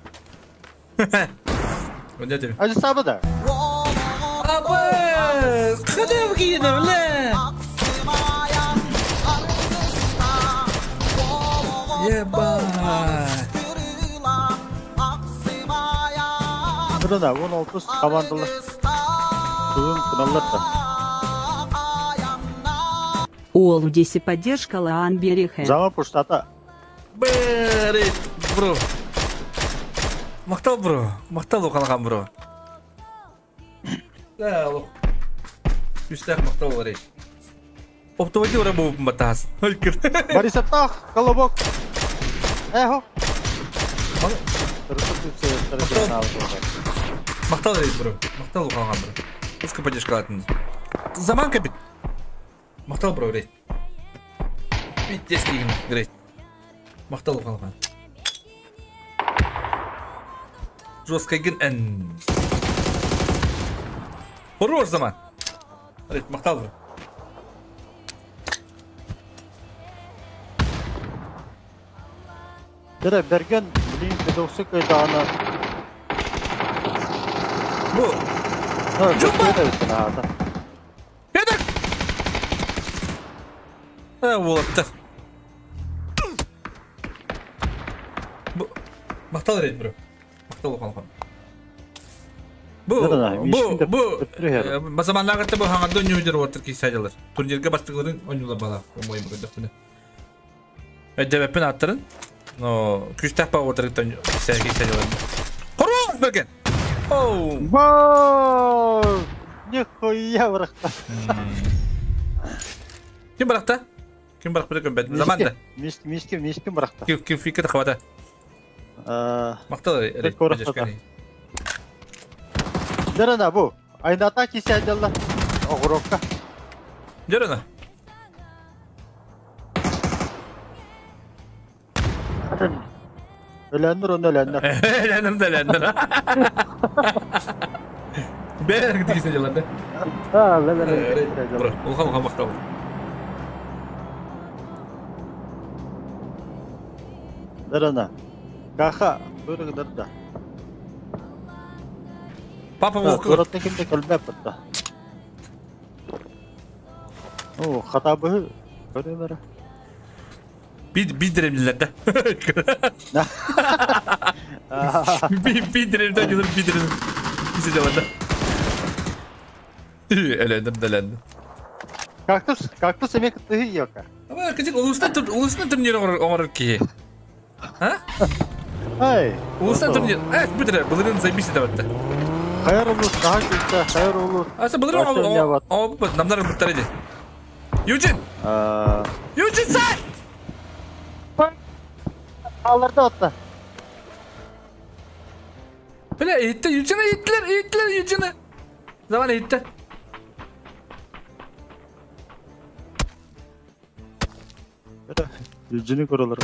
Speaker 1: Өнде деп.
Speaker 6: Ажы сабы да.
Speaker 1: Абы, кыдым кийдим ле. Ебать.
Speaker 6: Burada 16 командалар. Бүгін кыналлар да.
Speaker 5: Уол 10 поддержка Лаан Берехе.
Speaker 6: Зама пуштата.
Speaker 1: Берет, бро. Мактал бро. Мактал оқалған бро. Да, лох. Үстәк мактал бар еш. Оптовайды ора болып батас.
Speaker 6: Борисаттах, колобок. Эхо.
Speaker 1: Мактал рейд, бро. Мактал оқалған бро. Узко поддержка алатын. Заман капит. Мактал бро, рейд. Пиздец деген рейд. Мактал оқалған. Жестко ген ән. Хорош заман. Рейд, мактал бро.
Speaker 6: Дere Bergen, блин, педоксы кайдана.
Speaker 1: Бу.
Speaker 6: Жумба!
Speaker 1: Педок! А, болыпты. Бу мактал рейд, бро. Мактал оқалған. Бу, бу, бу, базаманнагытты бу хаңарды ойнойдыр отыр кейсайдалар. Турнирге бастығыларын ойнулар бала, омойым көрдік бұны. Өдебеппен аттырын. Но күстәк па отырыктан кейсайдалар. Хорош, Берген! Оу!
Speaker 6: Вау! Нихуя барақта.
Speaker 1: Ким барақта? Ким барақ білген бәдім? Заманда.
Speaker 6: Мишкин барақта.
Speaker 1: Ким фикір қабада? Мақтал рейд.
Speaker 6: Дерена бу. Айната кисәдәлләр. Огурокка.
Speaker 1: Дерена.
Speaker 6: Ölendir onu ölendir.
Speaker 1: Ölendir de ölendir. Бәрі кисәдәлләр да.
Speaker 6: Ha, ölendir.
Speaker 1: Улха улха мақтал.
Speaker 6: Дерена. Каха, бөргдер да.
Speaker 1: Папа волк.
Speaker 6: Городта кимде көлбәп бітті. О, хата бы. Көре бәрі.
Speaker 1: Бидіремділер да. Бидіремді келіп бидірем. Кисе жабады. Әлендім, әлендім.
Speaker 6: Кактус, кактус эмек тыгы йока.
Speaker 1: Ама кичик улусна турнир оңор ки. А?
Speaker 6: Ай.
Speaker 1: Улусна турнир. Э, бидіре, бұлырын заебись деп атты.
Speaker 6: Хайар улус, daha күлсе, хайар улус.
Speaker 1: Аса былыр о намдар буттар иди. Юджин! Юджин сай!
Speaker 6: Аларды отта.
Speaker 1: Бля, итте Юджина иттилер, иттилер Юджина. Zaman итте.
Speaker 6: Юджини көрөлөр.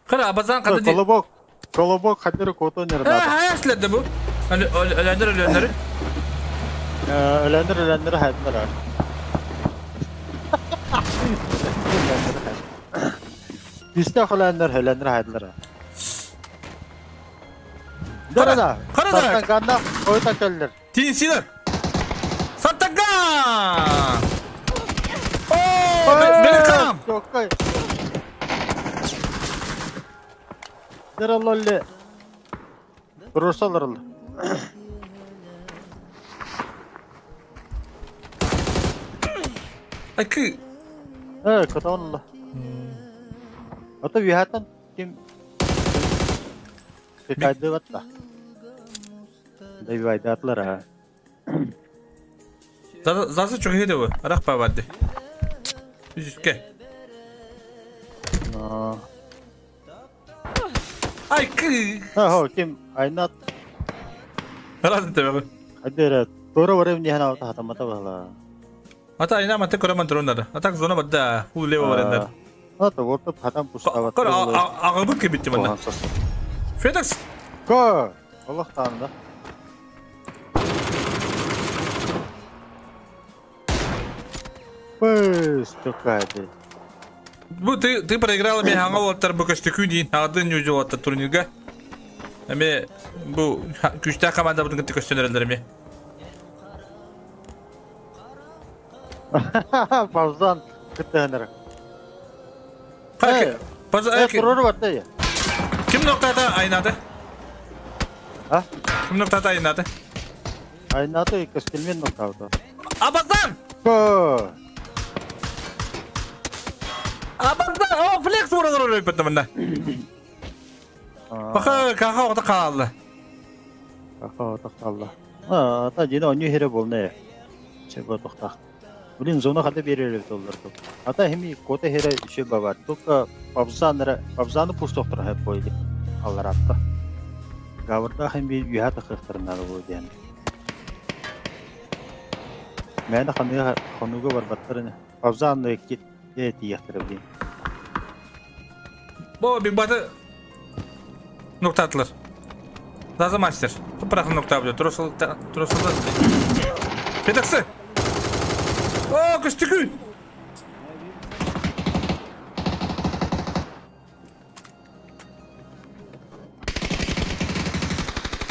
Speaker 1: Кара, абазан кады ди.
Speaker 6: Колобок, колобок хадыр кото нерда.
Speaker 1: Хаяслерде бу. Ölenler ölenleri.
Speaker 6: Ölenler ölenleri hayatlar. Bizde ölenler ölenler hayatlar. Dara.
Speaker 1: Kara.
Speaker 6: Satagan'da oyta keller.
Speaker 1: TNC'ler. Satagan! Oh, welcome.
Speaker 6: Çok Dara lolli. Rusalar.
Speaker 1: Ay kı.
Speaker 6: Evet, katanla. Ata vihatan kim? Kaydı vatta. Dayı atlar ha.
Speaker 1: Zası çok iyi de bu. Arak bavardı. Yüzüske. Ay kı.
Speaker 6: Ha ho kim? Aynat.
Speaker 1: Razı tabii.
Speaker 6: Hadi doğru varım niye hana hatamata bala.
Speaker 1: Ata ayna mate koraman dronları. Atak zona badda. Hu leva varenler.
Speaker 6: Ata orta hatam pustavat.
Speaker 1: Kara ağabık gibi bitti bana. FedEx.
Speaker 6: Ko. Allah tanrı. Пыс, такая.
Speaker 1: Bu ты проиграла мне хаңа олаттар bu көстөкүү дейін. Ағадын южы олаттар турнирге. Эме bu күчтә команда бұның кітті көстөнөрөлөр эме.
Speaker 6: Павзан кыттыгыныр.
Speaker 1: Кай? Павзан
Speaker 6: турор батты я.
Speaker 1: Ким ноктада айнады?
Speaker 6: А?
Speaker 1: Ким ноктада айнады?
Speaker 6: Айнады көстелмен ноктада.
Speaker 1: Абаздан!
Speaker 6: Ко!
Speaker 1: Абаздан! О, флекс уралар өлөп бітті мында. Бақа каха оқты қалды.
Speaker 6: Каха оқты қалды. А, ата дина оню хере болны. Чего тоқтақ. Блин, зона хады берелеп доллар. Ата хеми кота хере еще бабар. Только павзанра, павзаны пустоқтыр хеп койды. Аллар атта. Гавырда хеми юхата хыхтырнары бу ден. Мен хануга хануга бар баттырны. Павзаны кит тияқтыры блин.
Speaker 1: Бо биг баты nokta atılır. Zaza master. Bırakın nokta atılıyor. Trosal trosal. FedEx'i. О, көстүкү.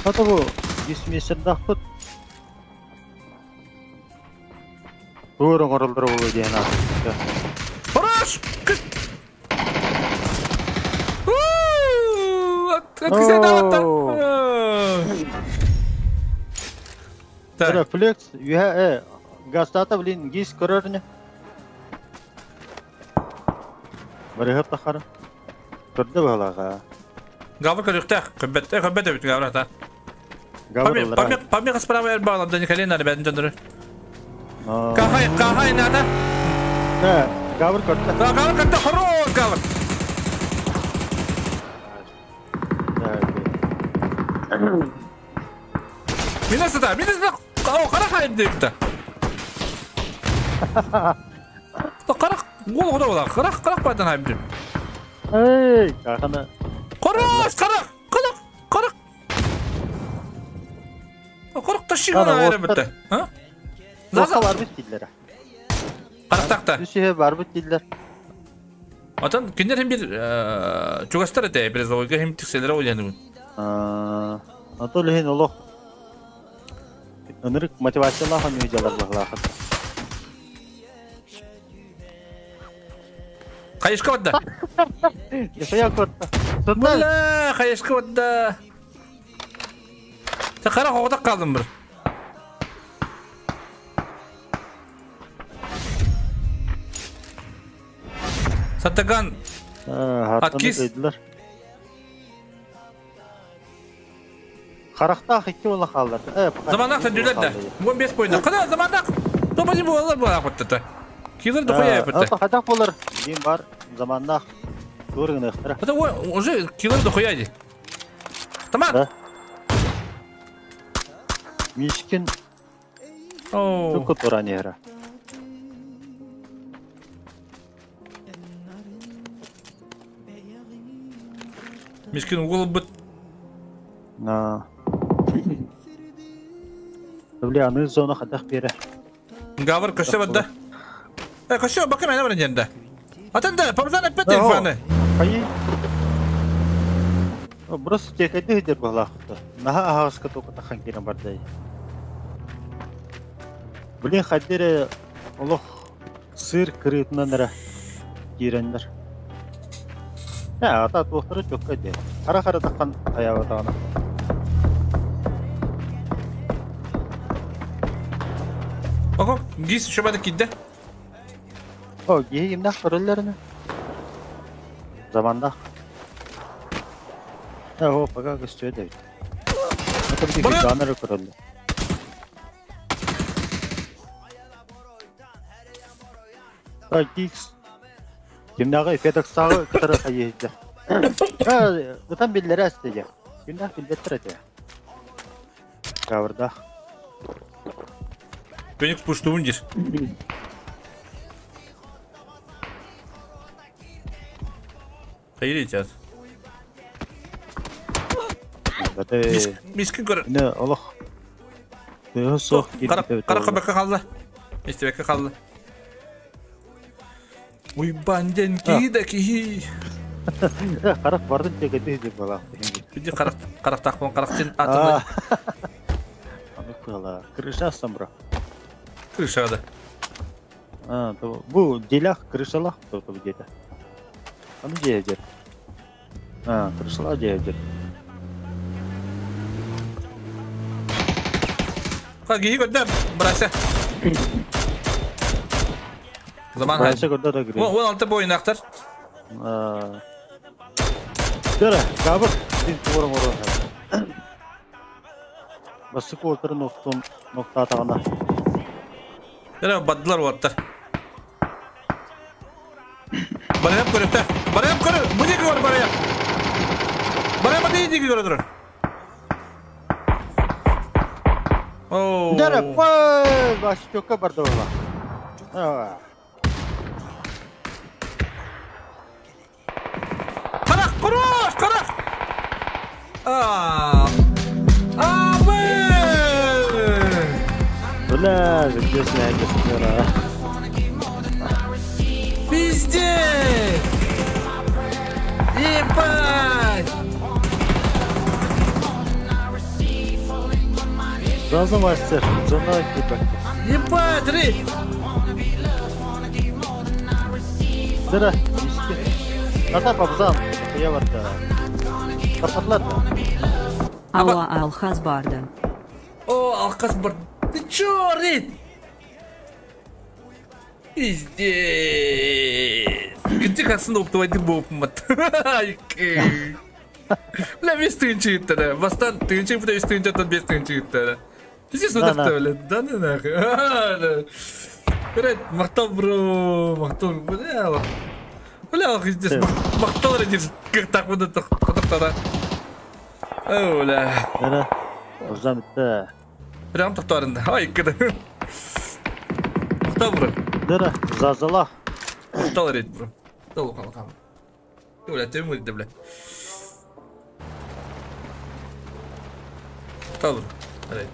Speaker 6: Ата бу дисмиссер дахпыт. Буырын оралдыры болу дейін аты.
Speaker 1: Хорош! Откисай даватта.
Speaker 6: Так. Флекс, гастата, блин, гис көрөрне. Барыгып тахара. Көрдө балага.
Speaker 1: Гавр көрүктә, көбәт, көбәт бит гавр ата. Памир, памир справа эр балам да никалена ребят жандыры. Кахай, кахай надо.
Speaker 6: Да, гавр көрдө.
Speaker 1: Да, гавр көрдө, хорош гавр. Минус да, минус да. О, кара хайып депті. Қара, ол құда бола. Қара, қара бадан хайып деп.
Speaker 6: Эй, қақана.
Speaker 1: Қара, қара, қара, қара. Қара ташигана айры бітті. А?
Speaker 6: Заза бар бит дейділер.
Speaker 1: Қара тақта.
Speaker 6: Үсіге бар бит дейділер.
Speaker 1: Атан киндер hem bir чугастар эте, bir зоойга hem тикселер ойланып.
Speaker 6: Ато лехин олох. Өнүрүк мотивациялаах өнү жалар баглаахат.
Speaker 1: Кайышка бадда.
Speaker 6: Ясая көртө.
Speaker 1: Бля, кайышка бадда. Та кара когода калдым бир. Сатаган. Откис.
Speaker 6: Харахтаах икки буола хааллар.
Speaker 1: Заманах төндүлэр да. Бу 5 пойна. Кана заманах. Топ один буолар буолар баттата. Киллер дохуя батта.
Speaker 6: Хадах болар. Дин бар заманнах. Тур гыныхтара.
Speaker 1: Это уже киллер дохуя ди. Таман.
Speaker 6: Мишкин. О. Туранера.
Speaker 1: Мишкин угол быт.
Speaker 6: На. Бля, аны зона хадах бере.
Speaker 1: Гавр көсө бадда. Көсө бакым эне баран жерде. Атын да, памзан эппет инфаны.
Speaker 6: Хайы. Просто текайды хидер балахты. Наха ахаска тока тахан кирен бардай. Блин, хаддере олох сыр кырытынан эре киреннер. Ата туохтары чокка де. Хара-хара тахан аябатағана.
Speaker 1: Ого, гис шобады кидде.
Speaker 6: О, гиһи кимнах көрөллөрүнө? Замандах. О, пока көстүө да бит. Это бит жанры көрөллөр. А, гикс. Кимнагы Федокстагы кытары хайыйды. Ытан биллere әстеге. Кимнах билбеттер эте. Кавырдах.
Speaker 1: Феникс пуштуун дир. Хайыр etят. Мискин көр.
Speaker 6: Не, Аллах.
Speaker 1: Кара кабакка қалды. Истебекке қалды. Уй банден кида ки.
Speaker 6: Карак бардын теге деп бала.
Speaker 1: Биди карак карак тақпон карактын атын.
Speaker 6: Аны кыла. Крыша самбра.
Speaker 1: Крышада.
Speaker 6: А, то бу делях крышалах то то где-то. Аны жер. А, крышала жер.
Speaker 1: Каги көрдө, брася. Заман
Speaker 6: Брася көрдө да кире.
Speaker 1: 16 бойын актар.
Speaker 6: Дара, кабыр, дин туорун орун. Басык олтырын оқтун нокта атағына.
Speaker 1: Дара, баддылар оттар. Барайап көрөптө. Барайап көрө. Бу деги көр барайап. Барайап деги көрө турар. Оу.
Speaker 6: Дара, пой, баш чөккө барды ола.
Speaker 1: Карак, куруш, карак. А. А, бэ.
Speaker 6: Бля, здесь я не
Speaker 1: Пиздец! Ебать!
Speaker 6: Заза мастер, зона типа.
Speaker 1: Ебать, рей!
Speaker 6: Дыра, ишки. Ата пабзан, я варта. Капатлар.
Speaker 5: Ауа алхаз барды.
Speaker 1: О, алхаз барды. Ты чё, Рит? Пиздец. Где хасны оптовайды боп мат. Бля, весь тынчы тогда. Бастан тынчы, бля, весь тынчы, оттан без тынчы тогда. Пиздец, вот это, бля. Да ну нахуй. Блядь, мактал, бро, мактал, бля. Бля, пиздец, мактал, родишь, как так вот это, как тогда. О, бля.
Speaker 6: Да, да.
Speaker 1: Прям тоқтарында. Ай, кіді. Мақтал, бро.
Speaker 6: Дыра, зазала.
Speaker 1: Мақтал рейд, бро. Мақтал қалқан. Бля, төм өлді, бля. Мақтал, бро. Рейд.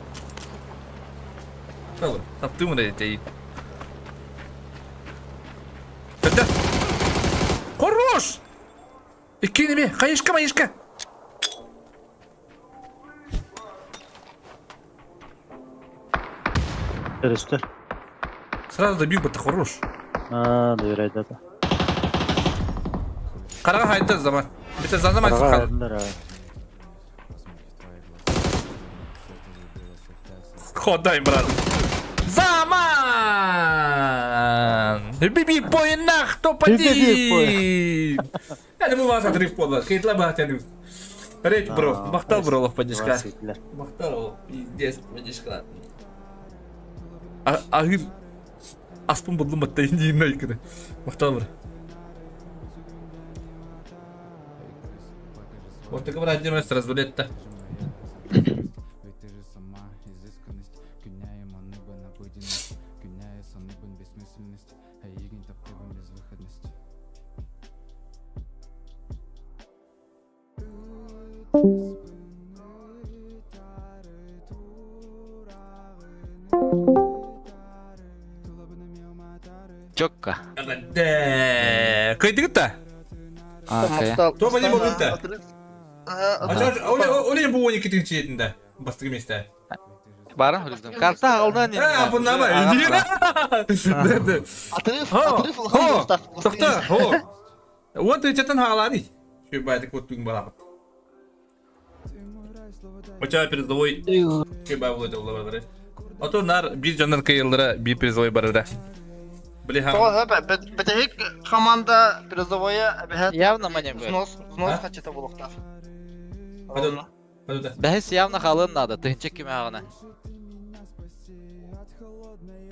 Speaker 1: Мақтал, бро. Таптым рейд, ей. Бітті. Хорош! Икки неме, қайышка, майышка.
Speaker 6: Терестер.
Speaker 1: Сразу добил бы, ты хорош.
Speaker 6: А, доверяй, да, да.
Speaker 1: Карага хайда заман. Это за заман сахал. Ходай, брат. Заман! Биби поиннах топ-1! Это был вас отрыв пола. Хейтла бахтяну. Рейд бро, махтал бро лох поддержка. Махтал, пиздец, поддержка. Агым аспын булдум батта инди найкыны. Махтал бро. Вот такой брат демес разболетта.
Speaker 14: Чокка.
Speaker 1: Кыйдыгыта? То не болдукта. Оле бу 12 тинчи бастыгы месте.
Speaker 14: Барын хүрүздүм. Карта алдан не.
Speaker 1: А, бу нама.
Speaker 8: Отрыв, отрыв улахан.
Speaker 1: Тохта, хо. Вот эти хаалары. Şu байдык вот түгүн балабыт. Оча призовой. Кеба болот олар. Ото нар бир жандар кыйылдыра бир призовой барыра.
Speaker 8: Блин. Бетехик команда призовая
Speaker 14: явно мане бу.
Speaker 8: Взнос, взнос хачыта болуктар.
Speaker 14: Бәһис явно халын надо, тыгынчык киме агына.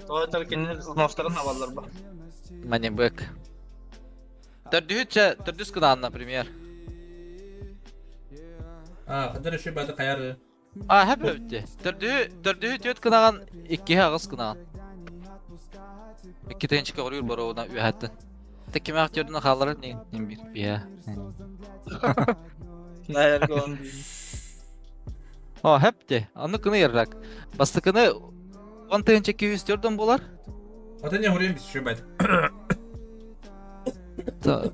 Speaker 2: Тойтар кинер взностарын алалар ба.
Speaker 14: Мане бэк. Төрдүчө, төрдүс кынан, например.
Speaker 1: А, хадыр еще бады каяры.
Speaker 14: А, хәп өтте. Төрдү, төрдү төт кынаган, икки агыс кынаган. Икки тыгынчык орюр бароуна үһәттен. Тек киме ак төрдүнө халары не бир бия.
Speaker 2: Наяргон.
Speaker 14: О, хәпте. Аны кыны яррак. Бастыкыны 10 тыгынчык 200 төрдөн болар.
Speaker 1: Ата не хүрем биз шөбайт.
Speaker 14: Та.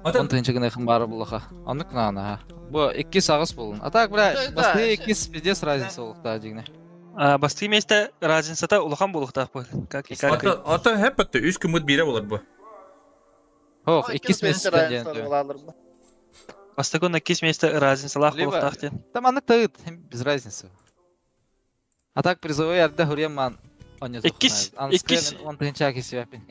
Speaker 14: 10 тыгынчык кыны бары булаха. Аны кынаган, ха. Бу икки сагыс болун. А так, бля, басты икки пиздец разница болукта дигне.
Speaker 9: А, басты месте разница улахан болуктак бу. Как как.
Speaker 1: Ата ата хәпте 3 күн бире болар бу.
Speaker 14: Ох, икки месте ден.
Speaker 9: Бастыкы икки месте разница лах болуктак ден.
Speaker 14: Там аны тыгыт, без разницы. А так призовой ярда хүрем ман.
Speaker 9: Иккис, иккис.
Speaker 14: Он тынча кесепин.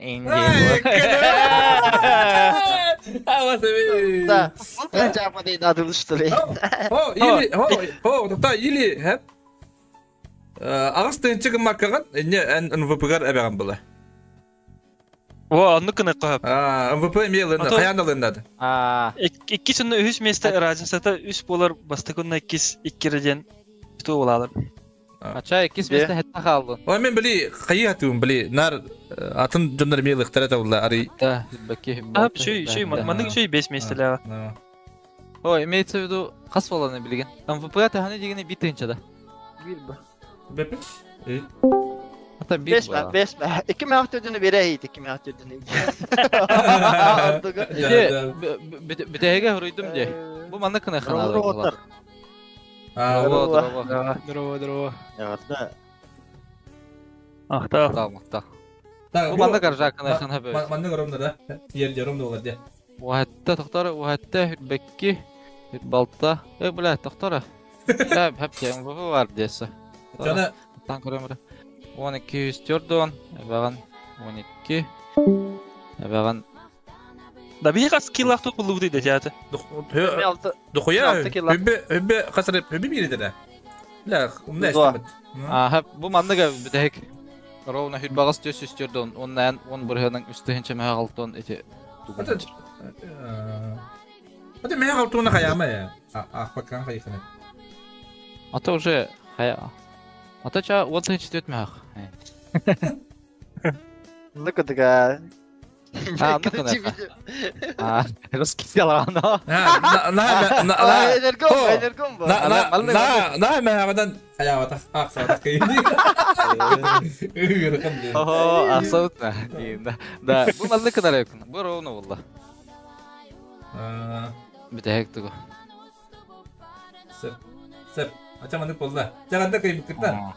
Speaker 8: Да, он тынча падай надо что ли.
Speaker 1: О, или, о, о, тохта, или, хәп. Агыс тынча кымаккаган, не НВПгар әбәгән була.
Speaker 9: О, аны кыны кап.
Speaker 1: А, МВП мейлин, каян алынады.
Speaker 14: А.
Speaker 9: Иккис уны үс месте разницата үс болар, бастыкы иккис иккирден ту булалар.
Speaker 14: Ача иккис месте хетта калды.
Speaker 1: Ой, мен били кайы атуым, били нар атын жондар мейл ыктара табылды, ари.
Speaker 14: Да, баки.
Speaker 9: А, шүй, шүй, мандык шүй 5 местелер.
Speaker 14: О, имеется в виду кас боланы билген. МВП таханы дегене бит тынча да.
Speaker 8: Бир ба.
Speaker 1: Бепи? Э.
Speaker 14: Ата бир.
Speaker 8: Беш ба, беш ба. Эки мең төрдүнү берейит, эки мең төрдүнү.
Speaker 14: Битеге хүрүйдүм де. Бу мандык кына ханады.
Speaker 1: А,
Speaker 9: Здорово, здорово.
Speaker 6: Ягырда.
Speaker 9: Ахта.
Speaker 14: Ахта. Бу мандык аржакына хана бө.
Speaker 1: Мандык оромда да. Ер жеромда болар де.
Speaker 14: Уһатта тохтара, уһатта хүрбекки, хүрбалта. Э, бля, тохтара. Бля, хәп бу бар десе.
Speaker 1: Жана
Speaker 14: тан көрөмөр. 12 104 эбаган 12. Эбаган
Speaker 9: Да бир кас киллах тут булду дейди жаты.
Speaker 1: Дохуя. Хөббе, хөббе касыр хөббе бире да. Бля, умна эстемет.
Speaker 14: А, бу мандыга битек. Ровно хүрбагас төс үстөрдөн, оннан 10 бүрһөнүн үстүнчө мә алтон эти.
Speaker 1: Ата мә алтона каяма я. А, бакан кайхана.
Speaker 14: Ата уже хая. Ата ча 34 мә.
Speaker 8: Look at the guy.
Speaker 14: А, ну конечно. А, раскисела она.
Speaker 1: На, на, на, на.
Speaker 8: Энергом, энергом.
Speaker 1: На, на, на, на, на, абадан. Хая, ак, сават кей.
Speaker 14: Ого, абсолютно. Да, бу мазны кынар якын. Бу ровно булды. Битек тугу.
Speaker 1: Сеп, сеп. Ачаманы болду. Жаганда кей биттен.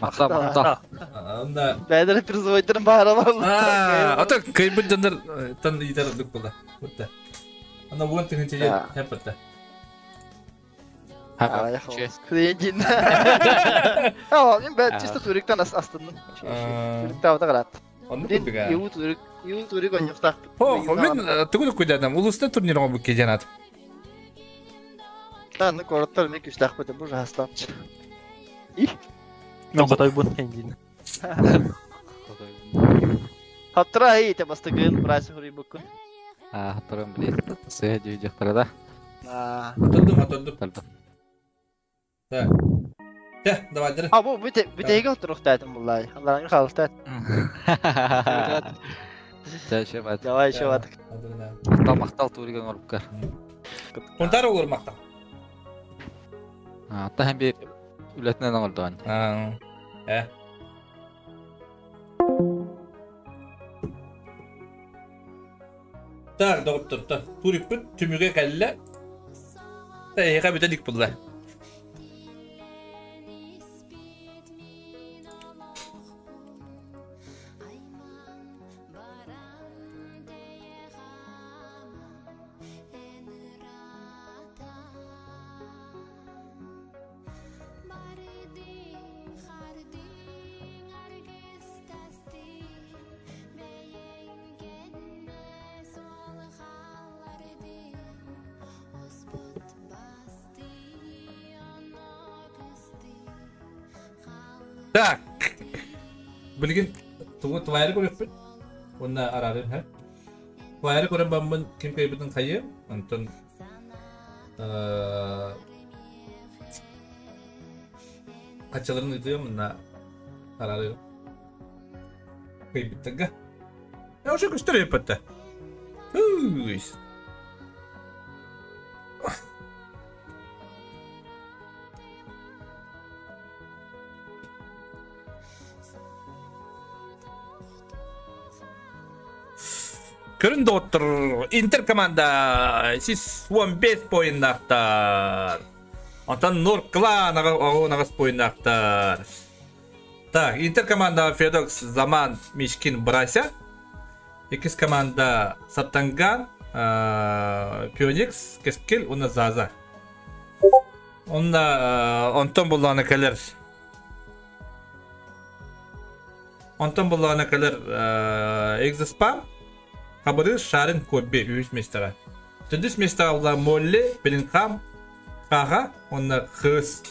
Speaker 14: Мақта, мақта.
Speaker 1: Анда
Speaker 8: Бәдер призовойдырын бары бар.
Speaker 1: А, ата кайбын жандар тан итер дүк болды. Бутта. Анда буын тегенче жер хәп бутта.
Speaker 8: Клиентин. А, мен бә чисто туриктан астындым. Турикта авта карат.
Speaker 1: Оннук курдук аа.
Speaker 2: Иу турик, иу турик онньуктаахпыт.
Speaker 1: О, мин тугу куйдадам, улуста турнир оҥорбут киһи диэн
Speaker 2: Аны куораттар эмиэ күүстээхпит, бу жаһастаапчы.
Speaker 9: Мен хотойбун эндин.
Speaker 2: Хаптара эй, те бастыгын, брайсы хуруйбуккун.
Speaker 14: А, хатырым блин. Сыа дьүдьэхтэрэ да.
Speaker 1: Атырдым, атырдым. Так. Те, давай, дыры.
Speaker 2: А, бу бүтэйге отуруктаатым буллай. Аллаһын халыстат.
Speaker 14: Чэ, чэ, бат.
Speaker 2: Давай, еще бат.
Speaker 14: Мактал, мактал турига оҥорбуккар.
Speaker 1: Унтар олор мактал.
Speaker 14: Ата hem bir үлэтинэн оҥордоҕун.
Speaker 1: Э. Так, доҕоттор, турикпыт түмүгэ кэллэ. Эһиэхэ бүтэ илик булла. Так. Билигин тугу твайры көрүөхпүт. Уонна араарыым һэ. Твайры көрөн баммын ким кыайбытын хайыам. Онтон хаччаларын ыытыам уонна араарыам. Кыайбыттарга. Я уже көстөр эппэтте. Уйс. Көрүн доҕоттор, Интер команда сис 15 поиннаахтар. Онтон Нур Клан аҕыс поиннаахтар. Так, Интер команда Федокс, Заман, Мишкин, Брася. Иккис команда Саттанган, Пионикс, Кескил уонна Заза. Онна онтон буллаҕына кэлэр Онтон буллаҕына кэлэр Экзоспам, Хабырыыс, Шарин, Кобби үһүс миэстэҕэ. Төрдүс миэстэҕэ буолла Молли, Беллингхам, Хаха уонна Хыс.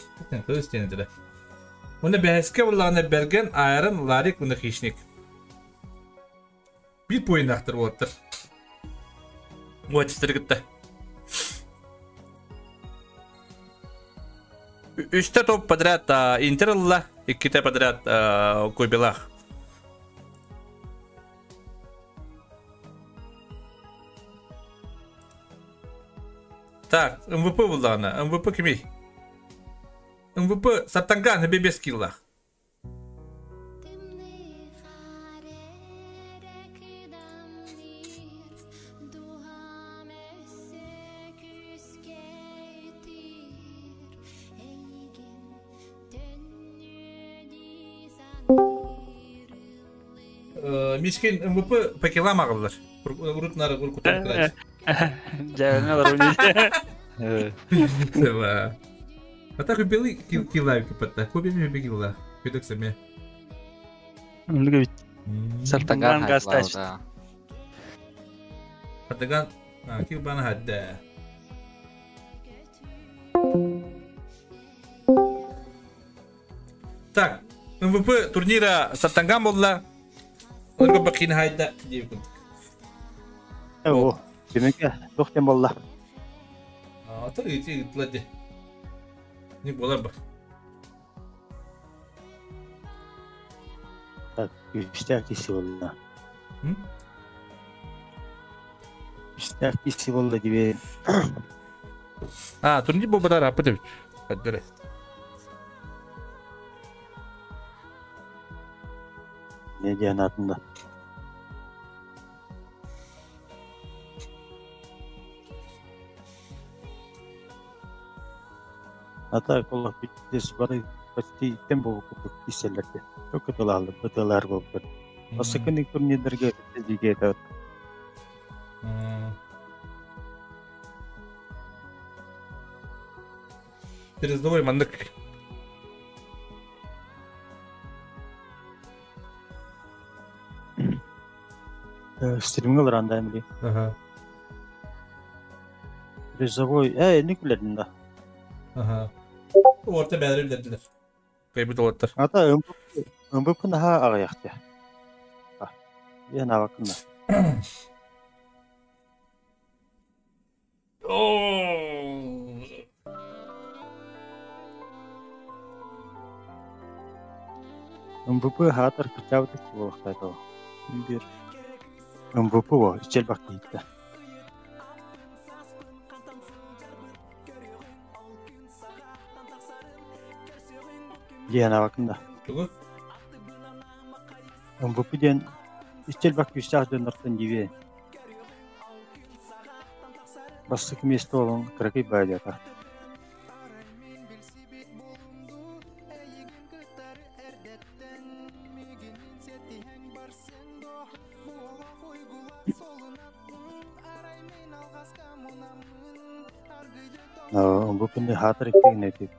Speaker 1: Хыс диэн этилэр. Уонна бэһискэ буллаҕына Берген, Айрон, Ларик уонна Хищник. Биир поиннаахтар уолаттар. Уотистары кытта. Үстэ топ подряд Интер ылла, иккитэ подряд Кубилах. Так, МВП буллаҕына, МВП кимий? МВП Сартанган бес киллах. Мискин МВП по килам аҕаллар. Урут нары уруккутан кырач.
Speaker 9: Дьээбэни олорбун.
Speaker 1: А так белый килаев кипатта. Копия ми килла. Көтөк семе.
Speaker 9: Оннук эбит. Сартанган гастач.
Speaker 1: Сартанган кил бана хадда. Так, МВП турнира Сартанган болла. Олорго бакин хайда диэбит курдук.
Speaker 6: Оо, түмүккэ туох диэн буолла?
Speaker 1: Отор ити ыытыла дии. Не буолар ба.
Speaker 6: Так, үстээх киси буолла. Үстээх киси буолла диби.
Speaker 1: А, турнир буолбатар аппыт эбит. Көрдөрө.
Speaker 6: Не диэн атында. А так олох бүттүс бары почти тем буолбут киселлэргэ. Çok ытылааллар, ытылаар буолбут. Осыкыны турнирдарга диге
Speaker 1: Перездовой маннык.
Speaker 6: Стримҥэ олорон да эмили.
Speaker 1: Ага.
Speaker 6: Призовой, инник билэрдин да.
Speaker 1: Ага. Орта бээлери билэрдилэр. Кайбыт олоттар.
Speaker 6: Ата МВП наһаа аҕыйахтыа. Иэн аҕаккын да. МВП хаатар кыччаабыт буолуохтаах Биир МВП во иччэлбэх киһиттэ. Диэн аҕакын да.
Speaker 1: Тугу?
Speaker 6: МВП диэн иччэлбэх күүстээх дьоннортон диибиэ. Бастакы миэстэ буолан кыракый баайдата. Бу күнү хаатар иккигин этип.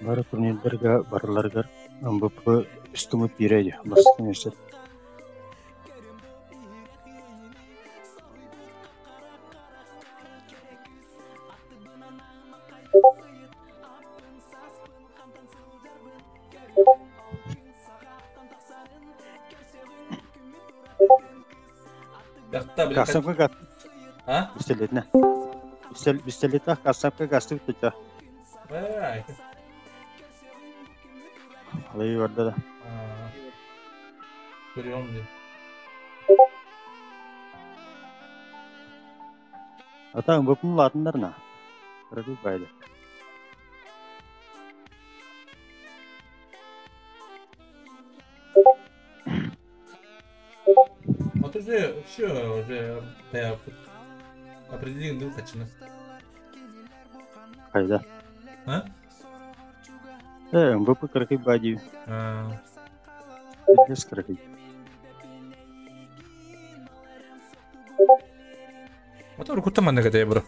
Speaker 6: Бары турнирдарга барыларыгар МВП үстүмүт биэрэ бастакы миэстэ. Кассамка газ.
Speaker 1: А?
Speaker 6: Пистолетне. Пистолетах кассамка газты битте. Алай барда да.
Speaker 1: Көрüyorum diye.
Speaker 6: Ата МВП-ны латындарна. Кыракый байды.
Speaker 1: Вот уже все, уже я определил был хочу.
Speaker 6: Кайда?
Speaker 1: А?
Speaker 6: МВП кыракый байды. Без кыракый.
Speaker 1: Вот урукуттан маннык этэ бро.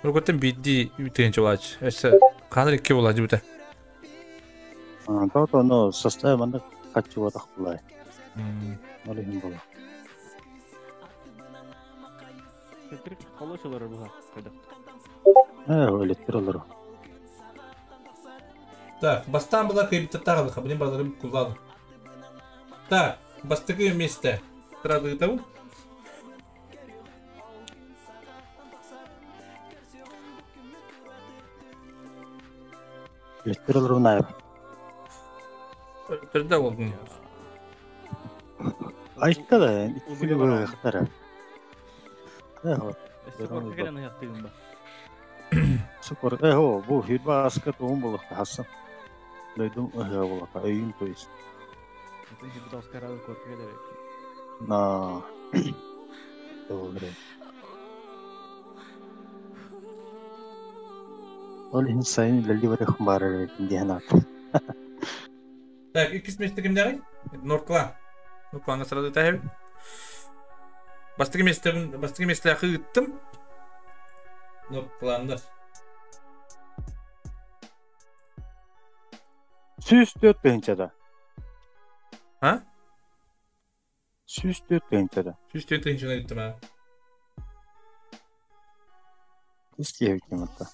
Speaker 1: Урукуттан биирдии үтүөн чулаач. Өссө хааныр икки буолааччы бүтэ.
Speaker 6: То но состав маннык хаччы булай. Ол иһин буолар.
Speaker 3: Холос олорор буха кайдах.
Speaker 6: Өлөттөр олору.
Speaker 1: Так, бастаан была кыйбыттаттаах хабынын баларым куллаады. Так, бастакы месте. Сразу того.
Speaker 6: Өлөттөр олору наайып.
Speaker 1: Төрдө болдун.
Speaker 6: Айта да, иккини быһыктара.
Speaker 3: Сукор кэлэн ыһыахтыгын ба.
Speaker 6: Сукор, хо, бу хирба аска туһун булуқта хассан. Дойдум ыһыа булуқта, өйүн то есть. На. Добре. Ол иһин сайын үлэлии барыах баар диэн аат.
Speaker 1: Так, иккис месте кимдээҕий? Норкла. Норклаҥа сразу таһабын. Бастакы местебин, бастакы местелээхи ыыттым. Норкланнар.
Speaker 6: 104 тыһыынчада.
Speaker 1: А?
Speaker 6: 104 тыһыынчада.
Speaker 1: 104 тыһыынчаны ыыттым а.
Speaker 6: Ис диэбиккин отта.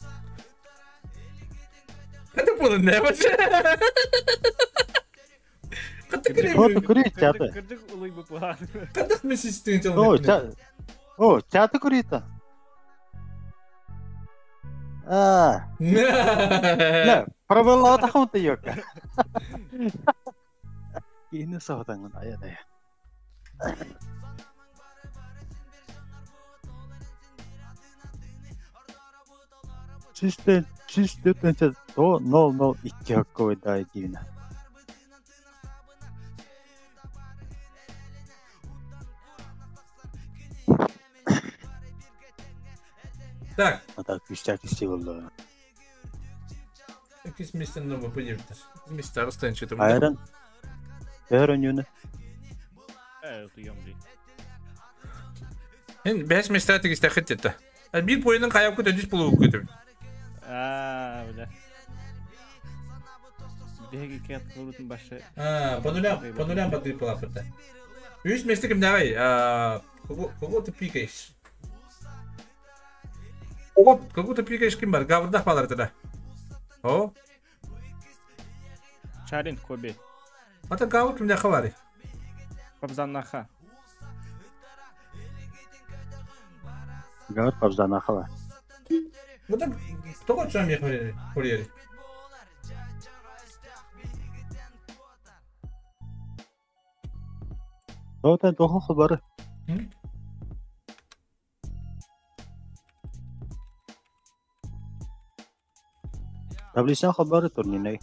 Speaker 1: Это было не вообще.
Speaker 6: Хото кури чаты.
Speaker 3: Кырдык улуй бу пухан.
Speaker 1: Кадах месяц тыһыынча
Speaker 6: О, ча. О, чаты курита. А. Не, правила тахмты йока. Киини саатаңын ая да. Чисте тэнчэ то 002 хаккой дай дивина.
Speaker 1: Так.
Speaker 6: Ата күстәк исти болду.
Speaker 1: Иккис местен МВП диэбиттэр. Иккис месте арыстан чытым.
Speaker 6: Айран. Төһөр өнүүнү.
Speaker 15: Утуйам дии.
Speaker 1: Эн бэс места тигистэххит дetta. Биир поинын хайапкыт өдүс булугу көтөбүт.
Speaker 15: Аа, бля. Биһиги кет курутун башы.
Speaker 1: А, по нулям подыпала. Үс месте кимдагай? А, кого ты пикаешь? Кого ты пикаешь ким бар? Гаврдах балар тогда. О?
Speaker 15: Чарин Коби.
Speaker 1: Ата гавр кимдә хабары?
Speaker 15: Пабзанаха.
Speaker 6: Гавр пабзанаха бар.
Speaker 1: Bu da тоҕо чам яхмери хорьери.
Speaker 6: Тоотан тохон хабары. Таблица хабары турнирный.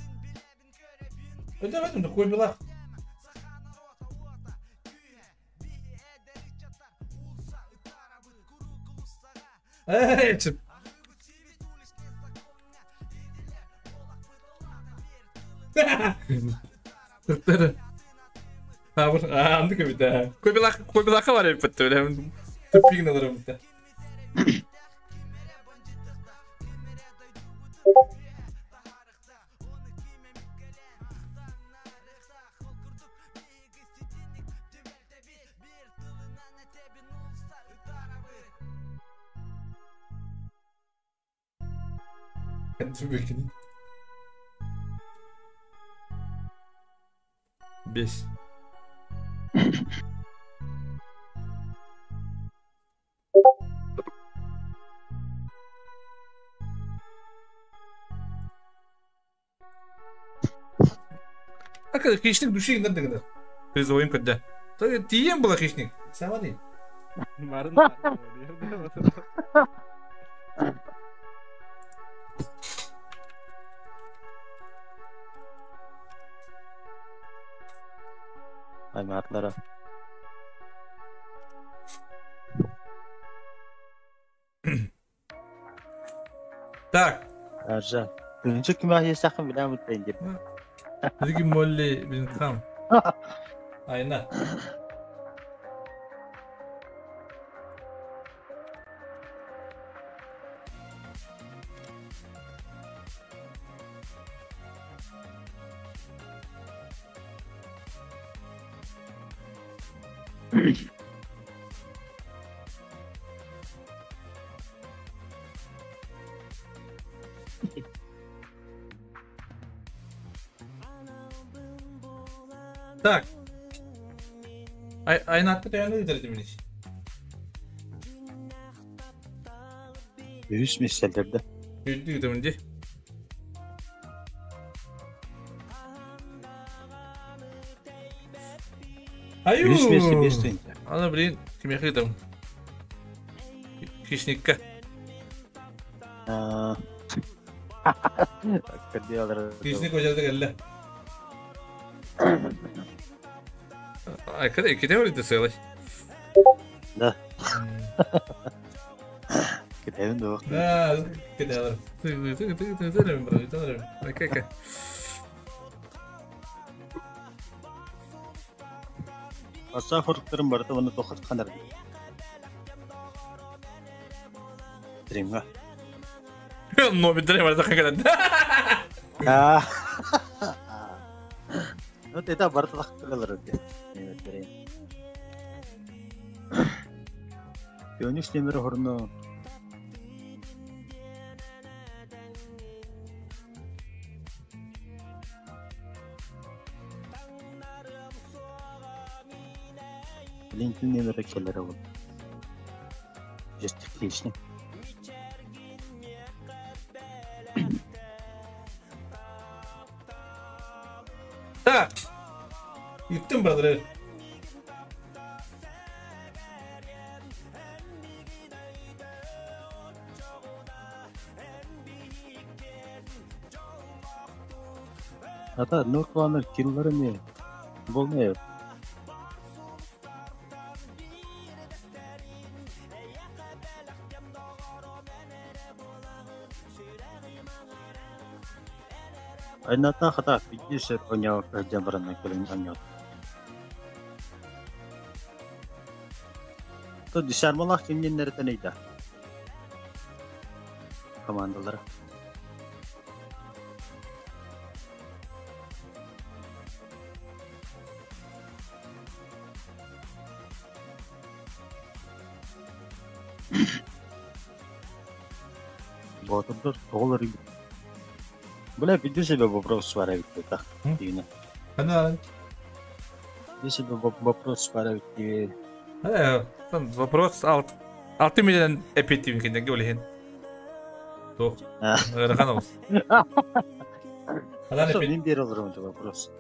Speaker 1: Это в этом такой была. Эй, чып. Тыртыры. Абыр, анды көбіті. Көбілаққа бар еп бітті, білемін. Түппігін алырым бітті. Түппігін. Бес. Акы хищник души индан дегенер. Призовым когда. Тием была хищник. Сама не.
Speaker 15: Барын.
Speaker 6: Айматлара.
Speaker 1: Так.
Speaker 6: Аржа. Önce kime yesakın bilen mutlayın деп.
Speaker 1: Бізге молли bizim там. Айна. Так. Айна атты таяны өйдерді мінеш.
Speaker 6: Үс меселерде.
Speaker 1: Өйді өйдімінде. Аю!
Speaker 6: Үс месте бес түйінді.
Speaker 1: Ана, блин, кім там? Хищникка. Хищник ожарды келді. Айкада кете бар еді сыйлай.
Speaker 6: Да. Кетебин да бак.
Speaker 1: Да, кете алар. Окей.
Speaker 6: Аса хорукторун барыта оны тохот канар. Тримга.
Speaker 1: Но бидре бар да каган.
Speaker 6: А. Вот это барыта тактылар өтө. Көнүш темир хорно. Lincoln немере келер ол. Жестик лишний.
Speaker 1: Так. Юттым бадыр.
Speaker 6: Ата Нуркланыр киллары не? Болмай. Айната хата пиддишер оняу жамбарана келин оняу. То десармалаах кимниннэритен ыйда. Командалара. Боотурдар тоҕолор Бля, веду себя вопрос сваривать так. Дина.
Speaker 1: Ана.
Speaker 6: Веду себя вопрос сваривать тебе.
Speaker 1: Э, там вопрос алт алты миллион эпитим киндеге олехин. Тух. Ырахан олус.
Speaker 6: Адан эпит. Мен бере алырым вопрос.